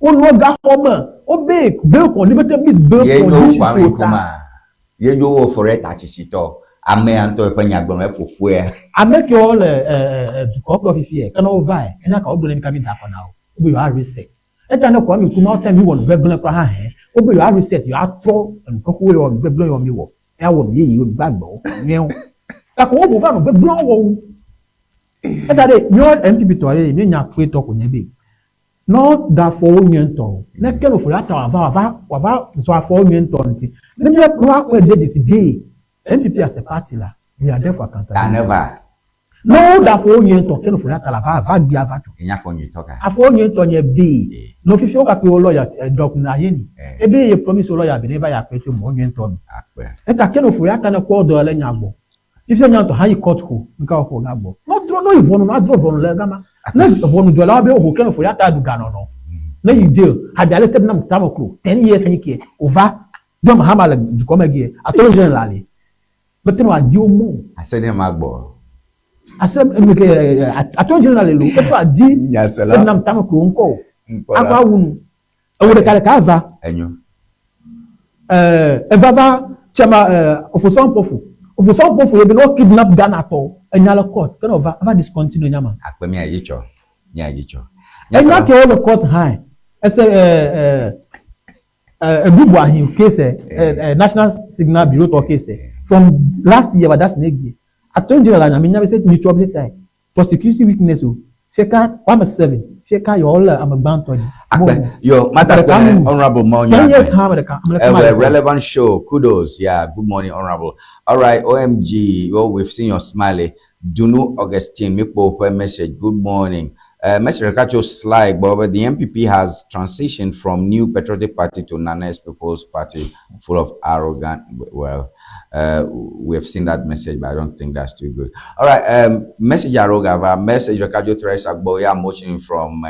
wonɔ gaxɔ me wobe bail condition bete meet bail Ye nyo wu condition Kwame so ta. Nkrumah. Ye nyo wu Ofori-Atta tsitsitɔ. Amea ŋutɔ eƒe nya gblɔm efofoe. Ame kewo le dukɔ kplɔ fifi ke ne wova yi enya ka wogblɔ ne mi ka mi da akɔ na wo wobe yewoa reset eta ne Kwame Nkrumah wote mi wɔ nu gbegblẽ kura hã hɛ wobe yewoa reset yewoatrɔ enu xoxowo yɔ nu gbegblẽ yɔ mi wɔ ya wɔ nu yeye nu gbagbewo nyuiwo gake wo va nu gbegblẽwo wɔ wu eta ɖe míawo NPP tɔ ɖe míenya kpɔe tɔ ko nye be ne woɖe afɔwo nyuie ŋutɔ ne Ken Ofori-Atta wòava wòava wòava zɔ afɔwo nyuie ŋutɔ ŋuti ne mía ne woakɔe de dzesi be NPP as a party la, we are there for Ta accountability. ne va. Ne woɖe afɔwo nyuie ŋutɔ Ken Ofori-Atta la va va gbia va tso. Enya afɔ nyuitɔ ka. Afɔwo nyuie ŋutɔ nye be ne fifi wo kakpe wo lawyer Doc Ayeni ebe ye promise wo lawyer be ne va yi akpe tso mɔ nyuie ŋutɔ nu. Akpe. Eta Ken Ofori-Atta ne kpɔ dɔ le nya gbɔ. Fifia nya ŋutɔ hã yi court xo nka wo xɔ ga gbɔ. Ne wodrɔ ne yi ʋɔnu na drɔ ʋɔnu le gama. Ne ʋɔnudɔlawo be woho Ken Ofori-Atta ɖu ganɔnɔ. Ne yi jail habi ale Sedinam Tamaklo 10 years nyi ke wòva John Mahama le dukɔ me gie Attorney General ali. Bete ne wòadi wo mɔ. Ase ne ma gbɔ. Ase eme ke Attorney General le lo eto adi Nyasela. Sedinam Tamaklo ŋkɔ o. Ŋkɔ Akɔ la. awu nu. Ewo ɖeka ɖeka eva. Enyo. Eva va tsema Ofosu Ampofo. Ofosu Ampofo ye be ne wo kidnap Ghana tɔ enya le court ke ne wòva eva discontinue nya ma. Akpe mía dzi tsɔ. Mía dzi tsɔ. Enya ke wo le court hã ese ebubu ahin case National Signal Bureau tɔ case from last year ba da si ne gbie. Attorney General nya mi nya be se mi tsɔ be ta prosecution weakness o fika woame seven fika yewo le ame gbãtɔ dzi. Akpe. Yo, Mata Ɖeka Kpene, nu. Honorable Mo 10 years hã ame ɖeka ame ɖeka ma A le relevant show. Kudos. Yeah. Good morning, Honorable. All right. OMG. Oh, we've seen your smiley. Dunu Augustine Mikpo message. Good morning. Message Rekacho slide, but the NPP has transitioned from New Patriotic Party to Nanes People's Party, full of arrogant. Well, we have seen that message, but I don't think that's too good. All right. Message Arogava, message Rekajo Teresa Boya, motion from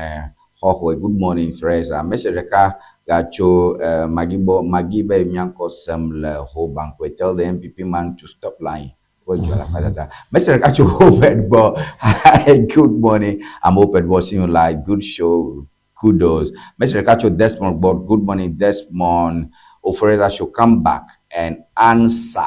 Hohoe. Good morning, Teresa. Message ɖeka gatso Maggie gbɔ. Maggie be mía ŋkɔ sem le Ho Banquet. Tell the NPP man to stop lying. Wo dzɔ la kpatata. Message ɖeka tso Hoped gbɔ. Hi, good morning. I'm Hoped watching you live. Good show. Kudos. Message ɖeka tso Desmond gbɔ. Good morning, Desmond. Ofori-Atta should come back and answer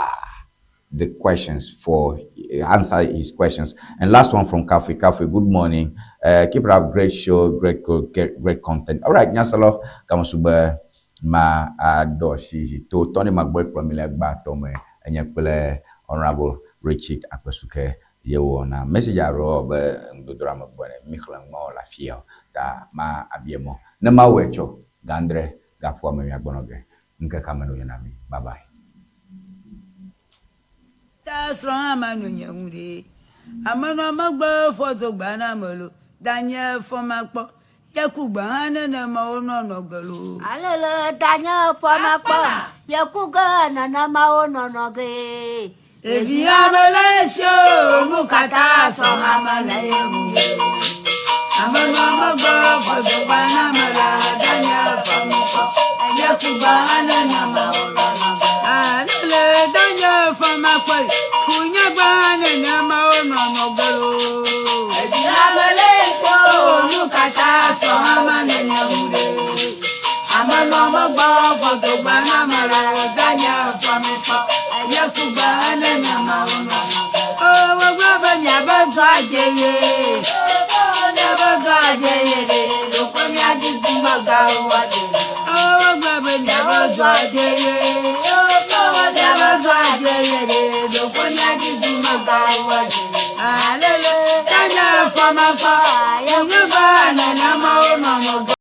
the questions for answer his questions. And last one from Kafi. Kafi, good morning. Keep it up. Great show. Great, great, great content. All right, Nyasalo, kamasube ma adɔ si to Tony Magboy kplɔ mi le gba tɔ me enye kple Honorable Richard Akpesuke ye wɔna message aɖewo be ŋudodoɖo ame gbɔ ne mi xlẽ ŋmɔ le afia ta ma abie mɔ ne ma wɔe tsɔ gandre gaƒoa me miagbɔnɔ ge ŋkeke ame no yina mi. Bye bye. Ta srɔ̃ ame no nye ŋu ɖe. Ame nɔ megbe fɔ dzogbea na ame lo. Danye fɔ makpɔ. Yeku gbe hã nenema wonɔnɔ ge lo. Alele danye fɔ makpɔ. Yeku ge nenema wonɔnɔ ge. Ɖevi ame le esi o, nu katã sɔ ame le ye ŋu ɖe. Ame nɔ megbe.